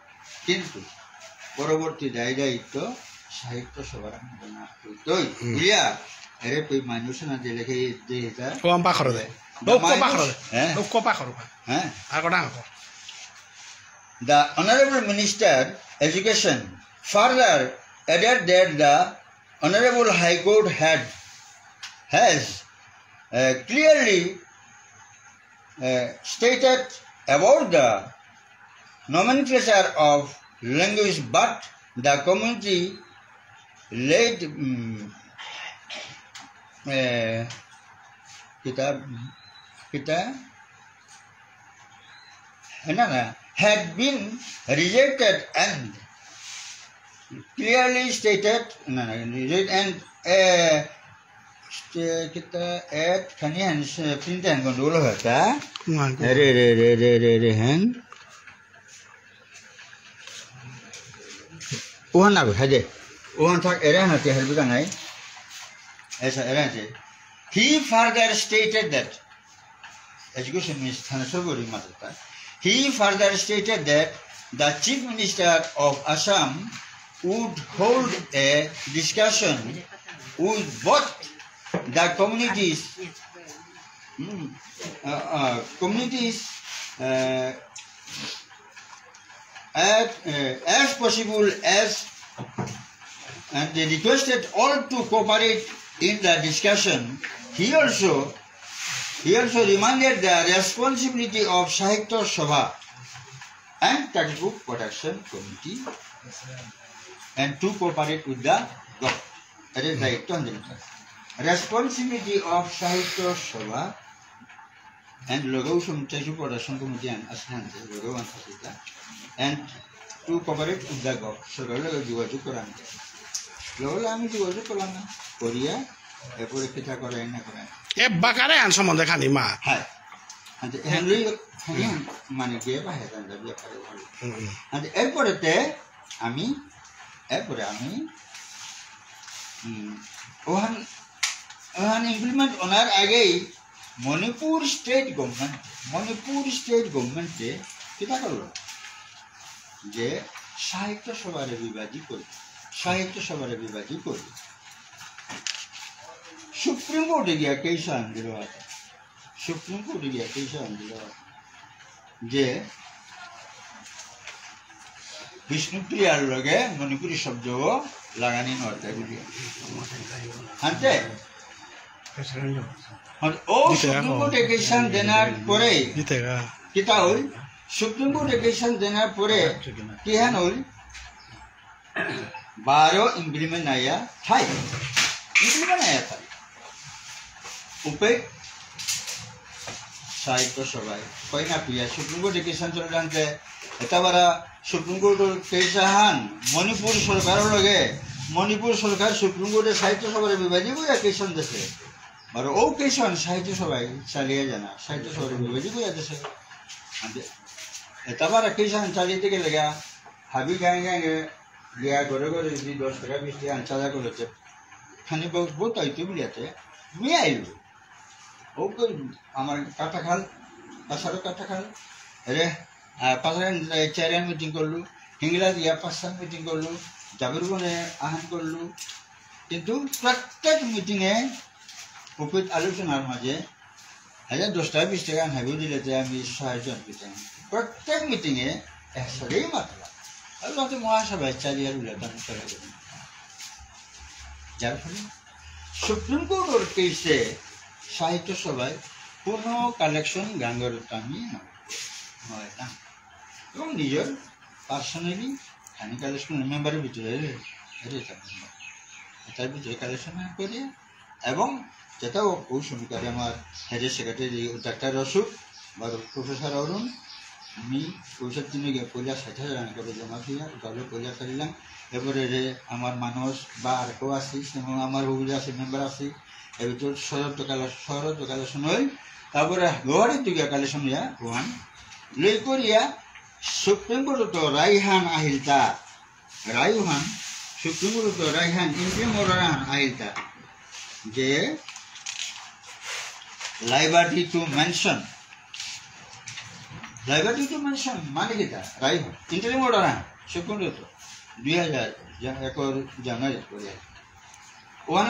কিন্তু পরবর্তী দায় দায়িত্ব সাহিত্য সভার মধ্যে না হইতই। হুম। বুঝিয়া, এরে তুই মানুষ না দিলে কি দিয়ে এটা? ও আম পাখর দে। The ও কো minus-, পাখর দে। হ্যাঁ। ও কো পাখর দে। হ্যাঁ। আর কোনা হবো? The Honorable Minister Education further added that the Honorable High Court had, has, uh, clearly, uh, stated about the nomenclature of language, but the community laid, mm, uh, কিতা, কিতা, না, না, had been rejected and clearly stated, না, না, reject and, uh, sta-, কিতা, at, খানি হান, প্রিন্ট হান গন্ডগোল হতা। না, না। আরে, রে, রে, রে, রে, রে, হান। ওহান না গো, হাজে। ওহান থাক, এরে হান আছে, হেলবি কানাই। এসা, এরে আছে। He further stated that Education Minister Thaneshwar বড়ুই মাততা। He further stated that the Chief Minister of Assam would hold a discussion with both the communities, hmm, uh, uh, communities, uh, as, uh, as possible as, and they requested all to cooperate in the discussion. He also, he also reminded the responsibility of Sahitya Sabha and Textbook Production Committee and to cooperate with the government. এরে দায়িত্ব আন দিলতা। Responsibility of Sahitya Sabha and লগেও সম-, চাইছো পড়া সংঘ মধ্যে আন-, আসে আনতে, লগেও আন আসে তা। And to cooperate with the government, সরকারর লগে যোগাযোগ করা আনতে। লগে লগে আমি যোগাযোগ করলাম না, করিয়া, এরপরে কিতা করে না করে। এ বাকারে আন সম্বন্ধে খানি মা। হ্যাঁ। আনতে, এহান লই, খানি আন, মানে, গিয়ে বা হেতান যাবি, ব্যাপারে ভালো। হুম, হুম। আনতে, এরপরেতে আমি, এরপরে আমি, হুম, ওহান, ওহান implement ওনার আগেই Manipur state government, Manipur state government এ কিতা করলো? যে সাহিত্য সভারে বিভাজি করলো, সাহিত্য সভারে বিভাজি করলো। সুপ্রিম কোর্টে গিয়া কেস আন দিল। সুপ্রিম কোর্টে গিয়া কেস আন দিল। যে বিষ্ণুপ্রিয়ার লগে মণিপুরী শব্দ লাগানি নরতে বুলিয়া। হানতে? ও সুপ্রিম কোর্টে কেস আন দেনার পরে দিতে গা। কিতা হইল? সুপ্রিম কোর্টে কেস আন দেনার পরে কিহান হইল? বারো implement আয়া থাই। Implement আয়া থাই। উপে সাহিত্য সভায় কই না পিয়া সুপ্রিম কোর্টে কেস আন চলে জানতে, এটা বারা সুপ্রিম কোর্টর কেস আহান মণিপুর সরকারর লগে, মণিপুর সরকার সুপ্রিম কোর্টে সাহিত্য সভারে বিভাজি করিয়া কেস আন দেসে। বারো ও কেস আন সাহিত্য সভায় চালিয়ে জানা, সাহিত্য সভারে বিভাজি করিয়া দেসে। আনতে, এটা বারা কেস আন চালিয়ে দিকে লেগা, হাবি গাঙে গাঙে গিয়া ঘরে ঘরে যদি দশ টাকা বিশ টাকা আনচাদা করতে, খানি বহুত, বহুত আইতো বুলিয়াতে, মি আইলো। ও কই আমার কাটাখাল, পাশারো কাটাখাল, রে, আহ, পাশারে, এ, চেয়ারম্যান মিটিং করলু, হিংলা দিয়া পাঁচটা মিটিং করলু, জাবির বনে আহান করলু। কিন্তু প্রত্যেক মিটিং এ উপস্থিত আলোচনার মাঝে হাজার দশ টাকা বিশ টাকা হাবিও দিলে যে আমি সাহায্য আনতে চাই। প্রত্যেক মিটিং এ একসাথেই মাতলা। আর তাতে মহাসভায় চালিয়ে উল্লেখ আমি করে দেবেন। যার ফলে সুপ্রিম কোর্টর কেসে সাহিত্য সভায় কোনো কালেকশন গাঙ্গর আমি নয় না। এবং নিজের পার্সোনালি আমি কালেকশন মেম্বারের ভিতরে এলে, এলে এটা মেম্বার। এটার ভিতরে কালেকশন করি এবং যেটাও ওই সমীকারে আমার হেড সেক্রেটারি ডাক্তার রসুক বা প্রফেসর অরুণ, আমি ওইসব দিনে গিয়ে পয়লা ষাট হাজার আনা করে জমা দিয়া, ওটা হলো পয়লা ছাড়লাম। এরপরে রে আমার মানুষ বা আর কেউ আসি, এবং আমার হবির আসি, মেম্বার আসি, এর ভিতরে শরৎ কালে, শরৎ কালে সময়, তারপরে গুয়াহাটিত গিয়া কালেকশন ইয়া ওহান লই করিয়া সুপ্রিম কোর্টত রায়হান আহিলতা, রায়হান, সুপ্রিম কোর্টত রায়হান, ইন্টারিম অর্ডার আহান আহিলতা, যে liberty to mention, liberty to mention মানে কিতা? রায়হান, ইন্টারিম অর্ডার আহান, সুপ্রিম কোর্টত, দুই হাজার, জা-, একর জানুয়ারি করে। ওহান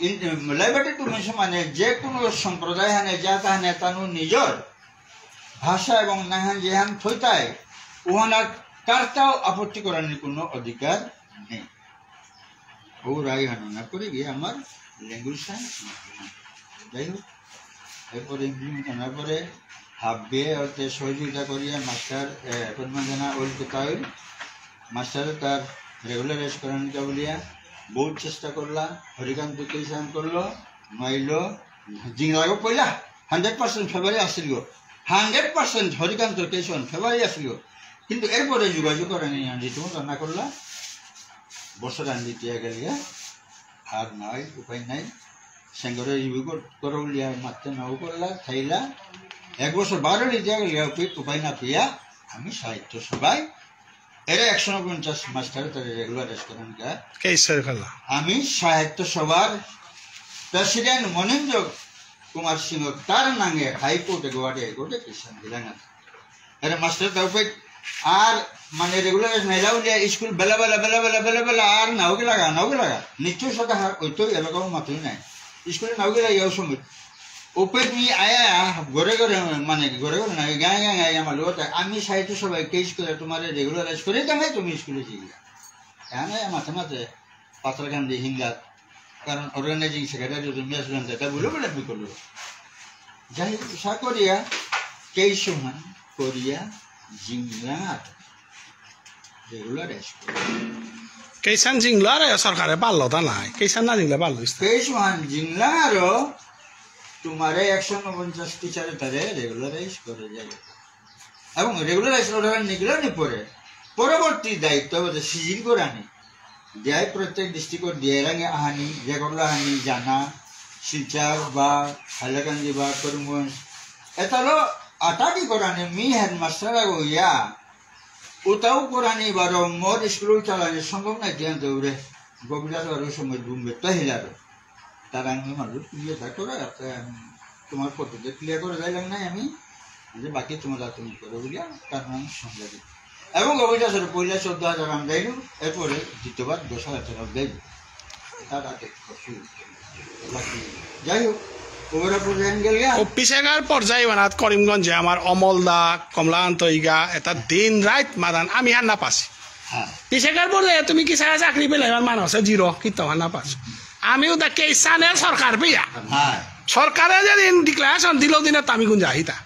ইন-, এম, liberty to mention মানে যে কোনো সম্প্রদায় হানে, জাত হানে, তানু নিজর ভাষা এবং নাঙহান যেহান থইতাই, ওহানাত কারতাও আপত্তি করানির কোনো অধিকার নেই। ও রায়হান না করে গিয়ে আমার ল্যাঙ্গুয়েজ সায়েন্স। যাই হোক, এরপরে ইমপ্লিমেন্ট হওয়ার পরে হাব্বে অর্থে সহযোগিতা করিয়া মাস্টার, এ, অ্যাপয়েন্টমেন্ট জানা ওইল কথা হইল। মাস্টারে তার রেগুলারাইজ করানিকা বুলিয়া বহুত চেষ্টা করলা, হরিকান্ত কেস আন করলো, মাইলো, জিংলাগো পইলা হান্ড্রেড পার্সেন্ট ফেভারি আসিল গো, হান্ড্রেড পার্সেন্ট হরিকান্ত কেস আন ফেভারি আসিল গো। কিন্তু এরপরে যোগাযোগ করানি আন রিতু রান্না করলা, বছর আন দিয়া গেল গা, আর নাই, উপায় নাই। সেঙ্গরে রিভিউ করো বুলিয়া মাত্র নাও করলা, থাইলা। এক বছর বারো দিয়া গেল গা, উপায়, উপায় না পেয়া আমি সাহিত্য সভায় এরা একশো পঞ্চাশ মাস্টার তারা রেগুলারাইজ করানিকা। কেস হয়ে গেল। আমি সাহিত্য সভার প্রেসিডেন্ট মনীন্দ্র কুমার সিংহ তার নাঙে হাইকোর্টে, গুয়াহাটি হাইকোর্টে কেস আন দিলাম। এরা মাস্টার তার উপরে আর মানে রেগুলারাইজ নাইলা বুলিয়া স্কুল বেলা বেলা, বেলা বেলা, বেলা বেলা আর নাও গেলাগা, নাও গেলাগা। নিশ্চয় সাথে হার ওই তো এলাকাও মাতুই নাই। স্কুলে নাও গেলা ইয়াও সময়। ওপেন মি আয়া, ঘরে ঘরে, মানে, ঘরে ঘরে না, গাঁয়ে গাঁয়ে আয়া মালু, ওটা আমি সাহিত্য সভায় কেস করে তোমারে রেগুলারাইজ করে, তাহলে তুমি স্কুলে যাই। এখানে মাঝে মাঝে পাথারকান্দি হিঙ্গাত, কারণ অর্গানাইজিং সেক্রেটারি তুমি আসলেন, এটা বলে বলে আমি করলো। যাই হোক, সা করিয়া, কেস সমান করিয়া, জিংলাত রেগুলারাইজ করে। কেসান জিংলো আর সরকারে পারলো তা নাই, কেসান না জিংলে পারলো ইস্তা। কেস সমান জিংলা আরো তোমারে একশো ঊনপঞ্চাশ টিচারে তারে রেগুলারাইজ করে যাবে। এবং রেগুলারাইজ অর্ডার নিগলানি পরে পরবর্তী দায়িত্ব হচ্ছে সিজিল করানি। দিয়াই প্রত্যেক ডিস্ট্রিক্টর দিয়াই রাঙে আহানি, রেকর্ড আহানি, জানা, শিলচর বা হাইলাকান্দি বা করিমগঞ্জ। এতালো আটাকি করানি মি হেডমাস্টার আগো ইয়া। উতাও করানি বারো মোর স্কুল চালানি সম্ভব নাই দিয়ান দৌড়ে। গোবিন্দাস বারো সময় ঘুমবে তো হিলারো। তার আমি মানুষ ইয়ে তা করে, একটা আমি তোমার পদ্ধতি ক্লিয়ার করে যাইলাম নাই আমি, যে বাকি তোমরা তুমি করো বুলিয়া, তার নাম সঙ্গে দিই। এবং অবৈধ আসলে পয়লা চোদ্দ হাজার আমি যাইলু, এরপরে দ্বিতীয়বার দশ হাজার টাকা যাইলু। তার আগে কষ্ট হইল। বাকি যাই হোক, ওরা পর্যায়ে গেল গা। ও পিছেকার পর্যায়ে বানাত করিমগঞ্জে আমার অমল দা, কমলাকান্ত ইগা, এটা দিন রাত মাদান আমি আর না পাসি। হ্যাঁ। পিছেকার পর্যায়ে তুমি কি সারা চাকরি পেলে আমার মানুষে জিরো, কিতা আর না পাস। আমিও তা কেসানে সরকার পেয়া। হ্যাঁ। সরকারে যেদিন ডিক্লারেশন দিল দিনে তো আমি কোন যাইতা।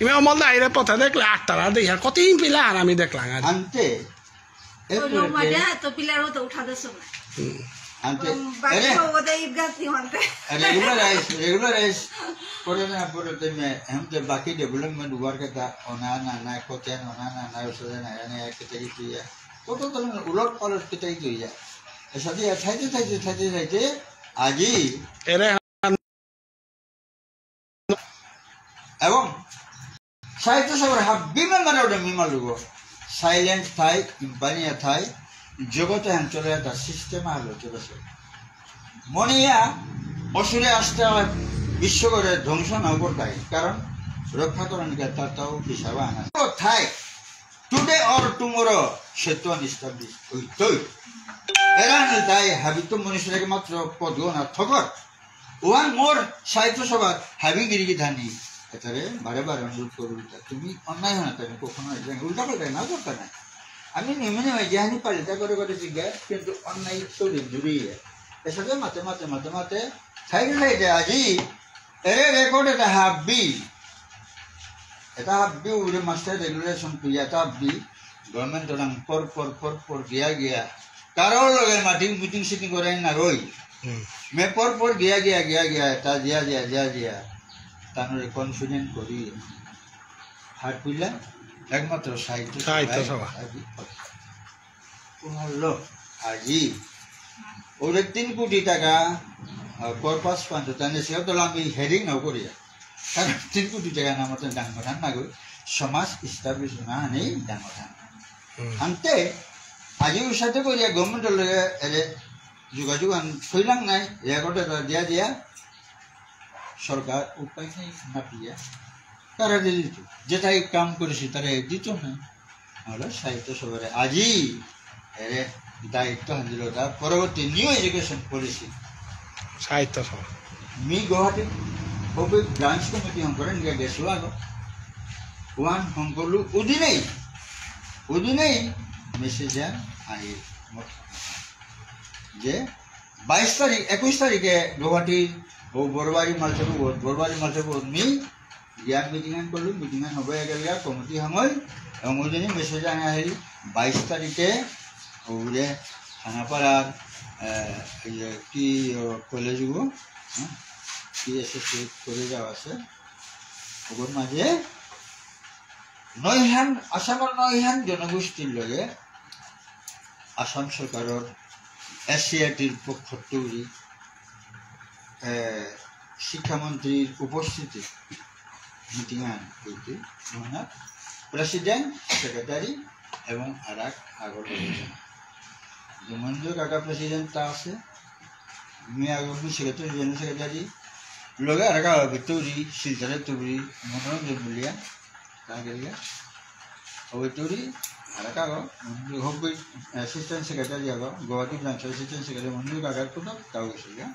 ইমে অমল দা আইরে পথে দেখলে আটটারা দেখিয়া কতদিন পিলা আর আমি দেখলাম আর। আনতে, এ ওই লোক করে মাঝে তো পিলার মতো উঠা দেছো না। হুম। আনতে, ওই বাকি এরে। তো ওদের ইবগাত নি মানতে। রেগুলারাইজ, রেগুলারাইজ করে না পরে তো মে, এম তো বাকি ডেভেলপমেন্ট ওয়ার্ক এটা অনা না না, কোথায় অনা না না, ওসাদে না, এনে এক কেটে গেছি ইয়া। কত তো উলট পালট কেটে গেছি ইয়া। এসাদে থাইতে, থাইতে, থাইতে, থাইতে, আজি এরে এবং সাহিত্য সভার হাব্বি মেম্বার ওটা মিমালুগো। সাইলেন্ট থাই, ইম্পানিয়া থাই, জগতে হান চলে একটা সিস্টেম আলো চলেছে। মনিয়া অসুরে আসতে হয় বিশ্ব করে ধ্বংস না করতাই, কারণ রক্ষা করার নিকে তার তাও হিসাবে আনা। থাই, টুডে অর টুমোরো সত্য নিষ্ঠা হইতই। এরা নিতাই হাবিত মনুষ্যকে মাত্র পদগো না থকর। ওয়ান মোর সাহিত্য সভার হাবি গিরিগি ধানি। এটারে বারে বারে অনুরোধ করবো, তা তুমি অন্যায় হয় না, তুমি কখনো এটা উল্টা পাল্টা না করতে না। আমি নিয়মে নিয়মে যেহানি পালিতা করে করে জিজ্ঞাসা, কিন্তু অন্যায় তো দূরেই। এসাদে মাতে মাতে মাতে মাতে সাইডে সাইডে আজি এরে রেকর্ড এটা হাব্বি। এটা হাব্বি উরে মাস্টার রেগুলেশন তুই এটা হাব্বি। গভর্নমেন্ট ওরাং পর পর পর পর গিয়া গিয়া। কারোর লগে মাটি মিটিং সিটিং করে না রই। হুম। মে পর পর গিয়া গিয়া গিয়া গিয়া এটা দিয়া দিয়া দিয়া দিয়া। তানুরে কনফিডেন্ট করি। হারপিলা একমাত্র সাহিত্য সাহিত্য সভায় সভা। আজি। ও হলো আজি। ওরে তিন কোটি টাকা, আহ, কর্পাস ফান্ড, তাহলে সেও তো আমি হেরিং নাও করিয়া। কারণ তিন কোটি টাকা নাম তো ডাঙর না গো। সমাজ এস্টাবলিশ না নেই ডাঙর। হুম। আনতে আজি ওর সাথে করিয়া গভর্নমেন্ট লগে এরে যোগাযোগ আন থইলাম নাই, রেকর্ড দিয়া দিয়া সরকার উপায় নেই না পিয়া। তারা দিয়ে দিত। যেটাই কাম করেছি, তারা দিত না। আমরা সাহিত্য সভারে আজি এরে দায়িত্ব হান দিল, তার পরবর্তী নিউ এডুকেশন পলিসি। সাহিত্য সভা। মি গুয়াহাটি হবি ব্রাঞ্চ কমিটি হঙকরে নিয়ে গেছিল আগো। ওয়ান হঙকরলু উদিনেই, উদিনেই মেসেজ আই যে বাইশ তারিখ, একুশ তারিখে গুয়াহাটি ও বড়বাড়ি মালঠেপু, বড়বাড়ি মালঠেপু মি গিয়া মিটিং আন করলু, মিটিং আন হবে গেলগা কমিটি হাঙই, এবং ওই দিনই মেসেজ আনা হেরি বাইশ তারিখে ওরে খানাপাড়ার, আহ, এই যে কি, ও, কলেজ গো, হ্যাঁ? কি এসএসসি কলেজ আছে, ওগুলোর মাঝে নয়হান, আসামর নয়হান জনগোষ্ঠীর লগে আসাম সরকারর এসসিইআরটির পক্ষ তৈরি, এ, শিক্ষামন্ত্রীর উপস্থিতি মিটিং আন হইতে ওনার প্রেসিডেন্ট, সেক্রেটারি এবং আর এক আগর মঞ্জু কাকা প্রেসিডেন্ট তা আছে, মি আগর মি সেক্রেটারি, জেনারেল সেক্রেটারি, লগে আর এক আগ ভিতরি, শিলচরে তুবরি, মনোরঞ্জন বুলিয়া, তা গেলিয়া। ওই তুরি, আর এক আগ, হবি, অ্যাসিস্ট্যান্ট সেক্রেটারি আগ, Guwahati branch assistant secretary Manju কাকার কোনো তাও গেছিল গিয়া।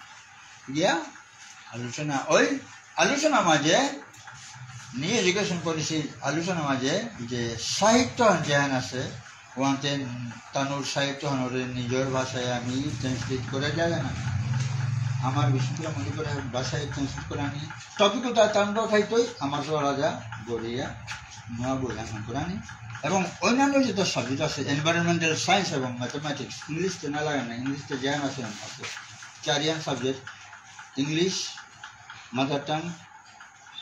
গিয়া, আলোচনা, ওই আলোচনা মাঝে, নিউ এডুকেশন পলিসি আলোচনা মাঝে যে সাহিত্য যেহান আছে, ওয়ানতে তানুর সাহিত্য হনরে নিজের ভাষায় আমি ট্রান্সলেট করে যায় না। আমার বিষ্ণুপ্রিয়া মণিপুরের ভাষায় ট্রান্সলেট করে আনি। টপিক তা তান্ডব খাইতই আমার সব রাজা গড়িয়া নোয়া বই আহান করে আনি। এবং অন্যান্য যেটা সাবজেক্ট আছে, এনভায়রনমেন্টাল সায়েন্স এবং ম্যাথমেটিক্স, ইংলিশ তো না লাগে না, ইংলিশ তো জ্ঞান আছে আমার কাছে। চারিয়ান সাবজেক্ট, ইংলিশ, মাদার টাং,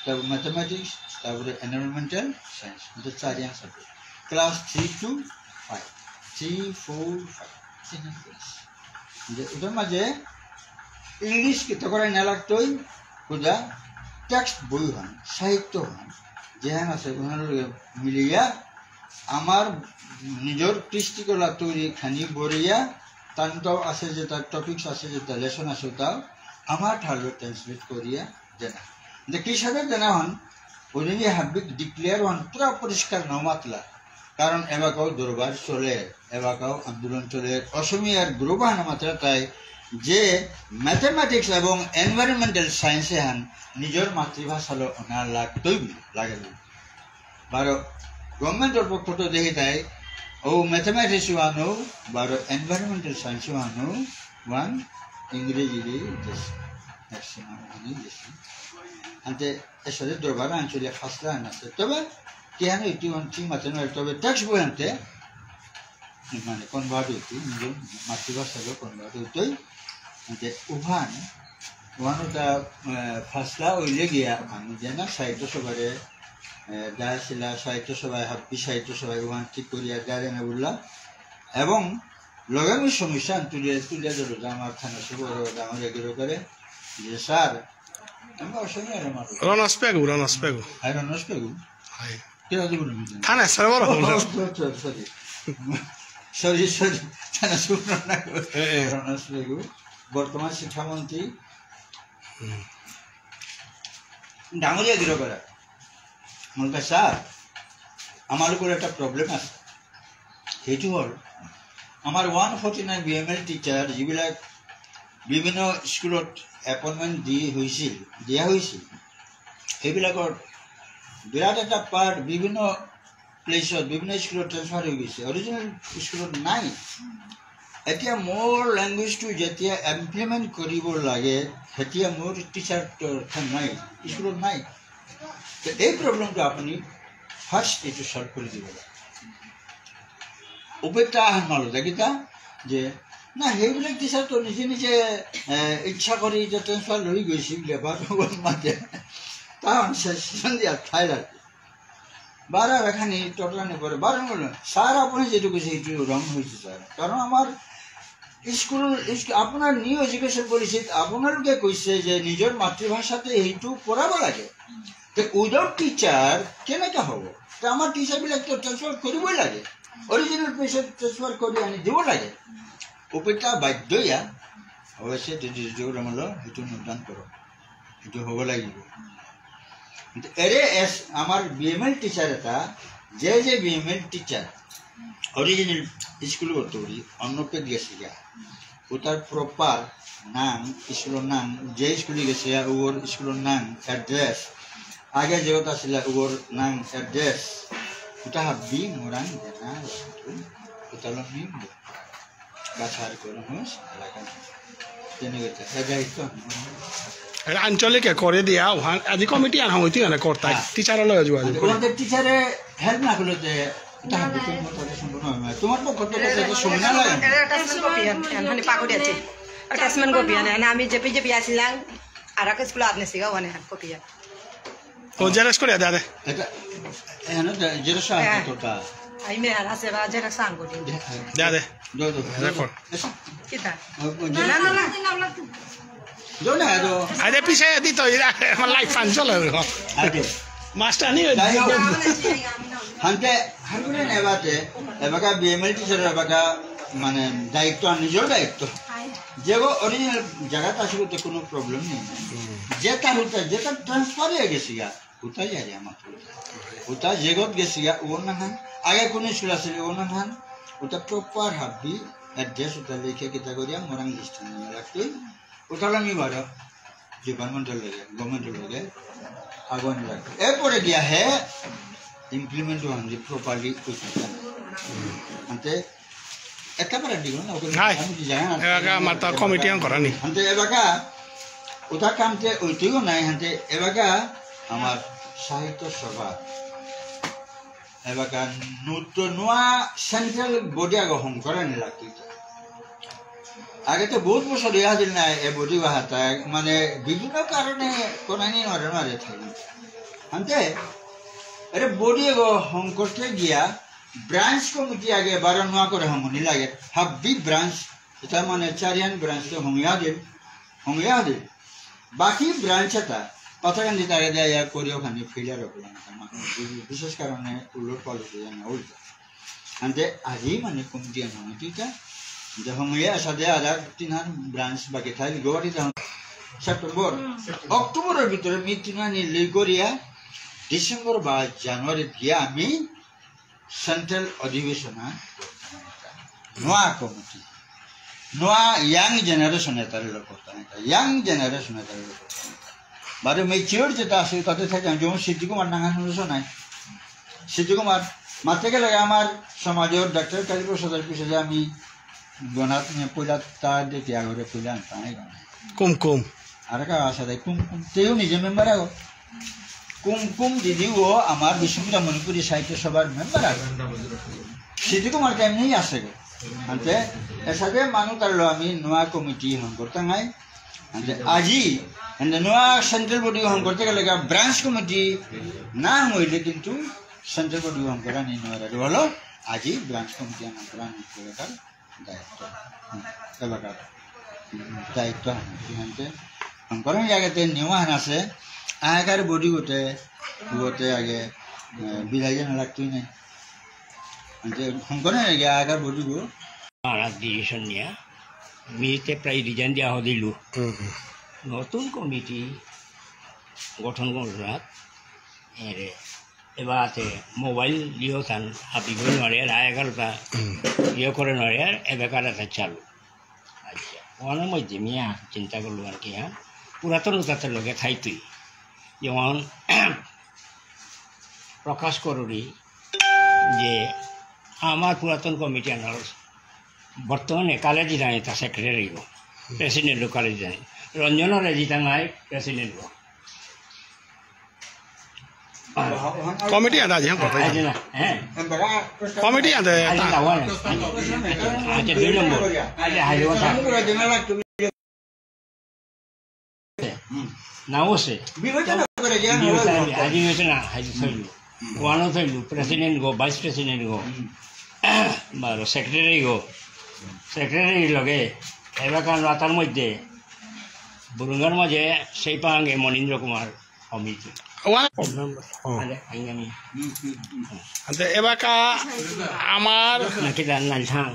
তারপর ম্যাথমেটিক্স, তারপরে এনভায়রনমেন্টাল সায়েন্স, এটা চারিয়ান subject. Class three to five, three, four, five, তিনটা ক্লাস। যে ওটার মাঝে ইংলিশ কিতা করে না লাগতই, খুদা টেক্সট বই হন, সাহিত্য হন, যেহান আছে ওহান মিলিয়া আমার নিজের কৃষ্টিকলা তৈরি খানি বরিয়া, তান্ত আছে যে তার টপিকস আছে যে তার লেসন আছে তাও আমার ঠারলো ট্রান্সলেট করিয়া দেনা। যে কি সাথে দেনা হন, ওদিন যে হাবিক ডিক্লেয়ার হন পুরা পরিষ্কার না মাতলা। কারণ এবাকাও দরবার চলে, এবাকাও আন্দোলন চলে। অসমীয়ার গ্রুপ হান মাত্রা তাই যে ম্যাথমেটিক্স এবং এনভায়রনমেন্টাল সায়েন্স হান নিজের মাতৃভাষালো অনা লাগতই লাগে না। বারো গভর্নমেন্টর পক্ষত দেখি তাই ও ম্যাথমেটিক্স ওয়ানো, বারো এনভায়রনমেন্টাল সায়েন্স ওয়ানো, ওয়ান ইংরেজি দিয়ে দেশ, ম্যাক্সিমাম ওখানে দেশ। আনতে এসাদে দরবার আঞ্চলে ফাসলা আন আছে। তবে কি হানো ইতি ওয়ান ঠিক মাতে নয়, তবে টেক্সট বই আনতে মানে কনভার্ট হইতে, নিজের মাতৃভাষালো কনভার্ট হইতই। যে উহান, উহান ওটা, আহ, ফাসলা ওইলে গিয়া আমি যে না সাহিত্য সভারে, আহ, ডায়াসিলা সাহিত্য সভায়, হাব্বি সাহিত্য সভায় উহান ঠিক করিয়া ডায়ারে না বললা। এবং লগে আমি সমস্যা তুলিয়া, তুলিয়া ধরো যে আমার থানা সভার ডাঙর এগুলো করে যে স্যার, আমি অসমীয়া আর আমার রনস পেগু, রনস পেগু। আর রনস পেগু। হাই। কেন দিব না? থানা সরবরাহ ও, হলো। Sorry, sorry, sorry. Sorry, sorry. থানা সুবর্ণ না। এ, এ। রনস পেগু। বর্তমান শিক্ষামন্ত্রী। হুম। ডাঙরিয়া গিরকরা। মনে কয়, "স্যার, আমার উপর একটা প্রবলেম আছে।" সেইটো হ'ল, আমাৰ one forty nine B M L teacher যিবিলাক বিভিন্ন স্কুলত এপইণ্টমেণ্ট দি হৈছিল, দিয়া হৈছিল, সেইবিলাকৰ বিৰাট এটা পাৰ্ট বিভিন্ন প্লেচত, বিভিন্ন স্কুলত ট্ৰেন্সফাৰ হৈ গৈছে, অৰিজিনেল স্কুলত নাই। এতিয়া মোৰ লেংগুৱেজটো যেতিয়া ইমপ্লিমেণ্ট কৰিব লাগে, তেতিয়া মোৰ টিচাৰ তো নাই, স্কুলত নাই। তো এই প্ৰব্লেমটো আপুনি ফাৰ্ষ্ট এইটো ছল্ভ কৰি দিব লাগে। উপেক্ষা আহান মালো, দেখিতা যে না, সেইবিলাক টিচাৰ তো নিজে নিজে, এ, ইচ্ছা কৰি এতিয়া ট্ৰেন্সফাৰ লৈ গৈছে, লেবাৰ মাতে। তাৰ চেচন দিয়া ঠাই লাগে। বারা এখানে টটলানি করে, বারা বললেন, "স্যার, আপনি যেটুকু সেই একটু রং হয়েছে, স্যার।" কারণ আমার স্কুল, স্কুল, আপোনাৰ নিউ এডুকেশ্যন পলিচিত আপোনালোকে কৈছে যে নিজৰ মাতৃভাষাতে সেইটো পঢ়াব লাগে। তে উইদাউট টিচাৰ কেনেকে হ'ব? তে আমাৰ টিচাৰবিলাকতো ট্ৰেন্সফাৰ কৰিবই লাগে, অৰিজিনেল প্লেচত ট্ৰেন্সফাৰ কৰি আনি দিব লাগে। উপেক্ষা বাধ্য ইয়া, অৱশ্যে যদি জোৰ আমলো সেইটো নিৰ্ধাৰণ কৰক। সেইটো হ'ব লাগিব। কিন্তু এৰে এছ-, আমাৰ বি এম এল টিচাৰ এটা, যে যে B M L teacher, original school তৰি অন্যপেত গেছিগা। উতাৰ প্ৰপাৰ নাম, স্কুলৰ নাম, যে স্কুলে গেছে, উগর স্কুলৰ নাম, এড্ৰেছ, আগে যেগত আছিলে, উগর নাম, এড্ৰেছ, উতা হাবি মোরাং দেনা লাগতই, উতালো মি কাছার করমুস এলাকা। তেনে গেছে, এ দায়িত্ব। এ আঞ্চলিকে করে দিয়া, ওহান, আজি কমিটি আন হইতে না করতাই। হ্যাঁ। টিচার লগে যোগাযোগ করে। ওদের টিচারে হেল্প না করলে তে, এটা হাবি তো মোর পক্ষে সম্ভব নয়। তোমার পক্ষ থেকে তো সময় না লাগে। এটা অ্যাটাচমেন্ট কপি আন, আন, মানে পাকড়ি আছে। অ্যাটাচমেন্ট কপি আন, আন, আমি জেপি জেপি আসিলাম, আর এক স্কুল আপনি সিগা ওখানে আন কপি আন। ও, জেরক্স করে দে, দে। এটা, এখানে তো জেরক্স আন হ্যাঁ। তোরটা। আই মে আর আছে বা জেরক্স আন করি। দে, দে। দে, দে। রেকর্ড। এসো। কিতা? ও, ও, না, না, না। যাও না, যাও। আরে পিছে দিত, এরা আমার লাইফ ফান চলে। আরে। মাস্টার নেই, যাই হোক। হানতে, হানগুলো নেবাতে, এবাকা বি এম এল টিচার এবাকা, মানে, দায়িত্ব, নিজের দায়িত্ব। যেগো অরিজিনাল জায়গাটা আসলে তো কোনো প্রবলেম নেই। হুম। যেটা হতে, যেটা ট্রান্সফার হয়ে গেছে গা, ওটাই আর আমার। ওটা যেগত গেছে গা, ও না হান। আগে কোনো স্কুল আসলে ও না হান। ওটা প্রপার হাবি, অ্যাড্রেস ওটা লিখে কিতা করিয়া, মোরাং লিস্ট নিয়ে রাখতে। ওটা আমি বারো। ডিপার্টমেন্টর লগে, গভর্নমেন্টর লগে আগুয়ানি লাগবে। এরপরে দিয়া হে ইমপ্লিমেন্ট হন যে প্রপারলি করতে পারে। আনতে একেবারে দিল না, ওকে নাই। আমি কি জানি না। এবাকা মাতা কমিটি আন করানি। আনতে এবাকা ওটা কামতে ওইটিও নাই, আনতে এবাকা আমার সাহিত্য সভা এবাকা নতুন নোয়া সেন্ট্রাল বডি আগ হঙকরানি লাগতই। আগে তো বহুত বছর ইয়া দিল না, এ বডি বাহাতা, মানে, বিভিন্ন কারণে কোনানি নরে নরে থাকি। আনতে, এরে বডি আগ হঙকরতে গিয়া, ব্রাঞ্চ কমিটি আগে বারো নোয়া করে হঙনি লাগে। হাব্বি ব্রাঞ্চ, এটা মানে চারিয়ান ব্রাঞ্চ তো হঙিয়া দিল, হঙিয়া দিল। বাকি ব্রাঞ্চ এটা, পাথাকান্দি তারে দেয়া ইয়া করিও খানি ফেলিয়ার হবো না, মানে, বিশেষ কারণে উলট পালট হয়ে না উল্টা। আনতে আজি মানে কমিটি আনা হইতে এটা, যে হঙিয়া সাদে আদার তিনহান ব্রাঞ্চ বাকি থাই, গুয়াহাটি তখন সেপ্টেম্বর, অক্টোবরের ভিতরে মি তিনহানি লই করিয়া, ডিসেম্বর বা জানুয়ারি দিয়া আমি সেন্ট্রাল অধিবেশন, হ্যাঁ? নোয়া কমিটি। নোয়া ইয়াং জেনারেশন এতারে লোক করতাম এটা। ইয়াং জেনারেশন এতারে লোক করতাম এটা। বারো ম্যাচিওর যেটা আছে, তাতে থাকে, যেমন সিদ্ধি কুমার নাঙহান মানুষ নাই। সিদ্ধি কুমার, মাতে গেলে আমার সমাজের ডাক্তার কালীপ্রসাদের পিছনে আমি গণাত নিয়ে পয়লা তার দিয়ে ত্যাগ করে পয়লা আনতাম, এই গণাত। কুম কুম। আর কার আছে তাই কুম কুম। তেও নিজে মেম্বার আগো। কুম কুম দিদিও আমার বিষ্ণুপ্রিয়া মণিপুরী সাহিত্য সভার মেম্বার আগো। সিদ্ধি কুমার তো এমনিই আছে গো। আনতে এসাদে মানু তারলো আমি নোয়া কমিটি হঙকরতাঙাই। আনতে আজি, আনতে নোয়া সেন্ট্রাল বডি হঙকরতে গেলে গা ব্রাঞ্চ কমিটি না হইলে কিন্তু সেন্ট্রাল বডি হঙকরানি নোয়ারা হলো আজি ব্রাঞ্চ কমিটি হঙকরানি দরকার। দায়িত্ব। হুম, এলাকার, হুম, দায়িত্ব হান। কিহানতে, হঙকরণ জায়গাতে নেওয়া হান আছে, আগেকার বডি গোটে, গোটে আগে, এ, বিলাই জানা লাগতই নাই। আনতে হঙকরণ জায়গা আগেকার বডি গো। আর ডিসিশন নিয়া, মিতে প্রায় রিজাইন দিয়া হদিলু। হুম, হুম। নতুন কমিটি গঠন করলাম। এরে এবাকাতে মোবাইল দিয়েও তান হাবি করে নড়ে, আর এগারোটা হুম। ইয়ে করে নড়ে, আর এবাকার এটা চালু। আচ্ছা, ওনার মধ্যে মিয়া চিন্তা করলো আর কি, হ্যাঁ? পুরাতন উতাতে লগে থাইতই। যেমন প্রকাশ করুরি যে আমার পুরাতন কমিটি আনার বর্তমানে কালেজি রায় তা সেক্রেটারি গো, প্রেসিডেন্ট গো কালেজি রায়। রঞ্জনরে জিতাঙাই প্রেসিডেন্ট গো। কমিটি আদা আজি, হ্যাঁ, কথা। আজি না, হ্যাঁ। কমিটি আদা আজি তা। না, ওয়ান। আচ্ছা, আচ্ছা, দুই নম্বর। আচ্ছা, হাজি ওয়ান। না, ওসে। বিবেচনা করে, জানো, বিবেচনা, ওই হাজি বিবেচনা, হাজি সইলু। ওয়ানও সইলু, প্রেসিডেন্ট গো, ভাইস প্রেসিডেন্ট গো। বারো, সেক্রেটারি গো। সেক্রেটারি লগে, এবার কারণ রাতার মধ্যে, বুরুঙ্গার মাঝে সেই পাহাঙ্গে মনীন্দ্র কুমার সমিতি। ওয়ান। ও। আরে, আইয়ামি। আচ্ছা, এবাকা আমার নাকি দান নাই থাং।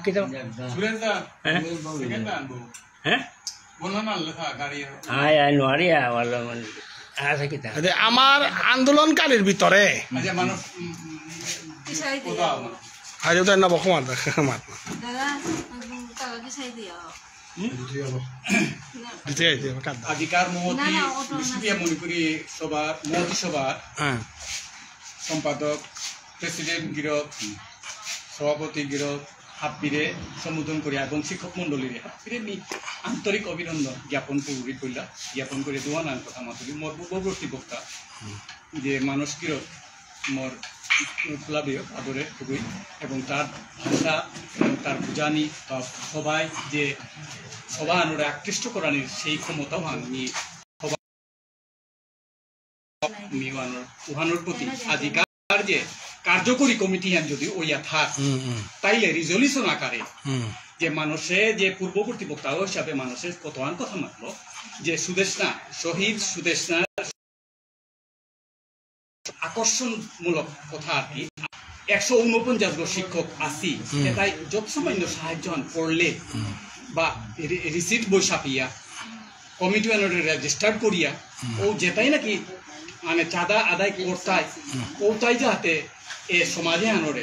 কিতা? হ্যাঁ? আয়, আয়, নোয়ারি, আয়, ওয়ালা, মানে, আছে কিতা? আচ্ছা, আমার আন্দোলনকারীর ভিতরে। আচ্ছা, মানুষ, উম, উম, উম, কোথাও, মানে। আজ ওদের না বকমান, মাত। দাদা, কাকা কি চাই দিয়া? হুম? না। দিতে আইতে, কাট দাও। আজিকার মহতি না, না, ওটা না। বিষ্ণুপ্রিয়া মণিপুরী সভার, মহতি সভার হ্যাঁ। সম্পাদক, প্রেসিডেন্ট গিরক, সভাপতি গিরক, হাব্বিরে সম্বোধন করিয়া এবং শিক্ষক মণ্ডলীরে হাব্বিরে মি আন্তরিক অভিনন্দন জ্ঞাপন করি কইলা, জ্ঞাপন করে দোয়া নাম কথা মাতুরি, মোর পূর্ববর্তী বক্তা যে মানস গিরক মোর প্লাবীয় আদরে খুবই এবং তার ভাষা এবং তার বুঝানি বা সবাই যে সভা আনোরে আকৃষ্ট করানির সেই ক্ষমতাও আমি মিওয়ানোর উহানোর প্রতি আজিকার যে কার্যকরী কমিটি হান যদি ওইয়া থাক, হুম, হুম। তাইলে রিজলিউশন আকারে হুম। যে মানুষে যে পূর্ববর্তী বক্তা হিসাবে মানুষের কতহান কথা মাতলো যে সুদেষ্ণা, শহীদ সুদেষ্ণার আকর্ষণমূলক কথা আর কি। একশো ঊনপঞ্চাশ গো শিক্ষক আছি, হুম। এটাই যত সামান্য সাহায্য হান করলে হুম। বা রি-, রিসিট বই ছাপিয়া কমিটি আনোরে রেজিস্টার্ড করিয়া, হুম। ও যেটাই নাকি মানে চাঁদা আদায় করতাই, হুম। ওটাই যাতে এ সমাজে আনোরে।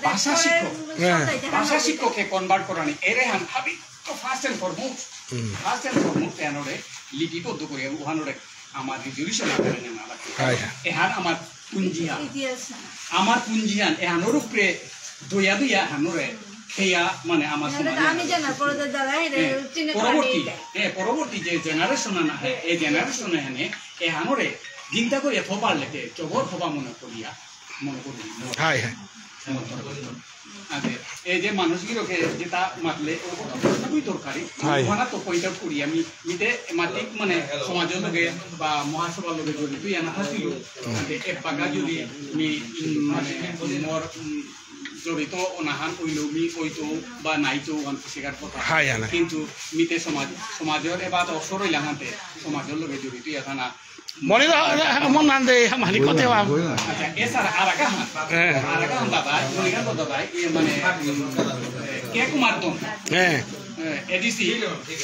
ভাষা শিক্ষক, হ্যাঁ। ভাষা শিক্ষককে কনভার্ট করানি, এরে হান ভাবি তো ফার্স্ট এন্ড ফরমোস্ট, হুম। ফার্স্ট এন্ড ফরমোস্ট এ আনোরে লিপিবদ্ধ করে, ওহানোরে আমার রিজলিউশন আকারে নেওয়া লাগবে। হ্যাঁ, হ্যাঁ। এহান আমার পুঞ্জিহান। আমার পুঞ্জিহান, এহানোর উপরে দইয়া দইয়া হানোরে খেয়া, মানে, আমার এহানোরে সমাজে আমি জানা পড়ে তো দাদা, এটা হ্যাঁ, চিনে পরবর্তী, পারি। হ্যাঁ, পরবর্তী যে জেনারেশন আনা হয়, এই জেনারেশন এহানে, এহানোরে চিন্তা করিয়া থো পারলে তে, জবর হবা মনে করিয়া, মনে করি। হাই, হাই। আচ্ছা, এই যে মানুষগুলোকে যেটা মাতলে, ও কথা খুবই দরকারি। হাই। ওখানে তো পয়েন্ট আউট করি আমি, মিতে মাতিক মানে সমাজের লগে বা মহাসভার লগে জড়িত ইয়া না হাসিল। যে এবাকা যদি মি, উম, মানে মোর, উম, জড়িত অনাহান হইলেও মি হইতো বা নাইতো ওখান শিকার কথা। হাই, হাই। কিন্তু মিতে সমাজ, সমাজের এবার অবসর হইলাম হাতে, সমাজের লগে জড়িত ইয়া থানা। মনে তো, মন নান দে, মালিক কথা বা। আচ্ছা, এছাড়া আরাকাহান। হ্যাঁ। আরাকাহান দাদা, মণিকান্ত দাদা, ইয়ে মানে, উম, কে কুমার দন। হ্যাঁ। এ, এডিসি,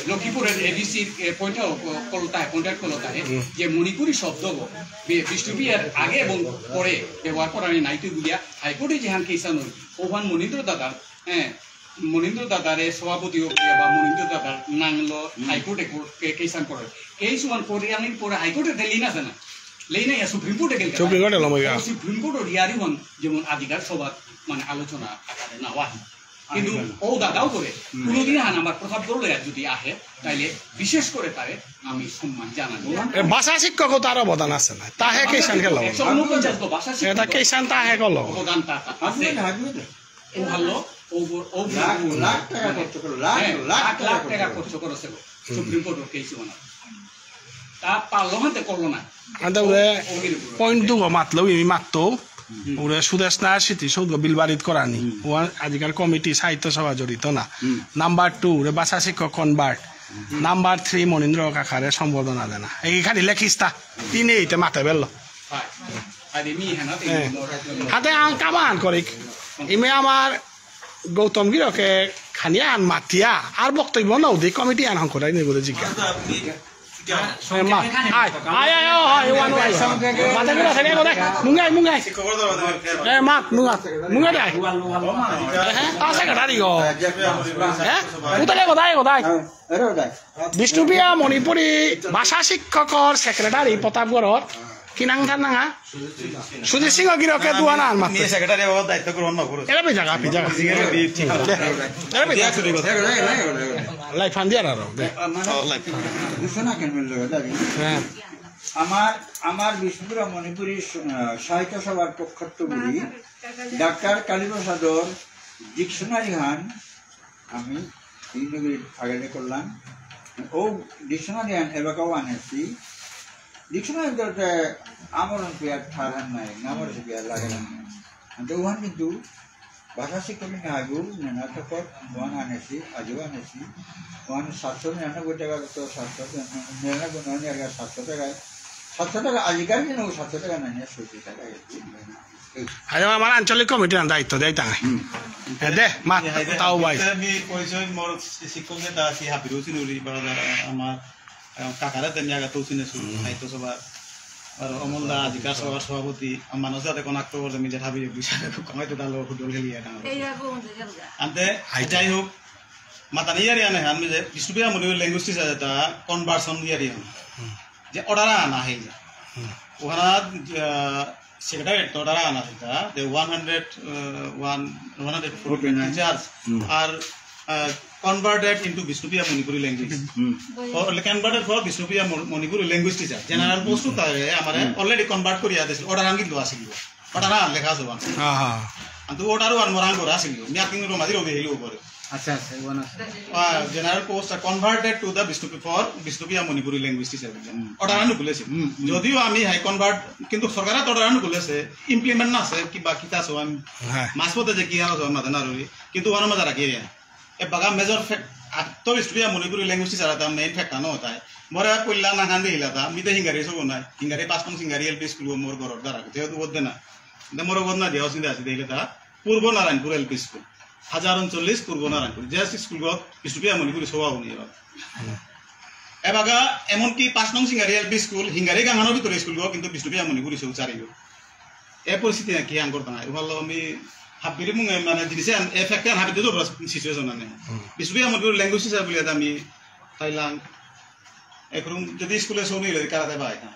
লক্ষ্মীপুরের এডিসির, এ, পয়েন্টও ক-, কলতায়, পয়েন্টের কলতায়, হুম। যে মণিপুরি শব্দ ব-, বি-, বিষ্ণুপ্রিয়ার আগে এবং পরে ব্যবহার করানি নাই তুই বুলিয়া হাইকোর্টে যেহান কেস আনল, ওহান মণীন্দ্র দাদার, হ্যাঁ, মণীন্দ্র দাদারে সভাপতি হোক বা মণীন্দ্র দাদার নাংলো হুম। হাইকোর্টে কোর্ট কে-, কেস আন করে। কেস ওয়ান করে আনি পরে হাইকোর্টে তে লেই না জানা। লেই না ইয়া সুপ্রিম কোর্টে গেল। সুপ্রিম কোর্টে লমইগা। সুপ্রিম কোর্ট ওর ইয়ারি ওয়ান যেমন আজিকার সভা মানে আলোচনা আকারে না ওয়ান। কিন্তু ও দাদাও করে, হুম। কোনোদিন হান আমার প্রতাপগড় লয়া যদি আহে, তাইলে বিশেষ করে তারে আমি সম্মান জানাবো। এ, ভাষা শিক্ষক তার অবদান আছে না, তাহে ভাষা কেসান শিক্ষক, গেল। একশো ঊনপঞ্চাশ গো ভাষা শিক্ষক এটা কেসান তাহে গেল। অবদান তা, তা আছে। Husband, husband. ও ভালো, ও গো-, ও লাখ, লাখ টাকা খরচ করে, লাখ, হ্যাঁ, লাখ লাখ, টাকা লাখ টাকা খরচ খরচ করে। সুপ্রিম কোর্ট ওর কেস বানাবো। তা পারলো হাতে করলো না। আনতে ওরে ও, ও গিরি পুরো। পয়েন্ট দুগো মাতলো, ইমি মাততো। হুম। ওরে সুদেষ্ণা স্মৃতি সৌধ বিল বারিত করানি। হুম। ও আজিকার কমিটি সাহিত্য সভা জড়িত না। হুম। নাম্বার টু, ওরে ভাষা শিক্ষক কনভার্ট। হুম। নাম্বার থ্রি, মণীন্দ্র কাকারে সম্বর্ধনা দেনা। এই খালি লেখিস্তা। তিনে এইতে মাতে বেললো। হয়। আরে মি হেনা তে হ্যাঁ। মোর হাতে আং কামান করিক। ইমে আমার গৌতম গিরকে খানিয়া আন মাতিয়া। আর বক্তব্য না উদি কমিটি আন হংকরাই নেই বলে জিজ্ঞাসা। এ, মা, আয়, আয়, আয়, আয়, ওয়ান, ওয়ান। মাথা ঘুরা, ফেলে কোথায়? মুঙ্গাই, মুঙ্গাই। এ, মাত, মুঙ্গা, মুঙ্গা দে। এ, হ্যাঁ, তা সেক্রেটারি গো। হ্যাঁ? কোথায় গো, দায় গো, দায়? বিষ্ণুপ্রিয়া মণিপুরী ভাষা শিক্ষকর সেক্রেটারি প্রতাপগড়র। কি নাঙ তার নাঙ, হা? সুজিত সিংহ গিরকে দুয়া না আর মাত্র। মি সেক্রেটারি বাবদ দায়িত্ব গ্রহণ না করো। এরা পে জায়গা, পে জায়গা। এরা পে জায়গা। লাই ফান্দিয়ার আরো, দে। ও, লাই ফান্দিয়ার। ঘোষণা কেন মিলল, দাদা? হ্যাঁ। আমার, আমার বিষ্ণুপ্রিয়া মণিপুরী স-, আহ, সাহিত্য সভার পক্ষত্ত বুলি ডাক্তার কালীপ্রসাদর ডিকশনারি হান আমি ইনোগ্রেট আগে করলাম। ও ডিকশনারি আন এবাকাও আনেছি। ডিকশনারি ধরতে আমরণ পেয়ার ঠারহান নাই, নামর সে পেয়ার লাগে না। তো ওহান কিন্তু ভাষা শিক্ষক না আগু, না তখন ওহান আনেছি, আজও আনেছি। ওহান সাতশো নিরানব্বই টাকা তো সাতশো, নিরানব্বই নয়, সাতশো টাকা। সাতশো টাকা আজিকার দিনে ও সাতশো টাকা নাই, ছয়শো টাকা। আজ আমার আঞ্চলিক কমিটির দায়িত্ব দেয় তাই। হুম। এ দে, মা, এ, হাই দে, তাও ভাই। আমি পরিচয় মোর শিক্ষক যেটা আছি, হাবিরু সিনুরি, বারো আমার, আহ, কাকারা তেমনি আগে তো চিনে শুরু, হুম। সাহিত্য সভা। আর অমল দা, আজিকার সভার সভাপতি, আর মানুষ যাতে কোন আক্রমণ আমি যেটা হাবিরু বিষয়ে খুব কমাইতে তাহলে ফুটবল খেলিয়া না। এই রকম হতে যাবে। আনতে, হাই। যাই হোক, মাতানি ইয়ারি আনে, আমি যে বিষ্ণুপ্রিয়া মণিপুরী ল্যাঙ্গুয়েজ টিচার এটা কনভার্সন ইয়ারি আনে। হুম। যে অর্ডার আনা হইল। হুম। ওখানে, আহ, সেক্রেটারিয়েট তো অর্ডার আনা হইতা, যে one hundred, ah, one, one hundred forty nine teachers hmm. Are, ah, converted into Bishnupriya Manipuri language। Hmm. Or converted for Bishnupriya Mon-, Manipuri language teacher। General হুম। Post তাই আমার হুম। Already convert করিয়া দিয়েছিল, অর্ডার আন কিন্তু আসিল। অর্ডার আন লেখা আছে ওখানে। হ্যাঁ, হ্যাঁ। আর তো অর্ডার ওয়ান মোরাং করে আসিল, মি আকিং রোমাদি রবি হেলু করে। আচ্ছা, আচ্ছা, ওখানে আছে। আহ, general post are converted to the Bishnupriya for Bishnupriya Manipuri language teacher বুলে। হুম। অর্ডার আন খুলেছে। হুম, হুম। যদিও আমি হাই কনভার্ট, কিন্তু সরকারে তো অর্ডার আন খুলেছে, ইমপ্লিমেন্ট না আছে, কি বাকি তা সব আমি হ্যাঁ। মাঝপথে যে কি আর সব মাথা না রবি, কিন্তু ওখানে মজা রাখি রে। এ বাগা মেজর ফ্যাক্ট, আর তো Bishnupriya Manipuri language teacher আতা মেইন ফ্যাক্ট না হতা। মোরে কইলা না কান দিলা তা, মিতে হিঙ্গারি সব নাই। হিঙ্গারি পাঁচ নং হিঙ্গারি এলপি স্কুল মোর ঘরর দ্বারা, যেহেতু বোধ না। দে মোর বোধ না দিয়া, অসুবিধা আছে, দেখলে তা। পূর্ব নারায়ণপুর এলপি স্কুল, হাজার ঊনচল্লিশ পূর্ব নারায়ণপুর, যে স্কুল গত বিষ্ণুপ্রিয়া মণিপুরী সভা উনি এবার। এবাকা এমনকি পাঁচ নং সিঙ্গারি এলপি স্কুল, হিঙ্গারি গাঙানোর ভিতরে স্কুল গো, কিন্তু বিষ্ণুপ্রিয়া মণিপুরী সব চারি গো। এ পরিস্থিতি কি আন করতে নাই? ওভালো আমি হাবিরি মুঙে মানে জিনিসে আন, এ ফ্যাক্টর হাবিতে তো সিচুয়েশন আনে। হুম। বিষ্ণুপ্রিয়া মণিপুরী ল্যাঙ্গুয়েজ টিচার বলে আমি তাইলাম, এখন যদি স্কুলে সব নিলে কারাতে পায় না।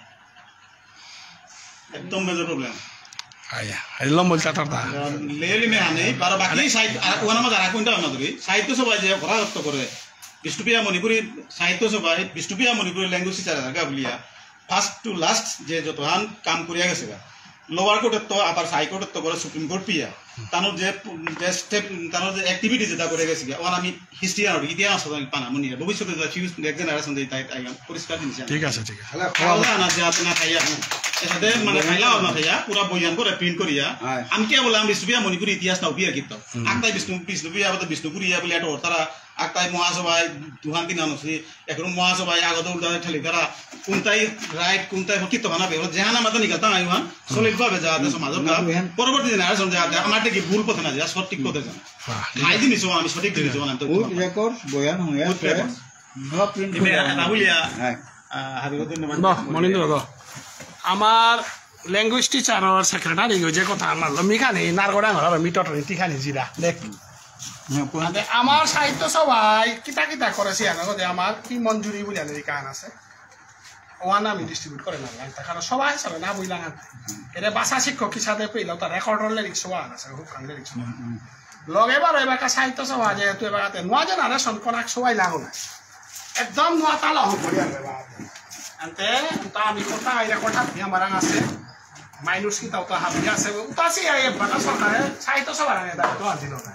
একদম মেজর প্রবলেম। আয়া, এই লম্বল চাটার দা। লেলি মে আনে, বারো বাকি সাহিত্য, আর ওখানে আমার যারা কোনটা আমরা ধরি, সাহিত্য সভায় যে করা রক্ত করে, বিষ্ণুপ্রিয়া মণিপুরী সাহিত্য সভায়, বিষ্ণুপ্রিয়া মণিপুরী ল্যাঙ্গুয়েজ টিচার আর বুলিয়া, ফার্স্ট টু লাস্ট যে যতহান কাম করিয়া গেছে গা, লোয়ার কোর্টের তো, আবার হাই কোর্টের তো করে সুপ্রিম কোর্ট পিয়া, তানোর যে, যে স্টেপ, তানোর যে অ্যাক্টিভিটি যেটা করে গেছে গা, ওখানে আমি হিস্ট্রি আর ইতিহাস আছে, আমি পানা মনে হয়। ভবিষ্যতে যা ফিউজ নেক্সট জেনারেশন যে তাই, তাই পরিষ্কার জিনিস আছে। ঠিক আছে, ঠিক আছে। তাহলে খাওয়া দাওয়া না, যা না খাইয়া, এসাদে মানে খাইলা না খাইয়া, পুরা বইয়ান করে প্রিন্ট করিয়া, হ্যাঁ। আমি কে বললাম, বিষ্ণুপ্রিয়া মণিপুরী ইতিহাস না উপিয়া কিতো। হুম। আক্তাই বিষ্ণু, বিষ্ণুপ্রিয়া, আবার বিষ্ণুপুরিয়া বলে একটা ওর তারা, আক্তাই মহাসভায় দুহান তিন আনসি, এখন মহাসভায় আগত উল্টা ঠেলি তারা, কোনটাই রাইট, কোনটাই কিতো বানাবে, ওরা যেহান আমাদের নিকাল তাই ওহান, সলিড ভাবে যাতে সমাজর না, না, ওহান। পরবর্তী জেনারেশন যাতে আমার কি ভুল পথে না যায়, সঠিক পথে যান। হ্যাঁ, ঠিক খাই আছে। জিনিস আমি সঠিক জিনিস বানাতে উঠতে পারবো। রেকর্ড বয়ান হয়ে উঠতে আছে। পারবো। ন প্রিন্ট ইমে করে এটা বলিয়া, হ্যাঁ। আহ, হাবিগো ধন্যবাদ। বাহ, মনীন্দ্র দা। আমার ল্যাঙ্গুয়েজ টিচার আর সেক্রেটারি যে কথা আমার লো, মিখানি নারগোড়া ঘর আর মিটর নীতি খানি জিরা। দেখ। হ্যাঁ, কোন আদে আমার সাহিত্য সভায় কিতা কিতা করেছি জানো যে আমার কি মঞ্জুরি বলে আনে কান আছে। ওয়ান আমি ডিস্ট্রিবিউট করে না, কারণ সবাই হিসাবে না বুঝলাম। এরে ভাষা শিক্ষক হিসাবে পেইলে তার রেকর্ড লিরিক্স ওয়ান আছে, হুকান লিরিক্স ওয়ান। হুম, হুম। লগে বারো এবাকা সাহিত্য সভা যেহেতু এবাকাতে নোয়া জেনারেশন কোন এক সবাই লাগো না। একদম নোয়া তালা হো করি আনবে বাবা। আনতে তো আমি কথা আইরা কথা আমার আছে। মাইনস কিতা উতা হাবি আছে। উতা সি আই এবাকা সরকারে সাহিত্য সভার আগে দায়িত্ব আর দিল না।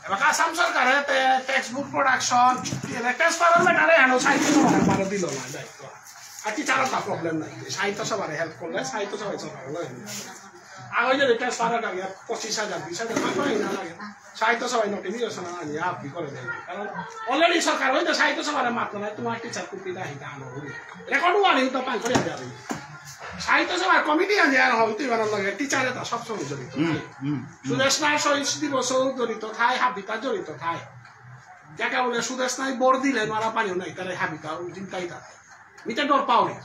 এবাকা আসাম সরকারে তে টেক্সট বুক প্রোডাকশন, চুক্তি এলে ট্রান্সফার ম্যাটারে আনো সাহিত্য সভার মানে দিল না দায়িত্ব। আর কি চালাতা প্রবলেম নাই। সাহিত্য সভারে হেল্প করলে সাহিত্য সভায় সরকার লাগে। আগে যদি ট্রান্সফার লাগে পঁচিশ হাজার, বিশ হাজার, তারপরে না লাগে। সাহিত্য সভায় নোটিফিকেশন আনি আপনি করে দেয়। কারণ অলরেডি সরকার হইতে সাহিত্য সভার মাত্র নাই, তোমার টিচার কুপি দাহি দাম হইবে। রেকর্ড ওয়ারি তো পান করে যাবে। সাহিত্য সভার কমিটি আনি আর হয়, তুই বানার লগে টিচার এটা সবসময় জড়িত। হুম, হুম, হুম। সুদেষ্ণার শহীদ দিবসও জড়িত থাই, হাবিতা জড়িত থাই। যাকে বলে সুদেষ্ণায় বোর দিলে মারা পানিও নাই, তাহলে হাবিতা ওই চিন্তাই থাকে। মিতে ডর পাওনি।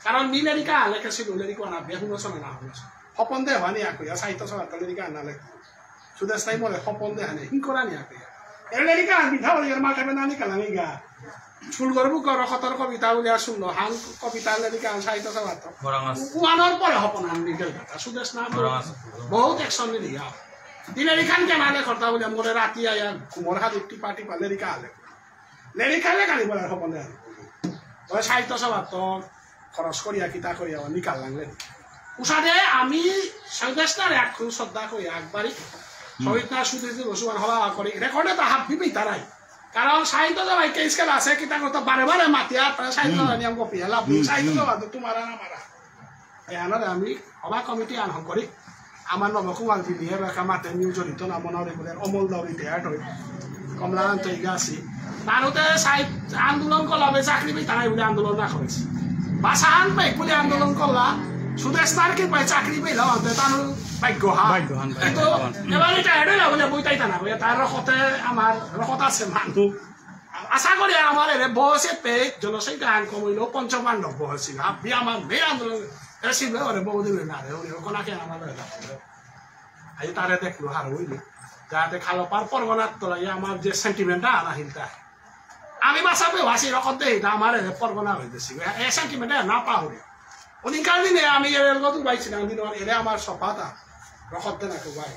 কারণ মি লেরিকা লেখেছিল, লেরিকা না, বেহুনো শোনে না, হুনো শোনে। হপন দে হয়নি একই, আর সাহিত্য সভার লেরিকা না লেখে। সুদেষ্ণায় বলে, হপন দে হানে, হিংকরা নি একই। এর লেরিকা, মিঠা বলে, এর মাঠে বেনা নি কালামি গা। ফুলগর বুকর কতর কবিতা বুলিয়া শুনলো, হান কবিতা লেরিক আন সাহিত্য সভাত। বরাং আছে। ওয়ানোর পরে হপন আন লিখের কথা, সুদেষ্ণা বরাং আছে। বহুত অ্যাকশন নিয়ে দিয়া। দিনের এখান কেন আলে কথা বুলিয়া মোরে রাতি আয়া ঘুমর হাত উঠি পাটি পালে লেরিক আলে। লেরিক আলে খালি বলার হপন দেয়। ওই সাহিত্য সভাত খরচ করিয়া কিতা করিয়া ও নিকাল লাগলে। উসাদে আমি সুদেষ্ণারে এক খুব শ্রদ্ধা করি একবারই। শহীদ না সুদেষ্ণা বসুয়ান হবা করি। রেকর্ডে তো হাত দিবেই তারাই। কারণ সাহিত্য সভায় কেস কেন আছে, কিতা করতে বারে বারে মাতিয়া, আপনারা সাহিত্য সভা নিয়ম কপি, লাভ নেই। সাহিত্য সভা তো তোমার আর আমার। এহানরে আমি সভা কমিটি আন হঙকরি। আমার নবকুমার বিলিয়ে বেকা মাতে নিউ জড়িত না মনে হলে বলে অমল দা রিটায়ার্ড হই। কমলাকান্ত ইগাছি। তারতে সাহিত্য আন্দোলন করলা, বে চাকরি পেয়ে তারাই বলে আন্দোলন না করেছি। বাসাহান পেয়ে বলে আন্দোলন করলা। সুদেষ্ণার কি পায় চাকরি পেলাম, আনতে তার ভাগ্য হা। ভাগ্যহান, তো ভাগ্যহান। এবার রিটায়ার্ড হইলা বলে বইতাই তা না, বলে তার রকতে আমার রকত আছে মানুষ। আশা করি আমার এরে বয়সে পে জনসংখ্যা আন কম হইলেও পঞ্চপাণ্ডব বয়স ছিল। হাবি আমার মেয়ে আন্দোলন এসে ওরে বহুদিন না রে, ওরে কোনাকে আমার লগে না। আজ তারে দেখলো হার হইল। যাতে খালো পার পরগনার তোলা আমার যে সেন্টিমেন্টটা আনা হিলতা। আমি বাসাবে ওয়াসি রকম দেই, এটা আমার এরে পরগনা হইতেছি। এ সেন্টিমেন্টটা না পাহুরি। ওদিনকার দিনে আমি এর গত পাইছিলাম, দিন এরে আমার সপাতা। রকম দেনা তো ভাই।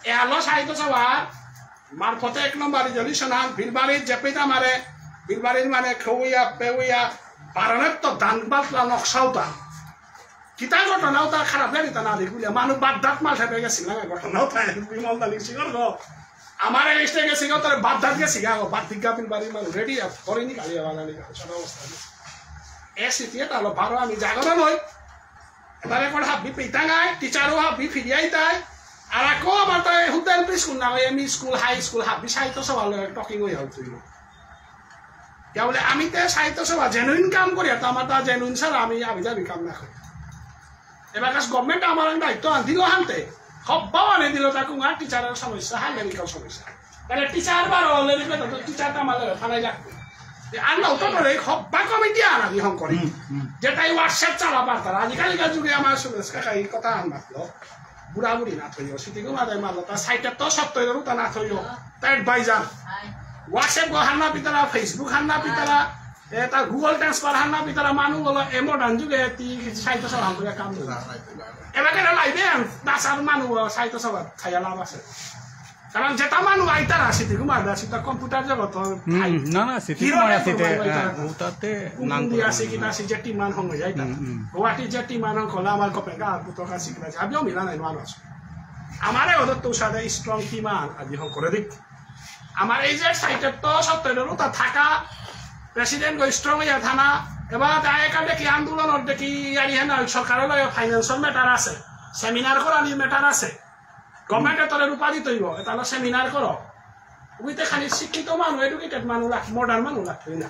এ আলো সাহিত্য সভা মারফতে এক নম্বর রেজলিউশন আন, বিলবাড়ির জেপিতা মারে, বিলবাড়ির মানে খেউইয়া, পেউইয়া, বারানের তো দান বাতলা নকশাও তা। কিতা ঘটনাও তা খারাপ জানি তা না দেখুলিয়া, মানুষ বাদ দাঁত মাল ঠেপে গেছিল না ঘটনাও তা, বিমল দানি সিগর গো। আমার এই স্টেজে সিগর তোর বাদ দাঁত গেছি গা, বাদ দিগা বিলবাড়ির মানুষ রেডি আপ, করিনি খালি বাগানি খালি, সব অবস্থা গেছে। এ সিটি এটা হলো বারো আমি জাগরণ হই, তাহলে এখন হাবি পিতাঙায়, টিচারও হাবি ফিরিয়াই তাই। আর আকো আমার তাই হুদ্দা এলপি স্কুল না, এমই স্কুল, হাই স্কুল, হাবি সাহিত্য সভা লয় টকিং হয়ে হল তুই। কে বলে, আমি তে সাহিত্য সভা জেনুইন কাম করি, আর তো আমার তা জেনুইন স্যার, আমি আমি যাবি কাম না করি। এবার কাছে গভর্নমেন্ট আমার দায়িত্ব আন দিল হানতে, হব্বা মানে দিল তা কুমার টিচারের সমস্যা, হাই মেডিকেল সমস্যা। তাহলে টিচার বারো হলে দেখবে তো টিচার তো আমার ফালাই লাগবে। যে আর না ওটা করে হব্বা কমিটি আনা দি হং করি। হুম, হুম। যেটাই WhatsApp চালা পারতারা। আজিকালিকার যুগে আমার সুরেশ কাকা এই কথা আন মাতলো। বুড়া বুড়ি না থইও, সিটি গো মাদাই মারলো, তার সাইটে তো সত্য এর উতা না থইও। তাই অ্যাডভাইজার। WhatsApp গো হান্না পিতারা, Facebook হান্না পিতারা, এ তার Google Transfer হান্না পিতারা মানু বলো, এ মডার্ন যুগে তি সাহিত্য সভা করে কাম দিল। এবার কেন লাইবে আন, দাসার মানু বলো, সাহিত্য সভা খাইয়া লাভ আছে। কারণ যেটা মানু আইতারা সিটি কুমার দাস, সেটা কম্পিউটার জগত হুম, আই। না, না, সিটি হিরো কুমার রে আসিতে, কুমার হ্যাঁ, আইতারা। ওটাতে কুকুম নাম দিয়া করে আসে না। কিনা আসে যে টিম মান হঙ যাইতা। হুম, হুম। গুয়াহাটি যে টিম মান হঙ করলে আমার কপেকা, আর কুতো কাছে কিনা আছে। আমিও মিলা নাই, মানু আছে। আমারে ওদের তো সাথে স্ট্রং টিম আর আজি হঙ করে দিক। আমার এই যে সাইটে তো সত্তর তা থাকা, প্রেসিডেন্ট গো স্ট্রং ইয়া থানা, এবার দায় কাটে কি আন্দোলন ওর দেখি ইয়ারি হ্যাঁ না, সরকারের লগে ফাইন্যান্সিয়াল ম্যাটার আছে, সেমিনার করানি ম্যাটার আছে। গভর্নমেন্টে তোরে রূপা দিতে হইব, এটা হলো সেমিনার করো। উইতে খালি শিক্ষিত মানুষ, এডুকেটেড মানুষ লাগ, মডার্ন মানুষ লাগবে না।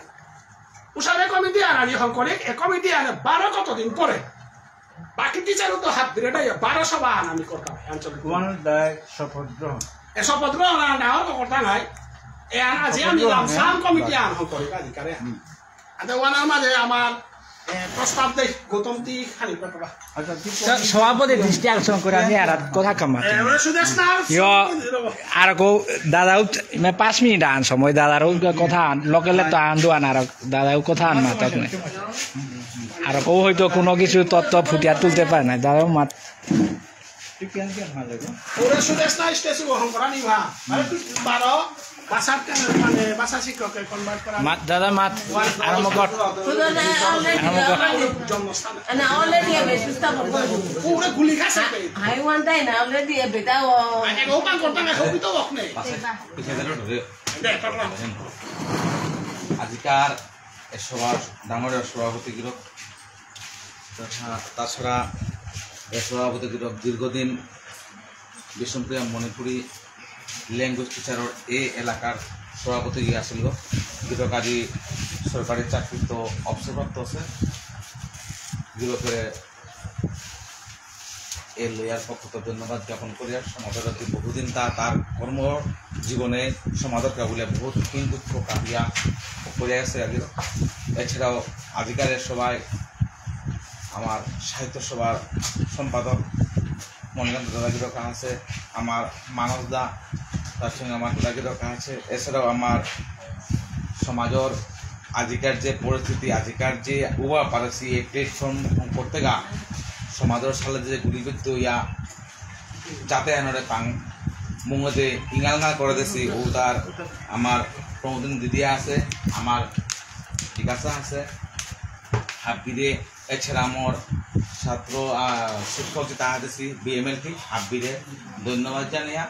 উসারে কমিটি আনানি হং করে, এ কমিটি আনে বারো কতদিন পরে। বাকি টিচারও তো হাত ধরে নাই, বারো সভা আনানি করতাম, আঞ্চলিক। কুমার দায় শপথ গ্রহণ। এ শপথ গ্রহণ আর না হলে করতাম নাই। এ আন আজি আমি শপথ গ্রহণ, লামসাম হ্যাঁ। কমিটি আন হং করে, কাজী কারে। হুম। আচ্ছা, ওনার মাঝে আমার, এ, প্রস্তাব দেই, গৌতম দি খালি কথা। আচ্ছা, ঠিক স-, আছে। সভাপতি দৃষ্টি আকর্ষণ করে আমি আর কথা কামাতে। এ, ওরা সুদেষ্ণা, ইয়ো, আর কো দাদাও, মে পাঁচ মিনিট আন সময়, দাদারও কথা আন, লোকেলে তো আন দুয়ান আর দাদাও কথা আন মাতাত নাই। আর কো হয়তো কোনো কিছু তথ্য ফুটিয়ে তুলতে পারে না, দাদাও মাত ঠিক আছে, ভালো লাগলো। ওরা সুদেষ্ণা স্টেজ গ্রহণ করা নি ভা। মানে তুই বারো ভাষার কা-, মানে ভাষা শিক্ষককে কনভার্ট করা। মা-, দাদা মাত আরম্ভ কর। সুদেষ্ণা already, আরম্ভ কর। Already, জন্মস্থান। না, already হবে, সুস্থ হবে। ওরা গুলি খাসে পে। হাই ওয়ান তাই না, already হবে, তাও। মানে ওপেন করতে না, সবই তো ওখানে। পিছে দিলে ঢুকে। দে, পাকড়া। আজিকার এ সভার ডাঙর সভাপতি গিরক তথা তাছাড়া এ সভাপতি গিরক দীর্ঘদিন বিষ্ণুপ্রিয়া মণিপুরী ল্যাঙ্গুয়েজ টিচারর এ এলাকার সভাপতি গিয়ে আসিল। গিরক আজি সরকারি চাকরিত অবসরপ্রাপ্ত আছে। গিরকরে এ লয়ার পক্ষত ধন্যবাদ জ্ঞাপন করিয়ার সমাজর প্রতি বহুদিন তা তার কর্ম জীবনে সমাজর কাবুলে বহুত হিন দুঃখ কাটিয়া করিয়া আছে আগে। এছাড়াও আজিকার এ সভায় আমার সাহিত্য সভার সম্পাদক মণিকান্ত দাদাগিরক আছে, আমার মানস দা, তার সঙ্গে আমার দাদাগিরক আছে। এছাড়াও আমার সমাজর আজিকার যে পরিস্থিতি, আজিকার যে উবা পারেসি এই প্ল্যাটফর্ম করতে গা সমাজর সালে যে গুলিবিদ্ধ ইয়া যাতে আনরে পাং মুঙে যে ইঙালঙা করে দেসি ও তার আমার প্রমোদিন দিদি আছে, আমার বিকাশা আছে, হাবিরে এছাড়া আমার ছাত্র, আহ, শিক্ষক যেটা আছে, বিএমএলটি, হাবিরে ধন্যবাদ জানিয়া।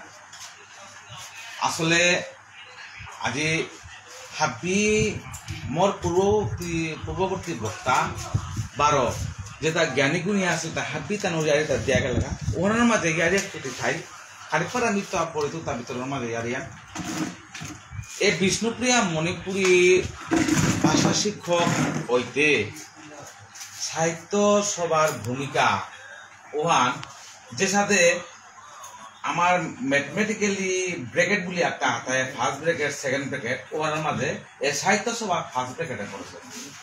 আসলে আজি হাবি মোর পূর্ববর্তী, পূর্ববর্তী বক্তা বারো যেটা জ্ঞানী গুণী আছে, তা হাবি তা নড়িয়ারি তা দিয়া গেল গা। ওনার মাঝে ইয়ারি একটু থাই। আরেকবার আমি তো পড়ে তো তা ভিতরের মাঝে ইয়ারিয়ান। এ বিষ্ণুপ্রিয়া মণিপুরী ভাষা শিক্ষক হইতে সাহিত্য সভার ভূমিকা ওহান, যে সাথে আমার ম্যাথমেটিক্যালি ব্র্যাকেট বুলি একটা হাতায়, ফার্স্ট ব্র্যাকেট, সেকেন্ড ব্র্যাকেট, ওহানর মাঝে এ সাহিত্য সভা ফার্স্ট ব্র্যাকেটে পড়েছে।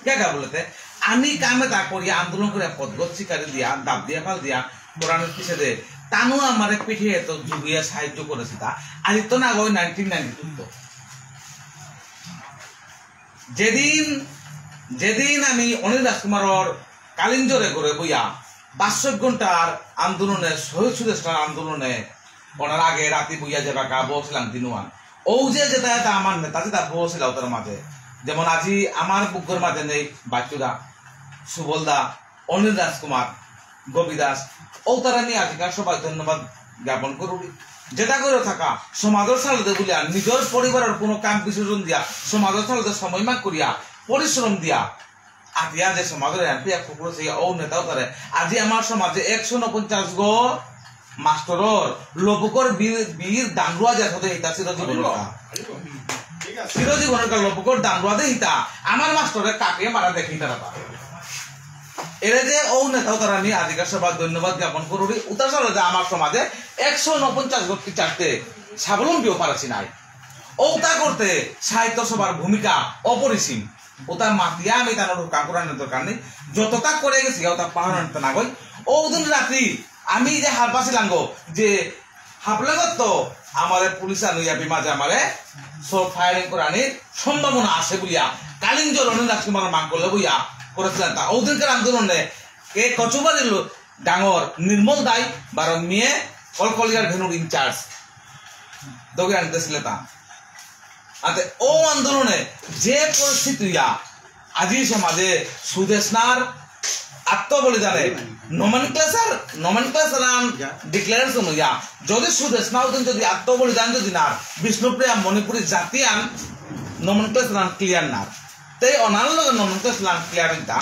কে কে বলতে, আমি কামে তা করি, আন্দোলন করে পদগত শিকারি দিয়া, দাব দিয়া, ফাল দিয়া, কোরআনের পিছে দে, তানু আমারে পিঠে এত জুগিয়া সাহায্য করেছে তা, আদিত্য নাগই নাইনটিন নাইনটি টু তো। যেদিন, যেদিন আমি অনিল রাজকুমারর কালিঞ্জরে ঘরে বইয়া বাষট্টি ঘন্টার আন্দোলনে, শহীদ সুদেষ্ণার আন্দোলনে, ওনার আগে রাতি বইয়া যে বাকা বসলাম দিনুয়ান। ও যে যেটা এটা আমার নেতা যেটা বসিল ওটার মাঝে, যেমন আজি আমার বুকর মাঝে নেই বাচ্চুদা, সুবলদা, অনিল রাজকুমার, গোপী দাস, ও তারা নিয়ে আজিকার সবাই ধন্যবাদ জ্ঞাপন করুরি। যেটা করে থাকা সমাজের সালতে বলিয়া, নিজের পরিবারের কোনো কাম বিসর্জন দিয়া, সমাজের সালতে সময় মান করিয়া, পরিশ্রম দিয়া, আতিয়া যে সমাজের এমপি এক কুকুর সেই ও নেতাও তারে, আজি আমার সমাজে একশো ঊনপঞ্চাশ গো মাস্টরর লবুকর বীর, বীর দান্ডুয়া যে আসতে হিতা চিরজীবনর কা। চিরজীবনর কা লবুকর দান্ডুয়া দে হিতা, আমার মাস্টরে কাকে মারা দেখি তারা পা। এরে যে ও নেতাও তারা নিয়ে আজিকার সভা ধন্যবাদ জ্ঞাপন করুরি, উতার সালে যে আমার সমাজে একশো ঊনপঞ্চাশ গো টিচারতে স্বাবলম্বীও পারাছি নাই। ওটা করতে সাহিত্য সভার ভূমিকা অপরিসীম। ওটা মাতিয়া আমি তার কাম করানোর দরকার নেই। যতটা করে গেছি, ওটা পাহাড় আনতে না গই। ও দিন রাতি আমি যে হারপাসি লাঙ্গো, যে হাবলাগত আমাদের পুলিশ আনুইয়া বিমাজে আমারে সব ফায়ারিং করানির সম্ভাবনা আছে বুলিয়া কালিঞ্জর অনিল রাজকুমার মাঙ্কলে বইয়া করেছিলেন। তা ওদিনকার আন্দোলনে কে কচুবাড়ির লো-, ডাঙর নির্মল দাই বারো মিয়ে কলকলিয়ার ভেনুর ইনচার্জ দৌড়ে আনতেছিলে তা। আতে ও আন্দোলনে যে পরিস্থিতি ইয়া আজি সমাজে সুদেষ্ণার আত্মবলিদানে নমেনক্লেচার, নমেনক্লেচার আন ডিক্লেয়ারেশন ইয়া, যদি সুদেষ্ণা ওদিন যদি আত্মবলিদান যদি না, বিষ্ণুপ্রিয়া মণিপুরী জাতি আন নমেনক্লেচার আন ক্লিয়ার না, তাই অনার লগে নমেনক্লেচার আন ক্লিয়ার ইতা।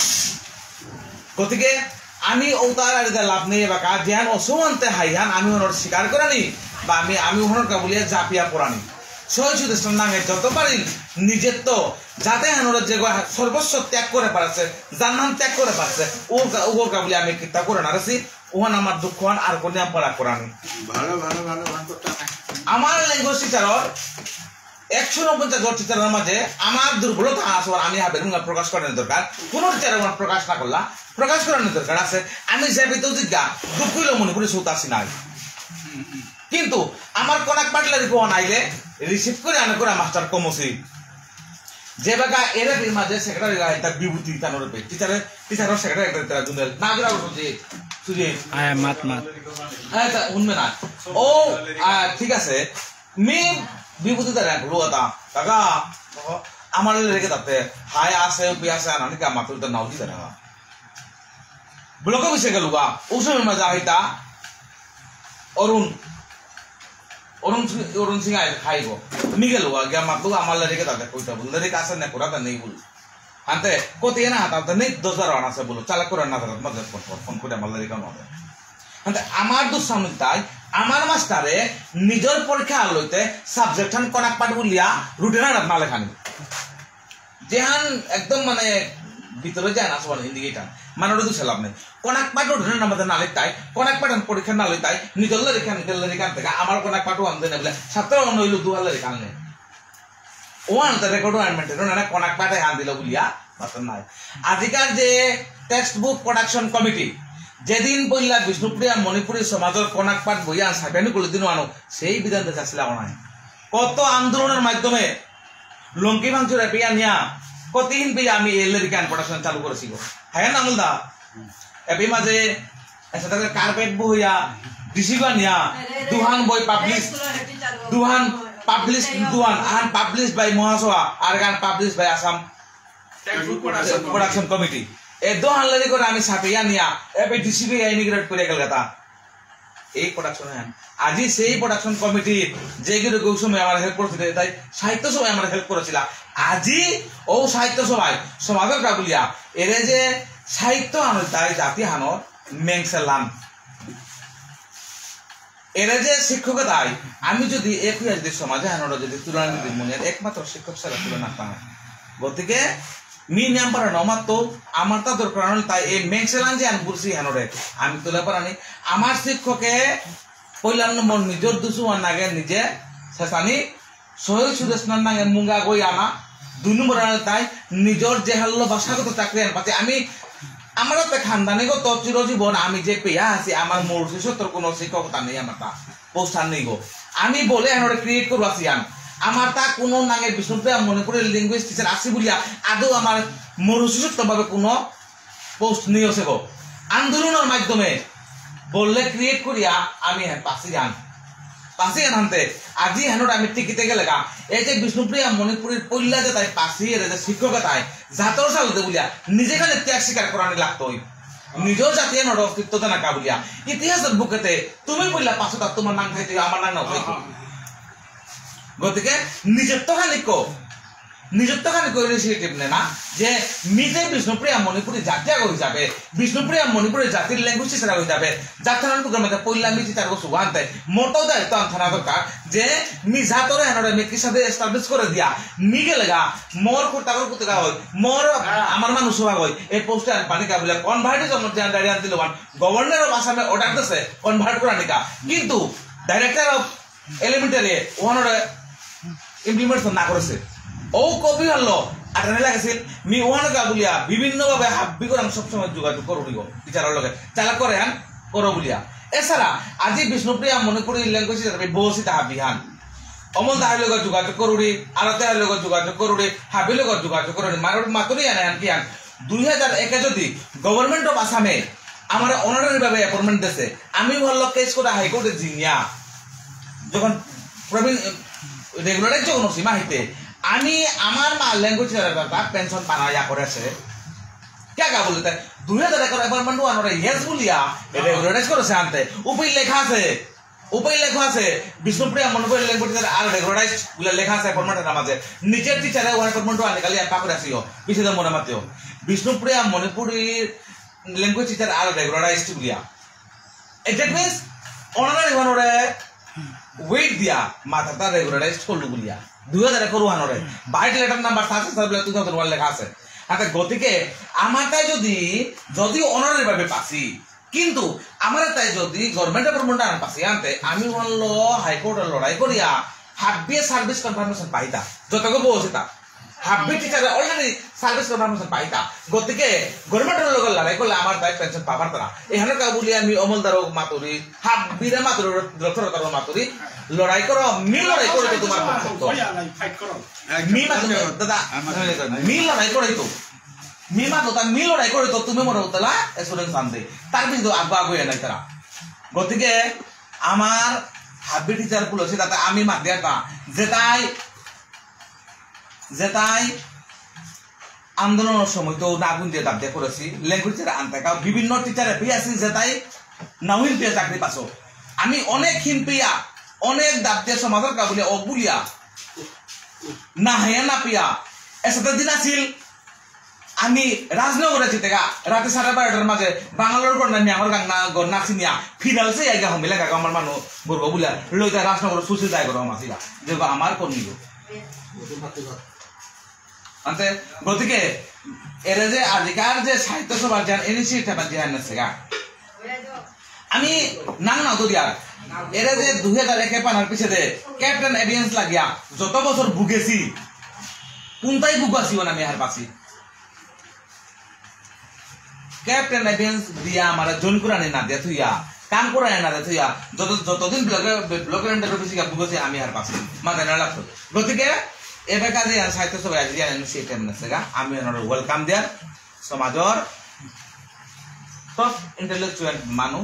গতিকে আমি ওতার আর এটা লাভ নেই, এবার কাজ যেহান অসুমন্তে হাইহান আমি ওনার স্বীকার করানি, বা আমি, আমি ওনার কাবুলিয়া জাপিয়া পড়ানি। শহীদ সুদেষ্ণার নাঙে যত পারি নিজের তো যাতে হানোর যে গো সর্বস্ব ত্যাগ করে পারছে, জানহান ত্যাগ করে পারছে, ওর কা-, ওর কাবুলিয়া আমি কিতা করে না রেছি, ওহান আমার দুঃখ হান আর কোনে পারা করানি। ভালো, ভালো, ভালো, ভালো কথা। আমার ল্যাঙ্গুয়েজ টিচারর একশো ঊনপঞ্চাশ জন টিচারর মাঝে আমার দুর্বলতা আছে, আর আমি হাবের মুঙে প্রকাশ করার দরকার। কোনো টিচার আমার প্রকাশ না করলা, প্রকাশ করার দরকার আছে। আমি যে ভিতরে জিজ্ঞা, দুঃখ হইল মনে করি সৌতা আসি নাই। কিন্তু আমার কনাক পাটলারি কোন আইলে রিসিভ করে আনে করে মাস্টার কমসি। যে বাকা এরে বির মাঝে সেক্রেটারি গায় তা বিভূতি তানোর পে। টিচারে, টিচারর সেক্রেটারি একটা তারা দুনেল। না জোড়া সুজিত, সুজিত। আয় মাত মাত। হ্যাঁ, তা উনমে না। ও, আ, ঠিক আছে। মি বিভূতি তারা এক লোক তা। কাকা, আমার লেগে তাতে। হায় আছে, বি আছে, আনানি কা মাতুর তা নাও দি তারা। ব্লকে বসে গেল গা। উসে মে মজা হইতা। অরুণ। অরুণ সিং, অরুণ সিং আই খাইব। মি গেল গা, গিয়া মাতলু আমার লেরিকে তাতে কইতা বল। লেরিক আছে না করা তা নেই বল। আনতে, কতি না হাতা তা নেই দশ হাজার আনা আছে বল। চালা করে না তারা মজা ফোন, ফোন করে আমার লেরিক আমার। আনতে, আমার দুঃসামিল তাই, আমার মাস্টারে নিজের পরীক্ষা লইতে সাবজেক্ট হান কনাক পাঠ বলিয়া রুটে না না লেখানি। যেহান একদম মানে ভিতরে যায় না সবার হিন্দি গীতা। মানে ওটা দুসে লাভ নেই। কনাক পাঠ ওঠে না আমাদের না লিখতাই, কনাক পাঠ পরীক্ষা না লিখতাই, নিজের লেরিক হান, নিজের লেরিক হান থেকে আমার কনাক পাঠ আনতে না বলে, ছাত্র অন্য হইল দুহার লেরিক আনলে। ও আনতে রেকর্ড আনমেন্টে, না, না, কনাক পাঠে আন দিল বলিয়া, বাসন নাই। আজিকার যে টেক্সট বুক প্রোডাকশন কমিটি, যেদিন বললা বিষ্ণুপ্রিয়া মণিপুরী সমাজের কনাক পাঠ বইয়া সাপেনি করে দিন আনো, সেই বিধান দেশে আসলে নাই। কত আন্দোলনের মাধ্যমে লঙ্কি ভাঙচুর এপিয়া নিয়া কতিদিন পেয়া আমি এ লেরিক আন production চালু করেসি গো। হ্যাঁ না, আমলদা? এপি মাঝে, আচ্ছা, তাহলে carpet বইয়া, ডিসি বানিয়া, দুহান বই publish, দুহান publish, দুহান, আন publish by মহাসভা, আর গান publish by Assam Production Committee। এ দুহান লেরিক করে আমি ছাপিয়া নিয়া, এপি ডিসি বানিয়া integrate করে গেল কথা। এই production হ্যাঁ। আজি সেই production committee যে গিরক সময় আমার help করেছিল, তাই সাহিত্য সভায় আমার help করেছিল। আজি ও সাহিত্য সভায় সমাজর কা বুলিয়া, এরে যে সাহিত্য আনো তাই জাতি হানো মেংসেলান। এরে যে শিক্ষক তাই, আমি যদি এক হইয়া যদি সমাজে হানোর যদি তুলনা যদি মনে হয়, একমাত্র শিক্ষক ছাড়া তুলনা পায়। গতিকে মি মেম্বার নমাতো আমার তা দরকার হল তাই এই মেংসেলান যে আন বুলসি হানোরে আমি তুলে পারানি। আমার শিক্ষকে পয়লা নম্বর নিজর দুসুয়ান নাগে নিজে শেষানি সহি সুদেশনার নাগে মুঙ্গা গই আনা। দুই নম্বর আনে তাই নিজর যে হাল্লো ভাষাগত চাকরি আন পাতে আমি আমার তে খানদানিগত চিরজীবন আমি যে পেয়া আছি আমার মূল শিষ্যত্বর কোনো শিক্ষকতা নেই আমার তা। পোস্টার নেই গো। আমি বলে এনরে ক্রিয়েট করবো আসি আন। আমার তা কোনো নাঙে বিষ্ণুপ্রিয়া মণিপুরী ল্যাঙ্গুয়েজ টিচার আসি বুলিয়া আদৌ আমার মনুষ্যত্ব ভাবে কোনো পোস্ট নেই আছে গো। আন্দোলনের মাধ্যমে বললে ক্রিয়েট করিয়া আমি হ্যাঁ পাসি আন। পাসি আন হানতে আজি হেনরে আমি টিকিতে গেলে গা। এই যে বিষ্ণুপ্রিয়া মণিপুরীর পল্লা যে তাই পাসি এর যে শিক্ষক তাই জাতর সালতে বুলিয়া নিজে খানে ত্যাগ স্বীকার করানি লাগতোই। নিজেও জাতীয় নর অস্তিত্ব জানা কা বুলিয়া। ইতিহাসের বুকেতে তুমি বললা পাঁচশো তা তোমার নাম খাইতে আমার নাম না খাইতে। গতিকে নিজের তো খালি কো, নিজের তো খালি কো ইনিশিয়েটিভ নে না যে নিজে বিষ্ণুপ্রিয়া মণিপুরী জাতীয় হিসাবে, বিষ্ণুপ্রিয়া মণিপুরী জাতির ল্যাঙ্গুয়েজ হিসাবে হিসাবে জাতহানর বুকের মধ্যে পইলা মিজি তার গো সুগান্তে মোটো দায়িত্ব আনথানা দরকার যে মি জাতরে হেনরে মি কিসাদে এস্টাবলিশ করে দিয়া মি গেলেগা মোর কুর্তাগর কুতিকা হয়, মোর আমার মানুষ হওয়া হয়, এই পোস্টে আন পানি কা বুলে কনভার্ট জমা জান ডায়রি আন দিল ওয়ান। গভর্নর অফ আসামে অর্ডার দিছে কনভার্ট করানিকা, কিন্তু ডাইরেক্টর অফ এলিমেন্টারি ওহানরে ইমপ্লিমেন্ট না করেছে। ও কপি হলো আটানে লাগেছিল মি ওহান কা বুলিয়া বিভিন্নভাবে হাব্বি করাম সবসময় যোগাযোগ করুরিব টিচারর লগে চালা করে হান করো বুলিয়া। এছাড়া আজি বিষ্ণুপ্রিয়া মণিপুরী ল্যাঙ্গুয়েজ হিসাবে বসিতা হাব্বি হান অমল দাহার লগে যোগাযোগ করুরি, আরতে হার লগে যোগাযোগ করুরি, হাব্বি লগে যোগাযোগ করুরি। মারুর মাতুরি আনে আনকি আন দুই হাজার একে যদি গভর্নমেন্ট অফ আসামে আমার অনারারি ভাবে অ্যাপয়েন্টমেন্ট দেছে, আমি হলো কেস করে হাইকোর্টে জিনিয়া যখন প্রবীণ রেগুলারাইজ যখন সীমা হইতে আমি আমার মা ল্যাঙ্গুয়েজ তার পেনশন পানা ইয়া করেছে। কে কা বলতে দুই হাজার একে অ্যাপয়েন্টমেন্ট আনরে ইয়েস বুলিয়া রেগুলারাইজ করেছে আনতে উপরে লেখা আছে। উপায় লেখা আছে, বিষ্ণুপ্রিয়া মণিপুরী ল্যাঙ্গুয়েজ টিচার আর রেগুলারাইজড বুলে লেখা আছে অ্যাপয়েন্টমেন্টের মাঝে। নিজের টিচারে ওয়ান অ্যাপয়েন্টমেন্ট আনে কালি একা করে আসিও, পিছে মনে মাতেও। বিষ্ণুপ্রিয়া মণিপুরী ল্যাঙ্গুয়েজ টিচার আর রেগুলারাইজড বুলিয়া। That means ওনারা ওনারে ওয়েট দিয়া মাথাটা রেগুলারাইজড করলো বুলিয়া। দুই হাজার একুশ ওয়ানরে বাইট লেটার নাম্বার সাতশো সাত বলে টু থাউজেন্ড ওয়ান লেখা আছে। আচ্ছা, গতিকে আমার তাই যদি, যদি অনারারি ভাবে পাসি, কিন্তু আমার তাই যদি গভর্নমেন্ট অ্যাপয়েন্টমেন্ট আনা পাসি আনতে আমি ওয়ানলো হাইকোর্টে লড়াই করিয়া হাব্বিয়ে সার্ভিস কনফার্মেশন পাইতা, যতগো বলছে তা হাব্বি টিচারে অলরেডি সার্ভিস কনফার্মেশন পাইতা। গতিকে গভর্নমেন্টের লগে লড়াই করলে আমার তাই পেনশন পাবার তারা। এখানে কা বলি আমি অমল দারও মাতুরি, হাব্বিরে মাতুরি, ডক্টর দারও মাতুরি, লড়াই করো, মি লড়াই করে তো তোমার পক্ষত্ত। মি মাতুরি, দাদা, মি লড়াই করে তো। মি মাতুরি, তা মি লড়াই করে তো তুমি মরে উতলা, এ স্টুডেন্ট সামনে। তার কিন্তু আগুয়া আগুয়া নাই তারা। গতিকে আমার হাব্বি টিচার পুলসি তাতে আমি মাতিয়া তা, যেটাই, যেটাই আন্দোলনের সময় তো আগুন দিয়ে দাব দিয়ে করেছি, ল্যাঙ্গুয়েজ টিচার আনতে কাউ বিভিন্ন টিচারে পেয়ে আসি, যেটাই নাউইন পেয়ে চাকরি পাসো। আমি অনেক হিন পেয়া, অনেক দাব দিয়ে সমাজের কাবুলিয়া, অবুলিয়া, না হেয়া না পেয়া, এসাদে দিন আসিল, আমি রাজনগরে জিতেগা, রাতে সাড়ে বারোটার মাঝে বাঙালোর গন্ডা মিয়ামর গাংনা গন্না সিনিয়া, ফিরালসে আইগা হমিলা গাগা আমার মানু, বলবো বুলিয়া, লইতা রাজনগর সুশীল দায় গরম আসিলা, যে আমার কোন নিল। আনতে, গতিকে, এরা যে আজিকার যে সাহিত্য সভার যে ইনিশিয়েটিভ আছে, যে আনছে গা। আমি নাং না তো দিয়ার। এরা যে দুই হাজার একে পানার পিছে দে, ক্যাপ্টেন এডিয়েন্স লাগিয়া, যত বছর ভুগেছি, কোনটাই ভুগাছি ওনা আমি হার পাছি। ক্যাপ্টেন এডিয়েন্স দিয়া আমার জয়েন করানি না দিয়া থুইয়া, কাম করানি না দিয়া থুইয়া, যত, যতদিন ব্লকে, ব্লক রেন্ডার অফিসে গিয়া ভুগেছি আমি হার পাছি। মাথায় না লাগতো। গতিকে, এবাকা যে আর সাহিত্য সভায় আজি যে initiative নেসেগা, আমি ওনারে welcome দিয়ার। সমাজর top intellectual মানু,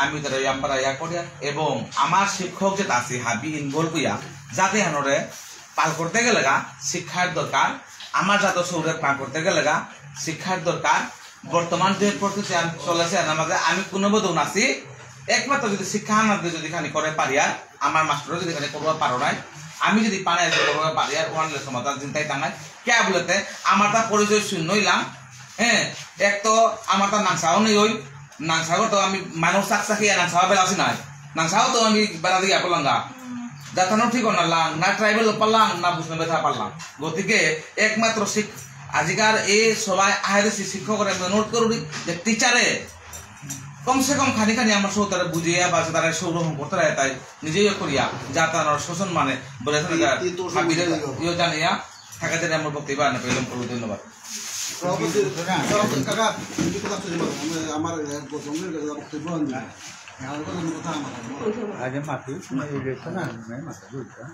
আমি তারা ইয়াম্পারা ইয়া করিয়া, এবং আমার শিক্ষক যেতা আছে হাবি involve হইয়া, যাতে হানরে পাল করতে গেলেগা শিক্ষার দরকার, আমার জাত সৌরে পাল করতে গেলেগা শিক্ষার দরকার। বর্তমান যে পরিস্থিতি আম-, চলেছে, এর মাঝে আমি কোনো বোধ নাছি, একমাত্র যদি শিক্ষা আনাতে যদি খানি করে পারি আর আমার মাস্টারও যদি খানি করবা পারো নাই, আমি যদি পারে যদি করবা পারি আর ওয়ান লে সমাধান চিন্তাই টাঙাই। কে বলতে আমার তা পরিচয় শূন্য হইলাম, হ্যাঁ, এক তো আমার তা নাংসাও নেই ওই, নাংসাগো তো আমি মানুষ চাক চাকিয়া নাংসাও বেলাসি নাই, নাংসাও তো আমি বেলা দিয়া পারলাঙ্গা, জাতানো ঠিক না লাং, না ট্রাইবেল পারলাম, না বুঝলে বেথা পারলাম। গতিকে একমাত্র শিক-, আজিকার এই সভায় আহের শিক্ষকরে আমি অনুরোধ করুরি যে টিচারে কমসে কম খানি খানি আমার সৌতারে বুঝিয়া বা তারা সৌরভ করতে রায় তাই নিজেই করিয়া জাতানোর শোষণ মানে বলে থাকে এই, এই তো হাবিরে সৌরভ ইয়ে জানিয়া থাকাতে আমার বক্তব্য আনে পেলাম করবো। ধন্যবাদ। সভাপতি, সভাপতি কাকা, তুমি কথা শুনবো, আমি আমার, এ, বক্তব্য আনবো। আমার কথা, আমার কথা। আগে মাটি, তোমার এই রেটটা না, আমি মাথা বলতাম।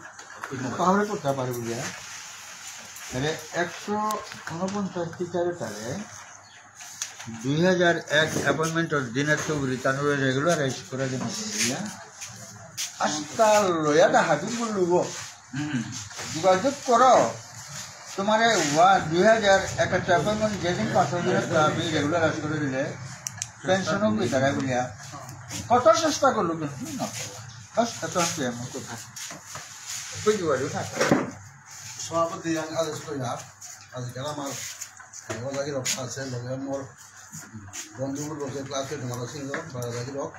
পাহাড়ে করতে পারে বুঝিয়া। তাহলে একশো ঊনপঞ্চাশ টিচারে তাহলে দুই হাজার এক অ্যাপয়েন্টমেন্টর দিনের চৌধুরী তানুরে রেগুলারাইজ করে দিন বুঝিয়া। আজকাল লয়া ডাহাবি বললুব। হুম। যোগাযোগ করো। তোমারে ওয়া দুই হাজার একাত্তর মানে যেদিন পাঁচ হাজার আমি রেগুলার আজ করে দিলে পেনশনও কি তারা বলিয়া কত চেষ্টা করলো কিন্তু না। বাস এত আছে আমার কথা। বুঝতে পারি না। সভাপতি আমি আদেশ করি না। আজকাল আমার ওজাগি রক্ষা আছে, লগে মোর বন্ধু লোকে ক্লাসে তোমার সিংহ, ওজাগি রক।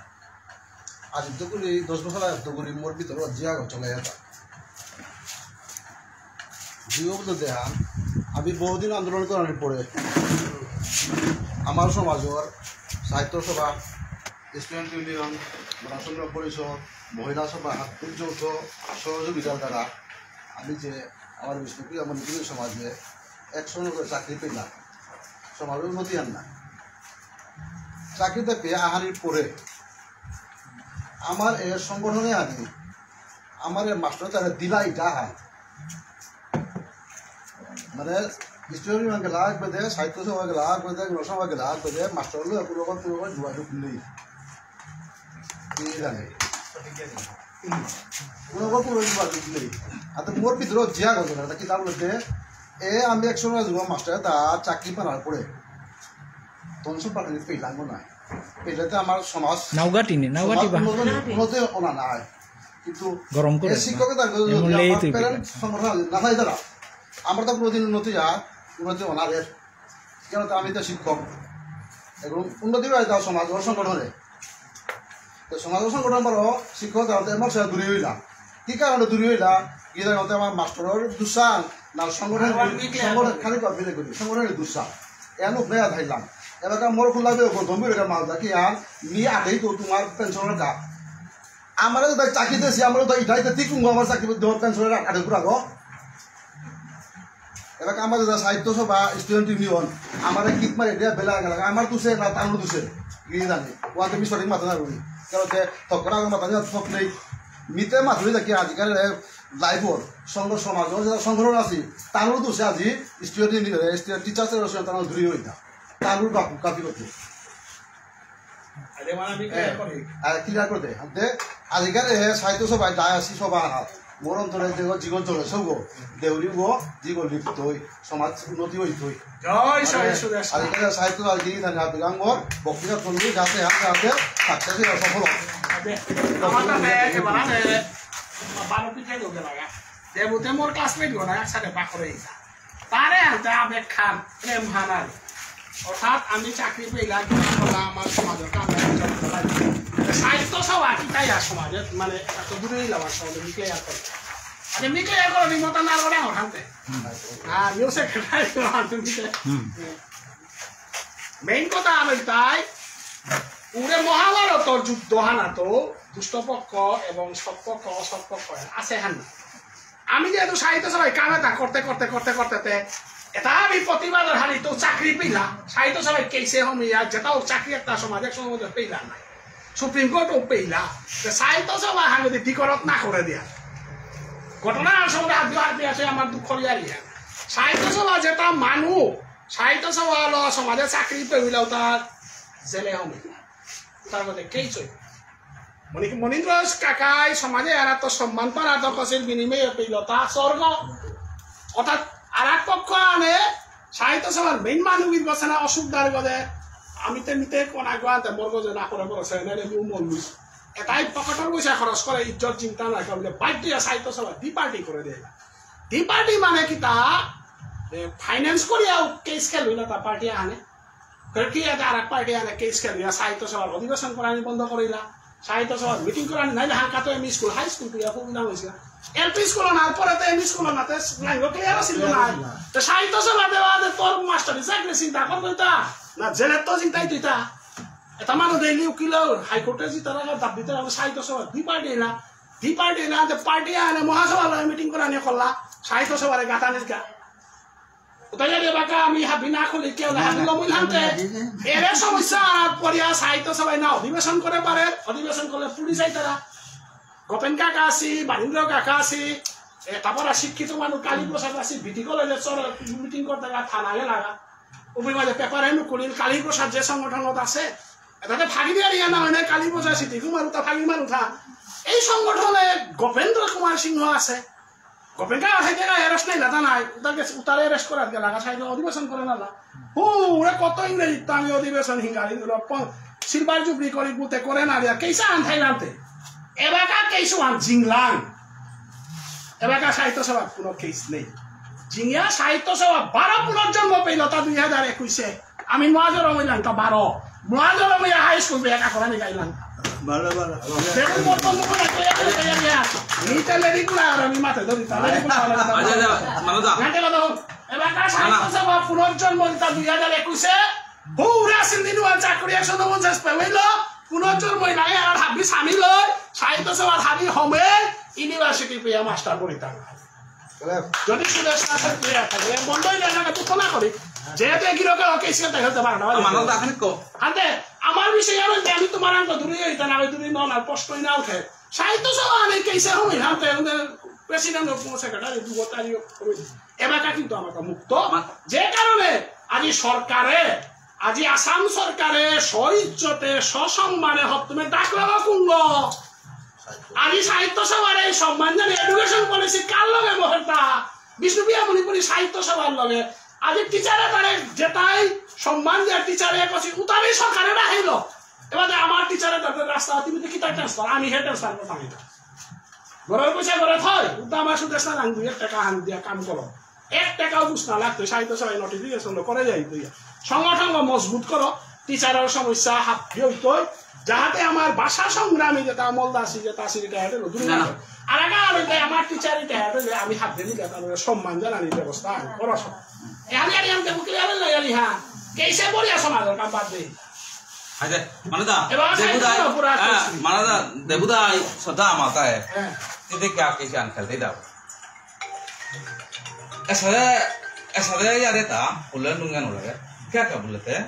আজ তো করি দশ বছর আগে তো করি মোর ভিতরে জিয়া চলে যেত। জিও বলতে দেহা, আমি বহুদিন আন্দোলন করার পরে আমার সমাজের সাহিত্য সভা, স্টুডেন্ট ইউনিয়ন, গণসংগ্রাম পরিষদ, মহিলা সভা, হাত যৌথ সহযোগিতার দ্বারা আমি যে আমার বিষ্ণুপ্রিয়া মণিপুরী সমাজে একশো করে চাকরি পেলাম, সমাজের উন্নতি আর না। চাকরিতে পেয়ে আহানির পরে আমার এ সংগঠনে আনি আমার এ মাস্টার তারা দিলাই ডাহা। মানে, স্টুডেন্ট ইউনিয়ন গেলা, বেদে, সাহিত্য সভা গেলা, বেদে, গণসভা গেলা, বেদে, মাস্টার হলো কোনো রকম, কোনো রকম যোগাযোগ নেই। কি জানে? কোনো রকম, কোনো রকম যোগাযোগ নেই। আর তো মোর ভিতরে জিয়া গেল না, কি দাম বলতে, এ, আমি একশো না যোগ মাস্টার, তা চাকরি পানার পরে। তখন সব পাঠানি পেলাম না। পেলে তো আমার সমাজ, নাওগাটি নি, নাওগাটি সমাজ বা। উন্নতি, উন্নতি ওনা নাই। কিন্তু গরম করে এ শিক্ষকের না। তার যদি এমন আমার লেই তুই parent পেলে। সংগঠন না থাই তারা, আমরা তো কোনোদিন উন্নতি আর উন্নতি ওনাদের। কেন তো আমি তো শিক্ষক। এবং উন্নতি হয় তার সমাজ ও সংগঠনে। তো সমাজ ও সংগঠন বড় শিক্ষক তারা তো এমন সেটা দূরে হইলাম। কি কারণে দূরে হইলাম? কি জানো তো আমার মাস্টারের দুসান না সংগঠন, আমার মিটলে সংগঠন এখন। খালি কপি রেখে দিই, সংগঠনের দুসান। এন উপরে থাইলাম। এবার মোর খোলা বের করতাম, বের করে মাল দেখি আর মি আগেই তো তোমার পেনশনের কাজ। আমারও তো চাকরি দিয়েছি, আমারও তো এটাই তো ঠিক কুঙ্গো আমার চাকরি দেওয়ার পেনশনের আটে পুরা গো। এবার আমার যেটা সাহিত্য সভা, স্টুডেন্ট ইউনিয়ন, আমার কিক মারে দিয়া বেলা গেল, আমার দুষে না তানুর দুষে, কি জানি, ওয়াতে আমি সঠিক মাথা না বলি। কারণ তে তখন আমার মাথা নিয়ে থক নেই, মিতে মাথা নিয়ে দেখি আজিকাল লাইফ ওর, সংঘ সমাজ, ওর যেটা সংগঠন আছে, তানুর দুষে আজি স্টুডেন্ট ইউনিয়ন, টিচার্স অ্যাসোসিয়েশন তানুর দূরে হইতা, তানুর বাপু কাপি করতে। আরে মানে আমি ক্লিয়ার করি। আরে ক্লিয়ার করে দে। আনতে আজিকার এ সাহিত্য সভায় ডায়াসি সভা আহাত। মোর অন্তরে যে জীবন চলে সৌগ। দেউরি গো, জীবন লিপ্ত হই। সমাজ উন্নতি হইতই। জয় মানে, সরস্বতী। আজিকার সাহিত্য রাজনীতি থাকে, আপনি গাঙ্গর, বক্তৃতা করলে যাতে হাতে হাতে সাকসেস হয়ে সফল হয়। আরে, আমার কাছে একেবারে বারো পিঠে লোকে লাগা। দেবতে মোর ক্লাসমেট গো না, একসাথে পাকড়ে ইসা। তারে আনতে আবেগ খান, প্রেম হানার। অর্থাৎ আমি চাকরি পেলাম, আমার সমাজের কাম আমি করতে পারি। সাহিত্য সভা কি তাই আর সমাজে, মানে, এত দূরে নিলাম আর সমাজে মিকে আর করে। আরে মিকে আর করে, নিমতা না করে আমার হাতে। হ্যাঁ, আমিও সেক্রেটারি, তুমি মেইন কথা আমি তাই, পুরে মহাভারতর যুদ্ধ হানাতো দুষ্ট পক্ষ এবং সৎ পক্ষ, অসৎ পক্ষ আছে হান। আমি যেহেতু সাহিত্য সভায় কাম এটা করতে, করতে, করতে, করতে, তে, এটা আমি প্রতিবাদর হানি তো চাকরি পেলা, সাহিত্য সভায় কেসে হমিয়া, যেটাও চাকরি একটা সমাজ, এক সমাজ পেলা না। সুপ্রিম কোর্টও পেলা। তো সাহিত্য সভা হান যদি বিকরত না করে দিয়া। ঘটনা সম্বন্ধে হাত দিয়ে হাত দিয়ে আছে আমার দুঃখ লিয়া লিয়া। সাহিত্য সভা যেটা মানু, সাহিত্য সভা হলো সমাজে চাকরি পেয়ে হইলেও তার জেলে হবে। তার মধ্যে কেই চই। মণি-, মনীন্দ্র কাকাই সমাজে আর তো সম্মান পার তো কষের বিনিময়ে পেল তা স্বর্গ। অর্থাৎ আর এক পক্ষ আনে সাহিত্য সভার মেইন মানুষ বসে না অসুখ দার গজে। আমি তে মিতে কোন আগুয়াতে মর্গ যে না করে বড় সে না রে মন লুইস। এটাই পকেটর পয়সা খরচ করে ইজ্জত চিন্তা না করে বাধ্য সাহিত্য সভা দি পার্টি করে দেয়। দি পার্টি মানে কি তা, এ, ফাইন্যান্স করিয়া কেস খেলুই না তা পার্টি আনে। ফের কি এটা আর এক পার্টি আনে কেস খেলুইয়া সাহিত্য সভার অধিবেশন করানি বন্ধ করিলা। সাহিত্য সভার মিটিং করানি নাইলে হাঙ্কা তো এমই স্কুল, হাই স্কুল তুই এখন নাম হয়েছিল। এলপি স্কুল না, পরে তো এমই স্কুল না, তো ল্যাঙ্গো ক্লিয়ার ছিল না। তো সাহিত্য সভা দেওয়া দে তোর মাস্টারি চাকরি চিন্তা করবে তা। না, জেলের তো চিন্তাই তুই তা। এটা মানুষ ডেইলি উকিল হাইকোর্টে জিতারা দাবি দিতে সাহিত্য সভা দি পার্টি না। দি পার্টি না, যে পার্টি আনে মহাসভা লয় মিটিং করানি করলা। সাহিত্য সভারে গাতা নিকা। উতাইয়া রে বাকা আমি হাবি না খুলি কেউ না হাবি লমুল হানতে। এরে সমস্যা আর পড়িয়া সাহিত্য সভায় না অধিবেশন করে পারে, অধিবেশন করলে পুলিশ আইতারা। গোপেন কাকা আসি, বারীন্দ্র কাকা আসি, এ, তারপরে শিক্ষিত মানুষ কালীপ্রসাদ আসি, বিটি কলেজে চল মিটিং করতে গা থানা লাগা। উপরে মাঝে পেপারে নুকুলিল কালীপ্রসাদ যে সংগঠনত আছে, এটাতে ফাগি দিয়ে রিয়া না হয় না, কালীপ্রসাদ সিদ্ধি কুমার উতা ফাগি মারুথা। এই সংগঠনে গোপেন্দ্র কুমার সিংহ আছে। গোপেন কাকা থাইতে গা অ্যারেস্ট নাই, লাতা নাই। উতাকে, উতারে অ্যারেস্ট করার গেলা, গা সাইডে অধিবেশন করে না। হু, ওরা কত ইংরেজি, তা আমি অধিবেশন হিঙ্গারি দিল। প-, সিলভার জুবলি করি বুতে করে না দিয়া, কেসা আন থাইলান্তে। এবাকা কেসু আন জিংলাং। এবাকা সাহিত্য সভা কোনো কেস নেই। জিংয়া সাহিত্য সভা বারো পুনর্জন্ম পেল তা দুই হাজার একুশে। আমি মহাজর হইলাম তা বারো। মহাজর হইয়া হাই স্কুল বেয়া কাকরা নিকাইলাম। বারো, বারো। দেখুন, মোর বন্ধু করে কইয়া কইয়া কইয়া। নিতে লেডি গুলা আর আমি মাথায় ধরি তা। লেডি গুলা আর আমি আচ্ছা, আচ্ছা, মানো দা। ঘাটে কথা হোক। এবার কার না, না। সাহিত্য সভা পুনর্জন্ম দিতা দুই হাজার একুশে। বউরা সিন্দিনু আর চাকরি একশো নব্বই শেষ পেইল। পুনর্জন্ম নাই আর হাবি সামিল হয়। সাহিত্য সভার হাবি হমে ইউনিভার্সিটি পেয়া মাস্টার পড়িতাম। যদি সুদেষ্ণা থাকলে থাকে, বন্ধই না থাকে, তো না করি। যেহেতু একই রকম ওকে ইসে তাই হতে পারে না। মানব দাখানি কো। আতে, আমার বিষয় আর হইতে আমি তোমার আঙ্গ দূরে হইতে না, দূরে না, না, প্রশ্নই না উঠে। সাহিত্য সভা আমি কেসে হমি, হাতে, প্রেসিডেন্ট ও সেক্রেটারি, দুগো তারিখ হমি। এবাকা কিন্তু আমার মুক্ত। মা- যে কারণে আজি সরকারে, আজি আসাম সরকারে স্বইজ্জতে, সসম্মানে হত্তমে ডাকলা কুঙ্গ। আজি সাহিত্য সভার এই সম্মান জানি এডুকেশন পলিসি কার লগে মহলতা? বিষ্ণুপ্রিয়া মণিপুরী সাহিত্য সভার লগে। আজি টিচারে তারে যেতাই সম্মান দিয়া টিচারে কছি উতারই সরকারে রাখিল। এবার আমার টিচারে তাদের রাস্তা তুমি তো কিতা ট্রান্সফার? আমি হে ট্রান্সফার করতাম এটা। ঘরের পয়সা ঘরে থয়, উতা আমার সুদেষ্ণা নাং দুই এক টাকা হান দিয়া কাম করো। এক টাকাও বুঝ না লাগতো, সাহিত্য সভায় নোটিফিকেশন করে যাই তুই। সংগঠন মজবুত করো, টিচারের সমস্যা হাত দিয়ে হইতো, যাহাতে আমার ভাষা সংগ্রামী যেটা আমল দাসী যেটা আসি রিটায়ার্ড হলো, দূরে না, না। আর আগে আর হইতে আমার টিচার রিটায়ার্ড হইলে আমি হাত দিয়ে দিলে তার সম্মান জানানির ব্যবস্থা আমি করো সব। এখানে আর আমি দেবো ক্লিয়ার হইলে জানি হ্যাঁ, কেসে বলিয়া সমাজের কাম বাদ দেই। আচ্ছা, মানে দা, এবার দেবুদাই, সাহিত্য পুরা হ্যাঁ, করছি। মানে দা, দেবুদাই, সদা মাতায়। হ্যাঁ। তুই দেখ কে আকে জান খেলতে দাও। এসাদে, এসাদে ইয়ারে তা, উল্লে নুঙ্গা নুল্লে। কে কে বুলতে?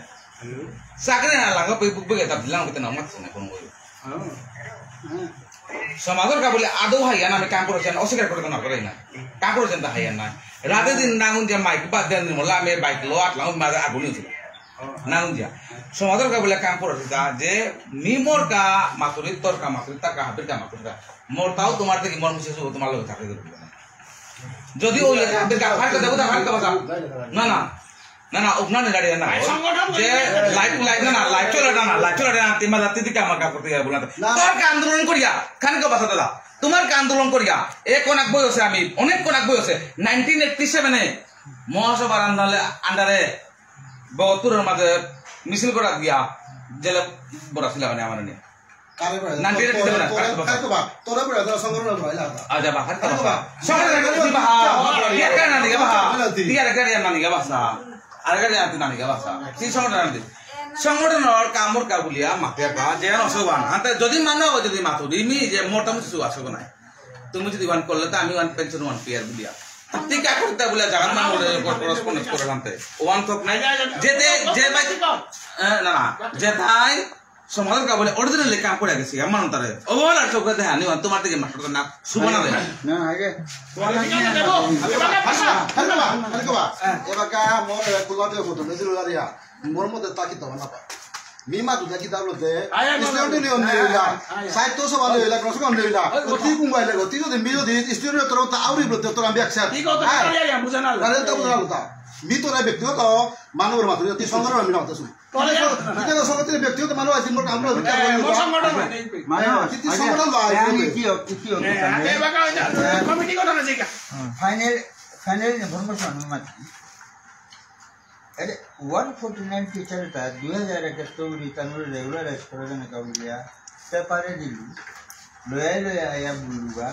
চাকরি না লাগা, পই বুক বুকে তা দিলাম, কিতা নাম আছে না, কোন বই? হ্যাঁ। হ্যাঁ। সমাজর কা বুলে আদৌ হাইয়া না, আমি কাম করেছেন, অস্বীকার করে তো না করে না। কাম করেছেন তা হাইয়া না। রাতে দিন নাঙুন যে মাইক বাদ দেন, মোলা আমি বাইক লো, আট লাঙুন মাঝে আগুন হয়েছিল। নানুন দিয়া। সমাজর কা বুলে কাম করে দিতা যে মি মোর কা মাতুরি, তোর কা মাতুরি, তার কা হাবির কা মাতুরি তা। মোর তাও তোমার থেকে মোর মিসেস তোমার লগে থাকে দিল। যদি ওই লেখা হাবির কা, হাবির কা দেবতা, হাবির কা বাসা। না, না। না, না, ওখানে দাঁড়িয়ে না। যে লাইভ, লাইভ, না, না, লাইভ চলে না, না, লাইভ চলে না, তিন মাস তিন দিকে আমার কাপড় দিয়ে বললাম। না। তোর কা আন্দোলন করিয়া, খানিক বাসা দাদা। তোমার কা আন্দোলন করিয়া, এ কোন এক বই আছে আমি, অনেক কোন এক বই আছে। নাইনটিন এইটটি সেভেনে মহাসভার আন্ডারে, আন্ডারে ভগতপুরের মাঝে মিছিল করা গিয়া জেলে বড় ছিল মানে আমার নিয়ে। কারে বড়? নাইনটিন এইটটি সেভেন, তোরে, কারে বড়? কারে বড়? তোরে বড়, তোরা সংগ্রহ বড়, এলা। আচ্ছা, বাবা, কারে বড়? সংগ্রহ বড়, বাবা। বাবা। ইয়ার কারে না দিকে, বাবা। ইয়ার কারে না দিকে, বাবা। আর কারে না দিকে, বাবা। কি সংগ্রহ না দিকে? সংগঠনর কামর কা বুলিয়া মাতে কা যে অসবান। আতে যদি মানো, যদি মাতো, দিমি যে মোটামুটি সু আসো নাই। তুমি যদি ওয়ান করলে তো আমি ওয়ান পেনশন ওয়ান পিয়ার বুলিয়া। টিকা করতে বুলিয়া জাগাত না মোরে করসপন্ডেন্স করে আনতে। ওয়ান থক নাই। যেতে, যে ভাই, এ, না, না, যেতাই সমাজর কাবলে অরিজিনাল লেখা পড়ে গেছি, আমার অন্তরে। ওভার আর চোখে দেখা নেই, তোমার থেকে মাস্টার না, সুবানা দেয়। না, আগে। হালকা বা, হালকা বা। এবাকা মোর কুলাতে কত, বেশি লড়ারিয়া। মোর মধ্যে তাকি তো না পা। মিমা তো দেখি তার মধ্যে, আয়, আয়, স্টুডেন্ট নিয়ম নেই হইলা। আয়, আয়। সাহিত্য সভা নেই হইলা, কোনো সভা নেই হইলা। ওই, ওই। অতি কুম্বাইলে, অতি যদি মিলো দি, স্টুডেন্ট তোর তো আউরি বলতে তোর আমি একসাথে। ঠিক কথা, হ্যাঁ। আয়, আয়, আয়, বুঝে না। আরে তো বুঝে না। মি তোরা ব্যক্তিগত মানবর মাত্র, তুই সংগ্রহ আমি না হতে শুনি। তাহলে তাহলে তো সভাপতির ব্যক্তিগত মানুষ আছে, মোর আমরা অধিকার হ্যাঁ, করি মোর না। সংগঠন হয়, এই পে। মানে, হ্যাঁ, কিন্তু আগে, সংগঠন নয়, আগে আমি এই পে। কি হোক, কি হোক, হ্যাঁ, আমি আগে এবার ওই যে হ্যাঁ। কমিটি গঠন আছে, এটা। ফাইনাল, ফাইনাল ইনফরমেশন আমি মাত্র। আরে, ওয়ান ফোর্টি নাইন টিচার এটা দুই হাজার একাত্তর রি তানুর রেগুলারাইজ করার জন্য কাউলিয়া পেপারে দিলু, লয়াই লয়াই আয়া বুলুগা,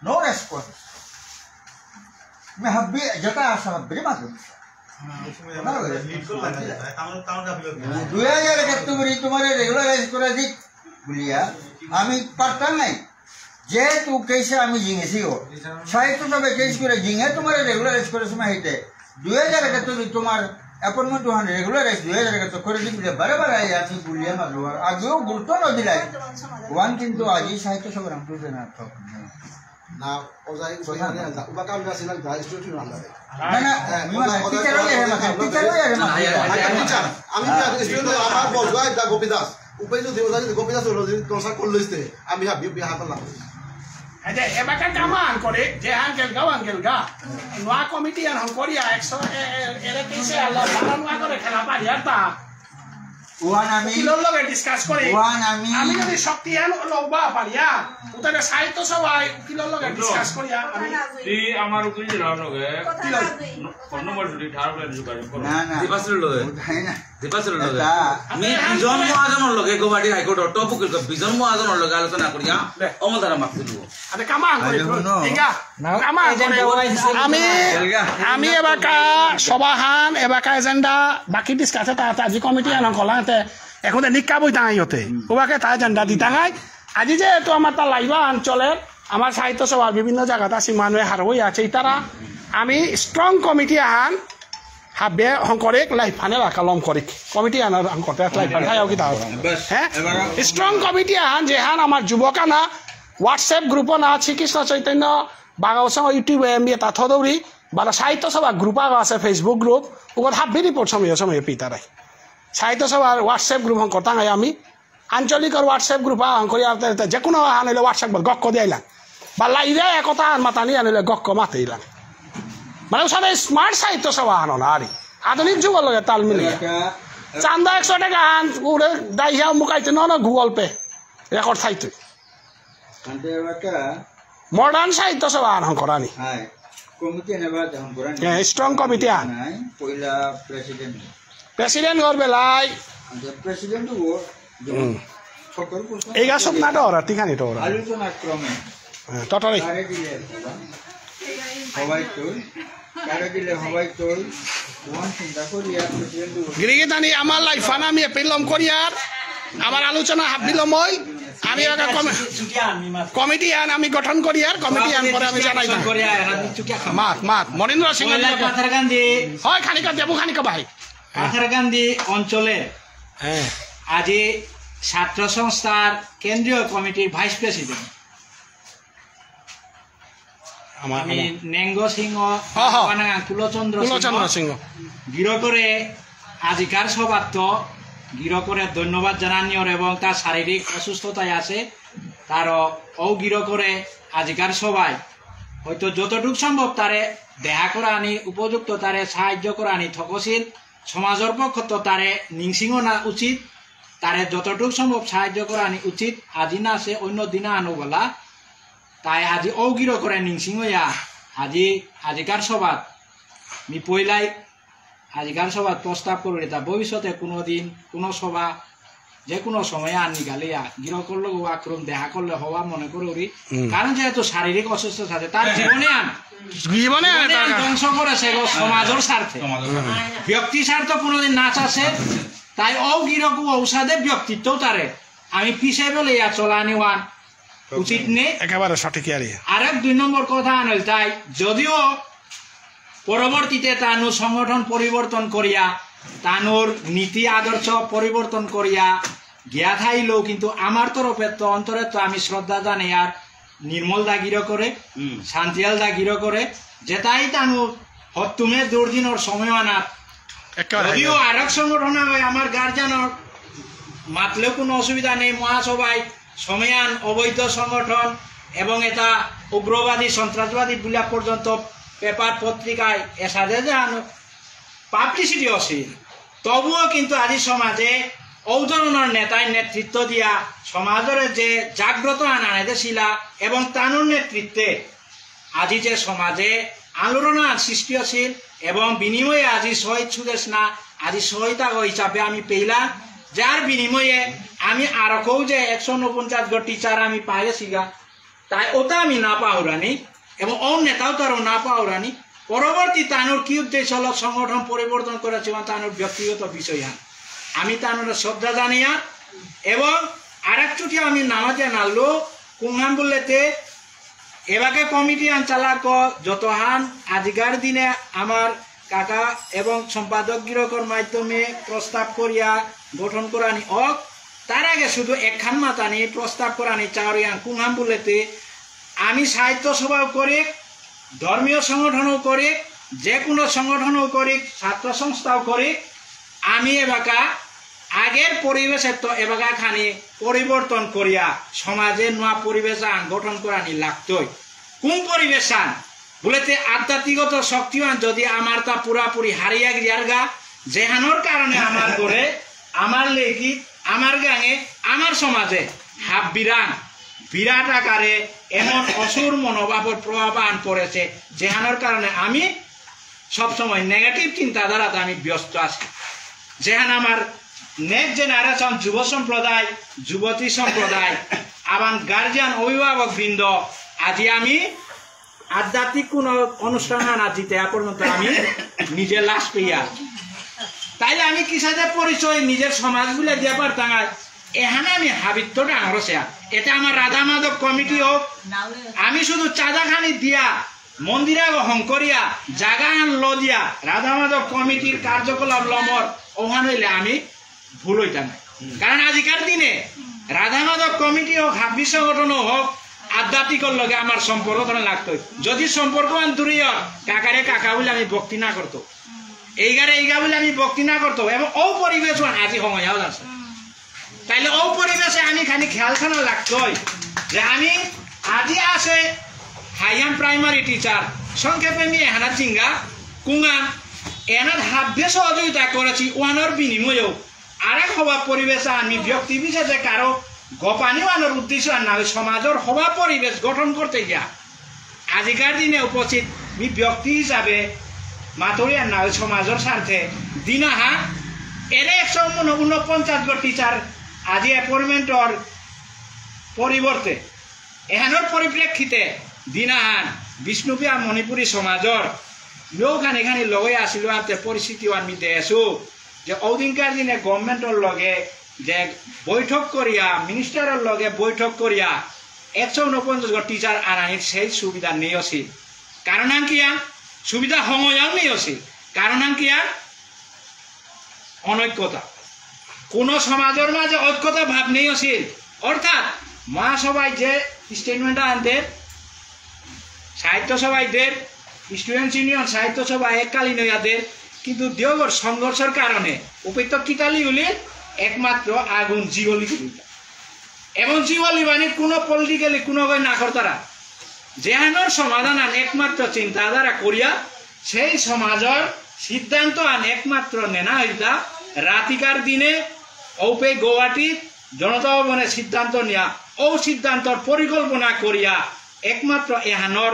নো রেসপন্স। মে হাব্বি, যেটা আসা হাব্বি মাত্র। দুই হাজার একাত্তর রি তোমারে রেগুলারাইজ করে দিক বুলিয়া আমি পারতাম নাই। যেহেতু কেসে আমি জিঙেছি ও, সাহিত্য সভায় কেস করে জিঙে তোমারে রেগুলারাইজ করে সময় হইতে দুই হাজার একাত্তর রি তোমার অ্যাপয়েন্টমেন্ট ওখানে রেগুলারাইজ দুই হাজার একাত্তর করে দিক বুলিয়া বারে বারে আই আমি বুলিয়া মারলো। আর আগেও গুরুত্ব না দিলাই। ওয়ান কিন্তু আজই সাহিত্য সভার আমি বুঝে না। না, Ojai, Ojai, Ojai, Ojai, Ojai, Ojai, না, না, হ্যাঁ, আমি মানে ওজাই, টিচার ওজাই, হয়ে ওজাই, মাথা, ওজাই, টিচার হয়ে মাথা। আচ্ছা, টিচার, আমি তো স্টুডেন্ট, আমার বস ভাই দা গোপী দাস। উপেন্দ্র দেব দাস, গোপী দাস হলো যে কনসার্ট করলো ইসতে, আমি হাবি, হাবি হাত লাগাবো। আচ্ছা, এবাকা কামা আন করে, যে আঙ্কেল গাও আঙ্কেল গা। নোয়া কমিটি আন হং করিয়া, একশো, এ, এ, এরে কিসে আল্লাহ, বারো নোয়া করে খেলা পারি, আর তা। ওয়ান আমি উকিলর লগে ডিসকাস করি। ওয়ান আমি আমি যদি শক্তি আন লবা পারিয়া, উতারে সাহিত্য সভায় উকিলর লগে ডিসকাস করিয়া আমি তি আমার উকিল লগে কথা না কই। ফোন নম্বর যদি ঠার করে যোগাযোগ করো। না, না। দীপাশ্রীর লগে। ওটাই না। দীপাশ্রীর লগে। এটা আমি বিজন মহাজনর লগে গুয়াহাটি হাইকোর্টর টপ উকিল বিজন মহাজনর লগে আলোচনা করিয়া অমল ধারা মাফ দিব। আরে কামা করে। আরে, হুনো। ঠিক আছে? না, কামা এজেন্ট করে। ওয়াই হিসেবে আমি, এলগা। আমি এবাকা সভাহান, এবাকা এজেন্ডা, বাকি ডিসকাসে তা, তা, আজি কমিটি আনন কলাতে, এখন নিকা বই তাঙাই হতে। ওবাকে তা এজেন্ডা দি তাঙাই। আজি যেহেতু আমার তা লাইভা অঞ্চলের, আমার সাহিত্য সভার বিভিন্ন জায়গাতে আসি মানুষ হারবই আছে, তারা আমি স্ট্রং কমিটি আহান, হাবে হংকরেক লাইফানে রাখা লম করেক। কমিটি আনার হংকরতে লাইফান থাইও কিতা আছে? বেশ, হ্যাঁ? এবার স্ট্রং কমিটি আহান যেহান আমার যুবক আনা, WhatsApp গ্রুপ না, শ্রীকৃষ্ণ চৈতন্য, বাগাও সঙ্গ YouTube A M B A তা থদৌরি, বারো সাহিত্য সভা গ্রুপ আগো আছে Facebook গ্রুপ, ওগত হাবি রিপোর্ট সময় সময় পিতারাই। সাহিত্য সভার WhatsApp গ্রুপ হংকরতাঙাই আমি, আঞ্চলিকর WhatsApp গ্রুপ আহান করি আর তে-, তে যে কোনো আহান হইলে WhatsApp বল গক্ক দিয়াইলাম। বা লাইভে একতা আহান মাতানি আহান হইলে গক্ক মাতেইলাম। মানে ওর সাথে স্মার্ট সাহিত্য সভা আহান না আরি। আধুনিক যুগর লগে তাল মিলিয়ে। এলাকা, চান্দা একশো টাকা আহান, উড়ে দাইয়া মুকাইতে ন ন Google Pay। রেকর্ড থাইতে। আনতে এলাকা। মডার্ন সাহিত্য সভা আহান করানি। হাই। কমিটি নেবা যখন করানি। হ্যাঁ, স্ট্রং কমিটি আহান। নাই, পয়লা প্রেসিডেন্ট। প্রেসিডেন্ট ঘর বেলাই। আচ্ছা, প্রেসিডেন্ট ও হুম। সত্তর বছর এই গাছ সব না ডরা, ঠিকানি ডরা। আলোচনা ক্রমে হ্যাঁ, তটারি। কারে দিলে হবাই তৈ, কারে দিলে হবাই তৈ, ওয়ান চিন্তা করি আর প্রেসিডেন্ট ও গিরিগিথানি আমার লাইফান আমি এপিল লম করি আর আমার আলোচনা হাবি লম হই। আমি একটা কমি-, ছুটি আন, মি মাত। কমিটি আন আমি গঠন করি আর কমিটি আন পরে আমি জানাই না। করি আর আমি ছুটি আন। মাত, মাত, মনীন্দ্র সিংহ পয়লা দিয়াকে। পাথারকান্দি। হয় খানিকা দেবু খানিকা ভাই। পাথারকান্দি অঞ্চলের হ্যাঁ। আজি ছাত্র সংস্থার কেন্দ্রীয় কমিটির ভাইস প্রেসিডেন্ট আমার, আমি আমার। নেঙ্গ সিংহ, হ্যাঁ, হ্যাঁ। বানাঙা কুলচন্দ্র সিংহ। কুলচন্দ্র সিংহ। গিরকরে আজিকার সভাত গিরকরে ধন্যবাদ জানানিওর এবং তার শারীরিক অসুস্থতায় আছে, তারও ও গিরকরে আজিকার সভায় হয়তো যতটুক সম্ভব তারে দেহা করানি, উপযুক্ত তারে সাহায্য করানি থকসিল, সমাজর পক্ষত তারে নিংসিং অনা উচিত, তারে যতটুক সম্ভব সাহায্য করানি উচিত। আজি না সে অন্য দিনা আনো বলা, তাই আজি ও গিরকরে নিংসিং অয়া, আজি, আজিকার সভাত মি পইলাই আজিকার সভাত প্রস্তাব করুরি, তা ভবিষ্যতে কোনো দিন কোনো সভা, যে কোনো সময়ে আর নিকালিয়া গিরকর লগে ওয়াক্রম দেখা করলে হবা মনে করুরি। হুম। কারণ যেহেতু শারীরিক অসুস্থ থাকে, তার হ্যাঁ। জীবনে আন, জীবনে আন জীবনে আন তার ধ্বংস করেছে গো হ্যাঁ। সমাজের স্বার্থে। সমাজের স্বার্থে। ব্যক্তি স্বার্থ কোনোদিন না চাচ্ছে, তাই ও গিরক ঔষধে ব্যক্তিত্ব তারে আমি পিছে বলে ইয়া চলানি ওয়ান উচিত নেই। একেবারে সঠিক ইয়ারি। আরেক দুই নম্বর কথা আনল তাই, যদিও পরবর্তীতে তানু সংগঠন পরিবর্তন করিয়া, তানুর নীতি আদর্শ পরিবর্তন করিয়া, গিয়া থাইলেও কিন্তু আমার তরফে তো, অন্তরে তো আমি শ্রদ্ধা জানাই আর নির্মল দাগিরও করে, হুম। শান্তিয়াল দাগিরও করে, যেটাই তানু হত্তুমে দুর্দিনর সময় আনার। একেবারে যদিও হাইয়া। আরক সংগঠন হয় আমার গার্জিয়ানর মাতলেও কোনো অসুবিধা নেই, মহাসভায় সময়হান অবৈধ সংগঠন এবং এটা উগ্রবাদী, সন্ত্রাসবাদী বুলিয়া পর্যন্ত পেপার পত্রিকায় এসাদে যে আনো-, পাবলিসিটি অসিল। তবুও কিন্তু আজি সমাজে ঔ ধরনর নেতায় নেতৃত্ব দিয়া সমাজরে যে জাগ্রত আনানে দেছিলা এবং তানুর নেতৃত্বে আজি যে সমাজে আলোড়ন সৃষ্টি অসিল এবং বিনিময়ে আজি শহীদ সুদেষ্ণা, আজি শহীদ আগ হিসাবে আমি পেলাম, যার বিনিময়ে আমি আরকও যে একশো ঊনপঞ্চাশ গো টিচার আমি পাইছিগা, তাই ওটা আমি না পাহুরানি এবং অন্য নেতাও তারও না পাহুরানি। পরবর্তী তানুর কি উদ্দেশ্য হলো সংগঠন পরিবর্তন করেছে এবং তানুর ব্যক্তিগত বিষয় হান। আমি তানুর শ্রদ্ধা জানিয়া এবং আরেক চুটি আমি নামাজে নালো কুংহান বললেতে এবাকা কমিটি আন চালাক যতহান আজিকার দিনে আমার কাকা এবং সম্পাদক গিরকর মাধ্যমে প্রস্তাব করিয়া গঠন করানি অক, তার আগে শুধু একখান মাতানি প্রস্তাব করানি চাওরিয়ান কুংহান বললেতে আমি সাহিত্য সভাও করি, ধর্মীয় সংগঠনও করি, যে কোনো সংগঠনও করি, ছাত্র সংস্থাও করি, আমি এবাকা আগের পরিবেশের তো এবাকা খানি পরিবর্তন করিয়া সমাজে নয়া পরিবেশ আন গঠন করানি লাগতই। কোন পরিবেশ আন? বুলেতে আধ্যাত্মিকত শক্তিহান যদি আমার তা পুরাপুরি হারিয়া গিয়ারগা, যেহানোর কারণে আমার ঘরে, আমার লেকি, আমার গাঙে, আমার সমাজে হাব্বিরান বিরাট আকারে এমন অসুর মনোভাবর প্রভাব আন পড়েছে, যেহানোর কারণে আমি সবসময় নেগেটিভ চিন্তাধারাতে আমি ব্যস্ত আছি। যেহান আমার নেক্সট জেনারেশন, যুব সম্প্রদায়, যুবতী সম্প্রদায়, আবার গার্জিয়ান, অভিভাবক বৃন্দ, আজি আমি আধ্যাত্মিক কোনো অনুষ্ঠান না দিতে এ পর্যন্ত আমি নিজে লাশ পেয়া। তাইলে আমি কিসাদে পরিচয় নিজের সমাজ বুলে দিয়া পারতাম? আর এহানে আমি হাবিত্ত ডাঙর আছে। এতে আমার রাধা মাধব কমিটি হোক, আমি শুধু চাঁদা খানি দিয়া মন্দির আগ হং করিয়া জাগা আন ল দিয়া রাধা মাধব কমিটির কার্যকলাপ লমর ওহান হইলে আমি ভুল হইতাম না। কারণ আজিকার দিনে রাধা মাধব কমিটি হোক, হাব্বি সংগঠন হোক, আধ্যাত্মিকর লগে আমার সম্পর্ক ধরে লাগতো। যদি সম্পর্ক আন দূরে হয়, কাকারে কাকা বলে আমি ভক্তি না করতো, এইগারে এইগা বলে আমি ভক্তি না করতো, এবং ও পরিবেশ আন আজি সময়ও আছে। তাইলে ও পরিবেশে আমি খানি খেয়াল থানা লাগতই যে আমি আজি আছে হাইয়াম প্রাইমারি টিচার, সংক্ষেপে আমি এহানা চিঙ্গা কুঙা এনার হাব্বে সহযোগিতা করেছি ওয়ানোর বিনিময়েও আরেক হবা পরিবেশে আমি ব্যক্তি বিশেষে কারো গোপানি ওয়ানোর উদ্দেশ্য আর না ওই সমাজের হবা পরিবেশ গঠন করতে গিয়া আজিকার দিনে উপস্থিত মি ব্যক্তি হিসাবে মাতুরিয়ার নাগরিক সমাজের স্বার্থে দিনাহা এরে একশো ঊনপঞ্চাশ গো টিচার আজি অ্যাপয়েন্টমেন্টর পরিবর্তে এহানোর পরিপ্রেক্ষিতে দিনাহান বিষ্ণুপ্রিয়া মণিপুরী সমাজর লোকহান এখানে লগে আসিল আনতে পরিস্থিতি আনমিতে এসু যে ঔদিনকার দিনে গভর্নমেন্টর লগে যে বৈঠক করিয়া, মিনিস্টারর লগে বৈঠক করিয়া একশো ঊনপঞ্চাশ গো টিচার আনানির সেই সুবিধা নেই অসি। কারণ আন কিয়া? সুবিধা হঙয়াও নেই অসি। কারণ আন কিয়া? অনৈক্যতা। কোনো সমাজের মাঝে ঐক্যতা ভাব নেই অসিল। অর্থাৎ মহাসভায় যে স্টেটমেন্ট আনতে সাহিত্য সভায় দের, স্টুডেন্টস ইউনিয়ন সাহিত্য সভা এককালীন হইয়া দের, কিন্তু দেওগর সংঘর্ষের কারণে উপেত্ত কিতালি উলির একমাত্র আগুন জিগলি উলির। এবং জিগলি মানে কোনো পলিটিক্যালি কোনো গই না করতারা। যেহানোর সমাধান আন একমাত্র চিন্তাধারা করিয়া সেই সমাজের সিদ্ধান্ত আন একমাত্র নেনা হইতা রাতিকার দিনে ঔপে গৌহাটিত জনতা ভবনে সিদ্ধান্ত নিয়া ঔ সিদ্ধান্তর পরিকল্পনা করিয়া একমাত্র এহানোর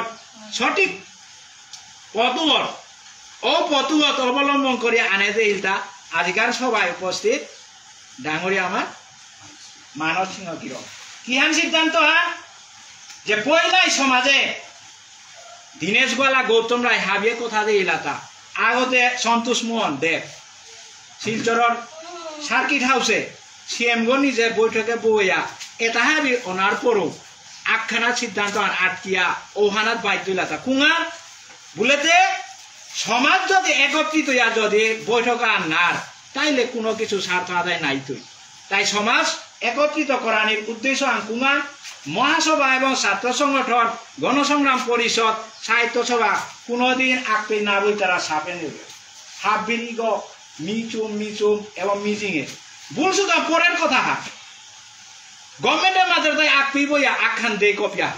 সঠিক পথুয়ত, ও পথুয়ত অবলম্বন করিয়া আনে যে ইলতা আজিকার সভায় উপস্থিত ডাঙরিয়া আমার মানস সিংহ গিরক। কিহান সিদ্ধান্ত হান? যে পয়লাই সমাজে দীনেশ গোয়ালা, গৌতম রায় হাবিয়ে কথা যে ইলাতা, আগতে সন্তোষ মোহন দেব শিলচরর সার্কিট হাউসে সিএম গো নিজে বৈঠকে বইয়া এটা হাবি অনার পরও আখ্যানা সিদ্ধান্ত আর আটকিয়া ওহানাত বাধ্য ইলাতা। কুঙার বুলেতে সমাজ যদি একত্রিত ইয়া যদি বৈঠক আর নার, তাইলে কোনো কিছু স্বার্থ আদায় নাই তুই। তাই সমাজ একত্রিত করানির উদ্দেশ্য আঙকুঙান মহাসভা এবং ছাত্র সংগঠন, গণসংগ্রাম পরিষদ, সাহিত্য সভা কোনোদিন আকপি না বইতারা সাপে নেবে। হাবিরিগ মিচুম মিচুম এবং মিজিংয়ে। ভুল সুদা পরের কথা হা। গভর্নমেন্টের মাঝে তাই আকপি বইয়া আখান দে কপিয়া।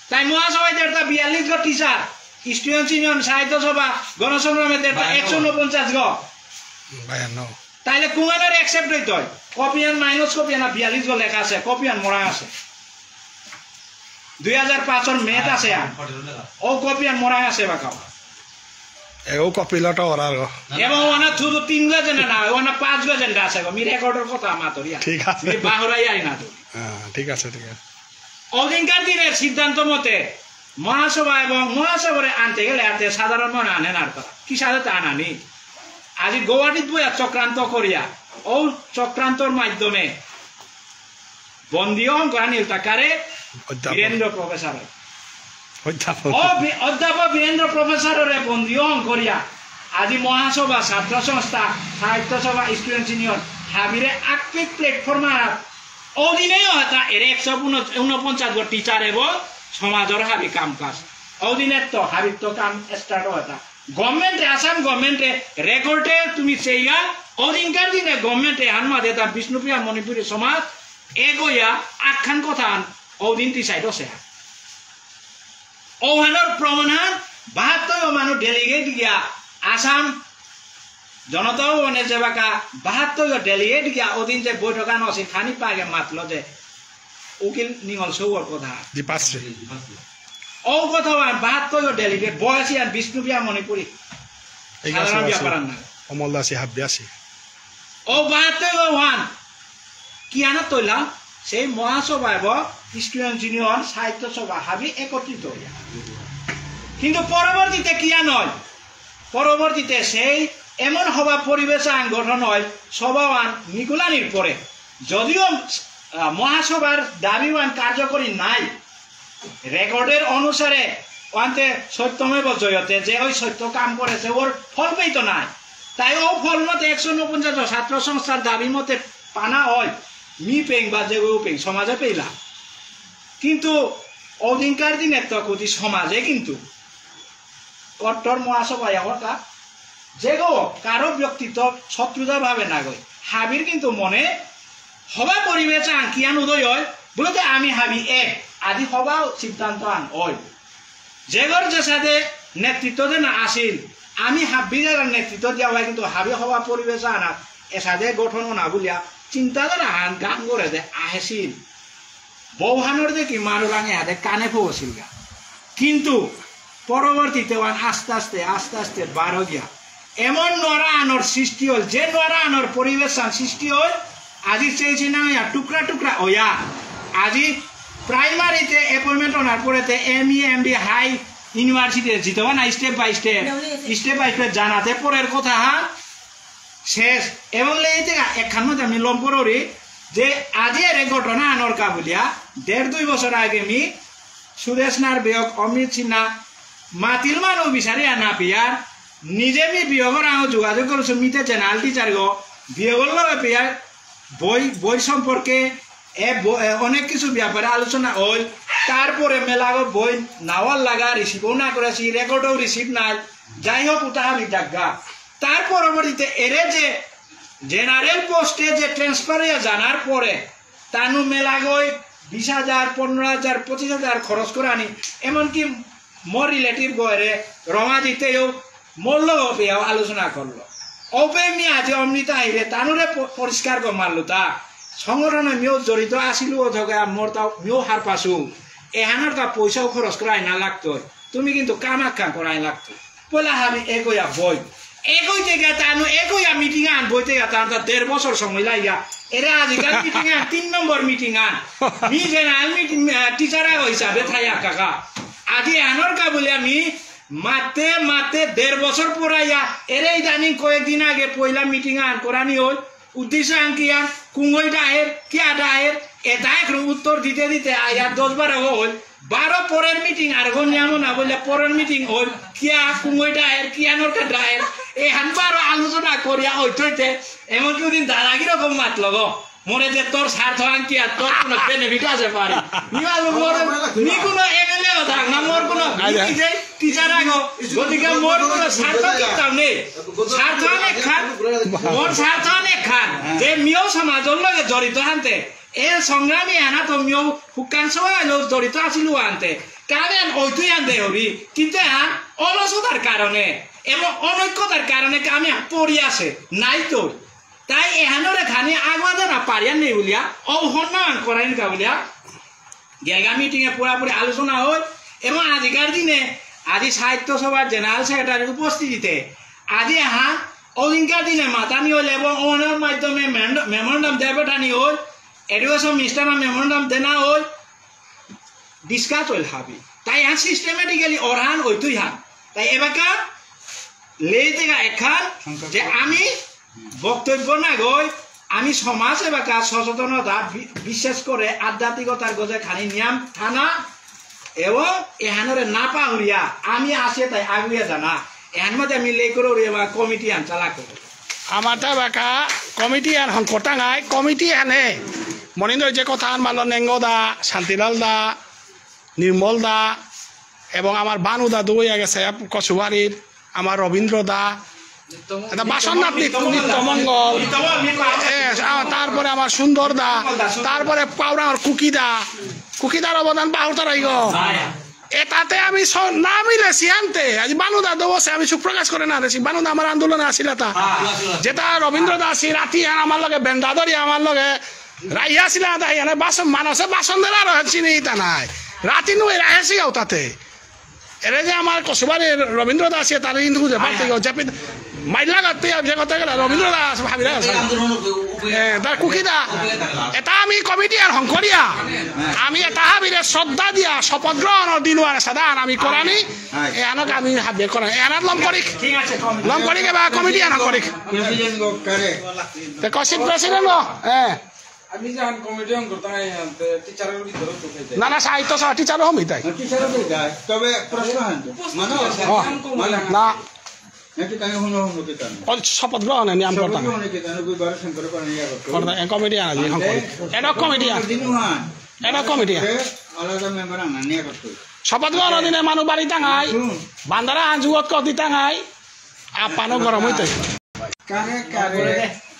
তাই মহাসভায় দেড়টা বিয়াল্লিশ গো টিচার, স্টুডেন্টস ইউনিয়ন, সাহিত্য সভা, গণসংগ্রামে দেড়টা বায়ান্ন। একশো ঊনপঞ্চাশ গো। বায়ান্ন। তাইলে কুঙানোর অ্যাকসেপ্ট হইতো হয়। কপিয়ান মাইনাস কপিয়ান আর বিয়াল্লিশ গো লেখা আছে, কপিয়ান মরা আছে। দুই হাজার পাঁচর মেথ আছে আর। ও কপিয়ান মরা আছে বাকাও। এও কপিলটা ওরার গো। এবং ওনা শুধু তিন গো জেন্ডা না, ওনা পাঁচ গো জেন্ডা আছে গো। মি রেকর্ডের কথা মাতুরিয়া। ঠিক আছে। মি বাহুরাই আই না তো। হ্যাঁ, ঠিক আছে, ঠিক আছে। অধিকার দিনের সিদ্ধান্ত মতে মহাসভা এবং মহাসভারে আনতে গেলে আনতে সাধারণ মনে আনে না আর তারা। কি সাথে তা আনানি? আজি গুয়াহাটিত বইয়া চক্রান্ত করিয়া, ও চক্রান্তর মাধ্যমে বন্দিও হঙকরানিল তাকারে অধ্যাপক। বীরেন্দ্র প্রফেসর। অধ্যাপক। ও বি-, অধ্যাপক বীরেন্দ্র প্রফেসররে বন্দিও হঙকরিয়া, আজি মহাসভা, ছাত্র সংস্থা, সাহিত্য সভা, স্টুডেন্টস ইউনিয়ন, হাবিরে আকপিক প্ল্যাটফর্ম আর অদিনেও হতা এর একশো ঊনপঞ্চাশ গো টিচার এবং সমাজর হাবি কাম কাজ। অদিনের তো হাবির তো কাম স্টার্ট হতা। গভর্নমেন্টে, আসাম গভর্নমেন্টে রেকর্ডে তুমি চেয়া, অদিনকার দিনে গভর্নমেন্টে হান মাদে তা বিষ্ণুপ্রিয়া মণিপুরী সমাজ এগোয়া আখান কথা আন অদিন টি সাইড আছে। ওহানোর প্রমাণ হান বাহাত্তর মানু ডেলিগেট গিয়া আসাম জনতা ভবনে যে বাকা বাহাত্তর ডেলিগেট গিয়া অদিন যে বৈঠক আন আছে খানি পাগে মাতলো যে উকিল নিঙল সৌর কথা। দ্বিপাশ্রী। ও কথা ওয়ান, বাহাত্তর ডেলিগেট, বয়সী আর বিষ্ণুপ্রিয়া মণিপুরী। এই সাধারণ আছে, ব্যাপার আর না। অমল দাসী হাব্বি আছি। ও বাহাত্তর ওয়ান, কি আনা তৈলা? সেই মহাসভা এবং স্টুডেন্ট ইউনিয়ন, সাহিত্য সভা হাবি একত্রিত হইয়া। কিন্তু পরবর্তীতে কি আনয়? পরবর্তীতে সেই এমন হবা পরিবেশ আন গঠন হয়, সভাওয়ান নিকুলানির পরে যদিও, আহ, মহাসভার দাবিওয়ান কার্যকরী নাই, রেকর্ডের অনুসারে ওয়ান্তে সত্যমেব জয়তে, যে ওই সত্য কাম করেছে, ওর ফল পেইতো নাই। তাই ও ফল মতে একশো ঊনপঞ্চাশ ছাত্র সংস্থার দাবি মতে পানা হয়, মি পেং বা যে ও পেং, সমাজে পেইলা। কিন্তু অধিকার দিনের তো ক্ষতি সমাজে কিন্তু কট্টর মহাসভায় হতা, যেগো কারো ব্যক্তিত্ব শত্রুতা ভাবে না গই। হাবির কিন্তু মনে হবা পরিবেশ আন কিয়ান উদয় হয়, বলতে আমি হাবি এক, আদি হবা সিদ্ধান্ত আন হয়। যেগর যে সাথে নেতৃত্ব দেনা আসিল, আমি হাবি যারা নেতৃত্ব দিয়া হয় কিন্তু হাবি হবা পরিবেশ আনা এসাদে গঠন না বলিয়া চিন্তাধারা আন গান করে দে আহেসিল। বৌহানোর দেখি মারুলাঙে হাতে কানে পৌঁছিলগা। কিন্তু পরবর্তীতে ওয়ান আস্তে আস্তে, আস্তে আস্তে বারো গিয়া এমন নোয়ারা আনোর সৃষ্টি হল, যে নোয়ারা আনোর পরিবেশ আন সৃষ্টি হল, আজি চেয়েছি না হইয়া টুকরা টুকরা হইয়া, আজি প্রাইমারিতে অ্যাপয়েন্টমেন্ট ওনার পরেতে এম ই, এম ডি, হাই ইউনিভার্সিটি জিতবা না, step by step, step by step জানাতে পরের কথা, হ্যাঁ, শেষ। এবং লেইতে একখান মধ্যে আমি লম কররি যে আজি এর ঘটনা আনর কা বুলিয়া দেড় দুই বছর আগে মি সুদেষ্ণার বিয়োগ অমিত সিনহা মাতিল মানু বিচারিয়া না পিয়ার নিজে মি বিয়োগর আঙ যোগাযোগ করছো মিতে জেনারেল টিচার গো বিয়োগর লগে পিয়ার বই, বই সম্পর্কে এ ব-, এ অনেক কিছু ব্যাপারে আলোচনা হইল। তারপরে মেলাগো বই নাওয়ার লাগা রিসিভও না করেছি, রেকর্ডও রিসিভ নাই। যাই হোক, উতা হাবি ডাকগা। তার পরবর্তীতে এরে যে জেনারেল পোস্টে যে ট্রান্সফার হয়ে জানার পরে তানু মেলাগই বিশ হাজার, পনেরো হাজার, পঁচিশ হাজার খরচ করে আনি, এমনকি মোর রিলেটিভ গয়রে রমা দিতেও মোর লগে পেয়াও আলোচনা করলো। ওপে মি আজি অমৃতা আইরে তানুরে প-, পরিষ্কার করে মারলো তা। সংগঠনে মিও জড়িত আসিল অথবা মোর তাও মিও হার পাসু। এহানোর তা পয়সাও খরচ করাই না লাগতো। তুমি কিন্তু কামাক্ষা করাই লাগতো। পয়লা হাবি এগোয়া বই। এগোইতে গিয়া তানু এগোয়া মিটিং আন বইতে গিয়া তানু তা দেড় বছর সময় লাগিয়া। এরা আজিকাল মিটিং আন, তিন নম্বর মিটিং আন। মি জেনারেল মিটিং, আহ, টিচার আগ হিসাবে থাই কাকা। আজি আনোর কা বলে আমি মাতে মাতে দেড় বছর পড়াইয়া, এরে ইদানিং কয়েকদিন আগে পয়লা মিটিং আন করানি হই, উদ্দেশ্য আন কিয়া, কুঙ্গই ডাহের, কিয়া ডাহের, এতা এখন উত্তর দিতে দিতে আয়া দশ বারো হল, বারো পরের মিটিং আর গো নিয়ামো না বললে পরের মিটিং হল, কিয়া কুঙ্গই ডাহের, কিয়া নরকা ডাহের, এহান বারো আলোচনা করিয়া হইতে হইতে এমন কেউ দিন দাদা কিরকম মাত লগো। মনে যে তোর স্বার্থ আন কিয়া, তোর কোনো বেনিফিট আছে পারি। নিবাল মোর, নি কোনো এমএলএ ও থাক না, মোর কোনো আচ্ছা। নিজে টিচার আগো, গতিকে মোর কোনো স্বার্থ কিতাম নেই। স্বার্থ অনেক খান, মোর স্বার্থ অনেক খান, যে মিও সমাজর লগে জড়িত হানতে, এ সংগ্রামী আনা তো মিও হুকান সবাই লো জড়িত আছিল আনতে, কারণ ওইতুই আনতে হবি, কিন্তু হ্যাঁ, অলসতার কারণে এবং অনৈক্যতার কারণে আমি পড়ি আছে, নাই তো। তাই এহানরে খানি আগুয়া জানা পারিয়ার নেই বুলিয়া, ও হন্যমান করাইন কা বুলিয়া, গেলগা মিটিং এ পুরাপুরি আলোচনা হল এবং আজিকার দিনে আজি সাহিত্য সভার জেনারেল সেক্রেটারির উপস্থিতিতে আজি এহান ওদিনকার দিনে মাতানি হল এবং ওনার মাধ্যমে মেমোরান্ডাম দেবেটানি হল, এডুকেশন মিনিস্টার মেমোরান্ডাম দেনা হল, ডিসকাস হইল হাবি। তাই এহান সিস্টেমেটিক্যালি অরহান ওইতুই হান। তাই এবাকা লেই থেকে এখান যে আমি বক্তব্য না গই, আমি সমাজ এবাকা সচেতনতা বি-, বিশেষ করে আধ্যাত্মিকতার গজে খানি নিয়াম থানা এবং এহানরে না পাহুরিয়া আমি আসে তাই আগুয়া জানা। এহান মধ্যে আমি লেই করে উড়িয়া বা কমিটি আন চালা করে। আমার তা এবাকা কমিটি আন হন কটাঙাই কমিটি আনে। মনিন্দ্র যে কথা আন মানল নেঙ্গ দা, শান্তিলাল দা, নির্মল দা এবং আমার বানু দা দুই আগে সাহেব কচুবাড়ির, আমার রবীন্দ্র দা, এটা বাসন্নাথ নিত্য-, নিত্যমঙ্গল, এ, আ, তারপরে আমার সুন্দর দা, তারপরে পাউরাঙর কুকি দা, কুকি দার অবদান বাহুর তারাই গো। এটাতে আমি স-, না মিলে সিয়ান্তে, আজ বানু দা দোষে আমি সুখ প্রকাশ করে না দেছি, বানু দা আমার আন্দোলনে আসিলা তা। যেটা রবীন্দ্র দা আসি রাতি আর আমার লগে বেন্দা ধরি আমার লগে রাইয়া আসিলা তা, এনে বাসন, মানসে বাসন দিলা আর চিনি ইতা নাই। রাতি নুয়ে রাহেছি গাও তাতে। এরে যে আমার কসুবারে রবীন্দ্র দাস ইয়ে তারে কিন্তু বুঝে পারতে গো, জাপি মাইলা গাতে যে কথা গেল রবীন্দ্র দাস ভাবিরা আছে। এ, তার কুকি দা, এটা আমি কমিটি আর হংকরিয়া, আমি এটা হাবিরে শ্রদ্ধা দিয়া শপথ গ্রহণ দিন আর সাধারণ আমি করানি, এ আনক আমি হাবিয়ে করানি, এ আনার লম করিক, লম করিক এবার কমিটি আনা করিক। তে কসিক প্রেসিডেন্ট গো, হ্যাঁ। আমি যখন কমিটি অন করতাম, এই আনতে টিচারের ভিতরে তো খাই যায়। না, না, সাহিত্য সহ টিচারও হমি তাই। না, টিচারও তো যায়। তবে প্রশ্ন হয় তো। মানে, ও, মানে, না। নাকি তাই হলো, হলো কি তাই? ও, শপথ গ্রহণে নিয়ম শপথ করতাম। গ্রহণে কি তাই? ওই বারো শঙ্কর পানি ইয়া করতো। করতাম, এ কমিটি আনা, জি, হ্যাঁ, আনতে কমিটি। এটা কমিটি আনা। দিনু হান। এটা কমিটি আনা। এ, আলাদা মেম্বার আনা, নিয়ে করতো। শপথ গ্রহণ দিনে মানু বাড়ি টাঙাই। হুম। বান্দারা আন জুগত কদি টাঙাই। আপানো গরম হইতে। কারে, কারে,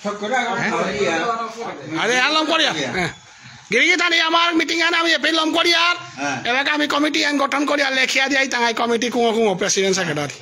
ঠকরে আগে খাওয়াইয়া। আরে, আর লম করিয়া। হ্যাঁ। গিরিগি তানি আমার মিটিং আনে আমি এপে লম করিয়ার। হ্যাঁ। এবার আমি কমিটি আন গঠন করিয়া লেখিয়া দিয়াই তাঙাই কমিটি কুঙো কুঙো প্রেসিডেন্ট সেক্রেটারি।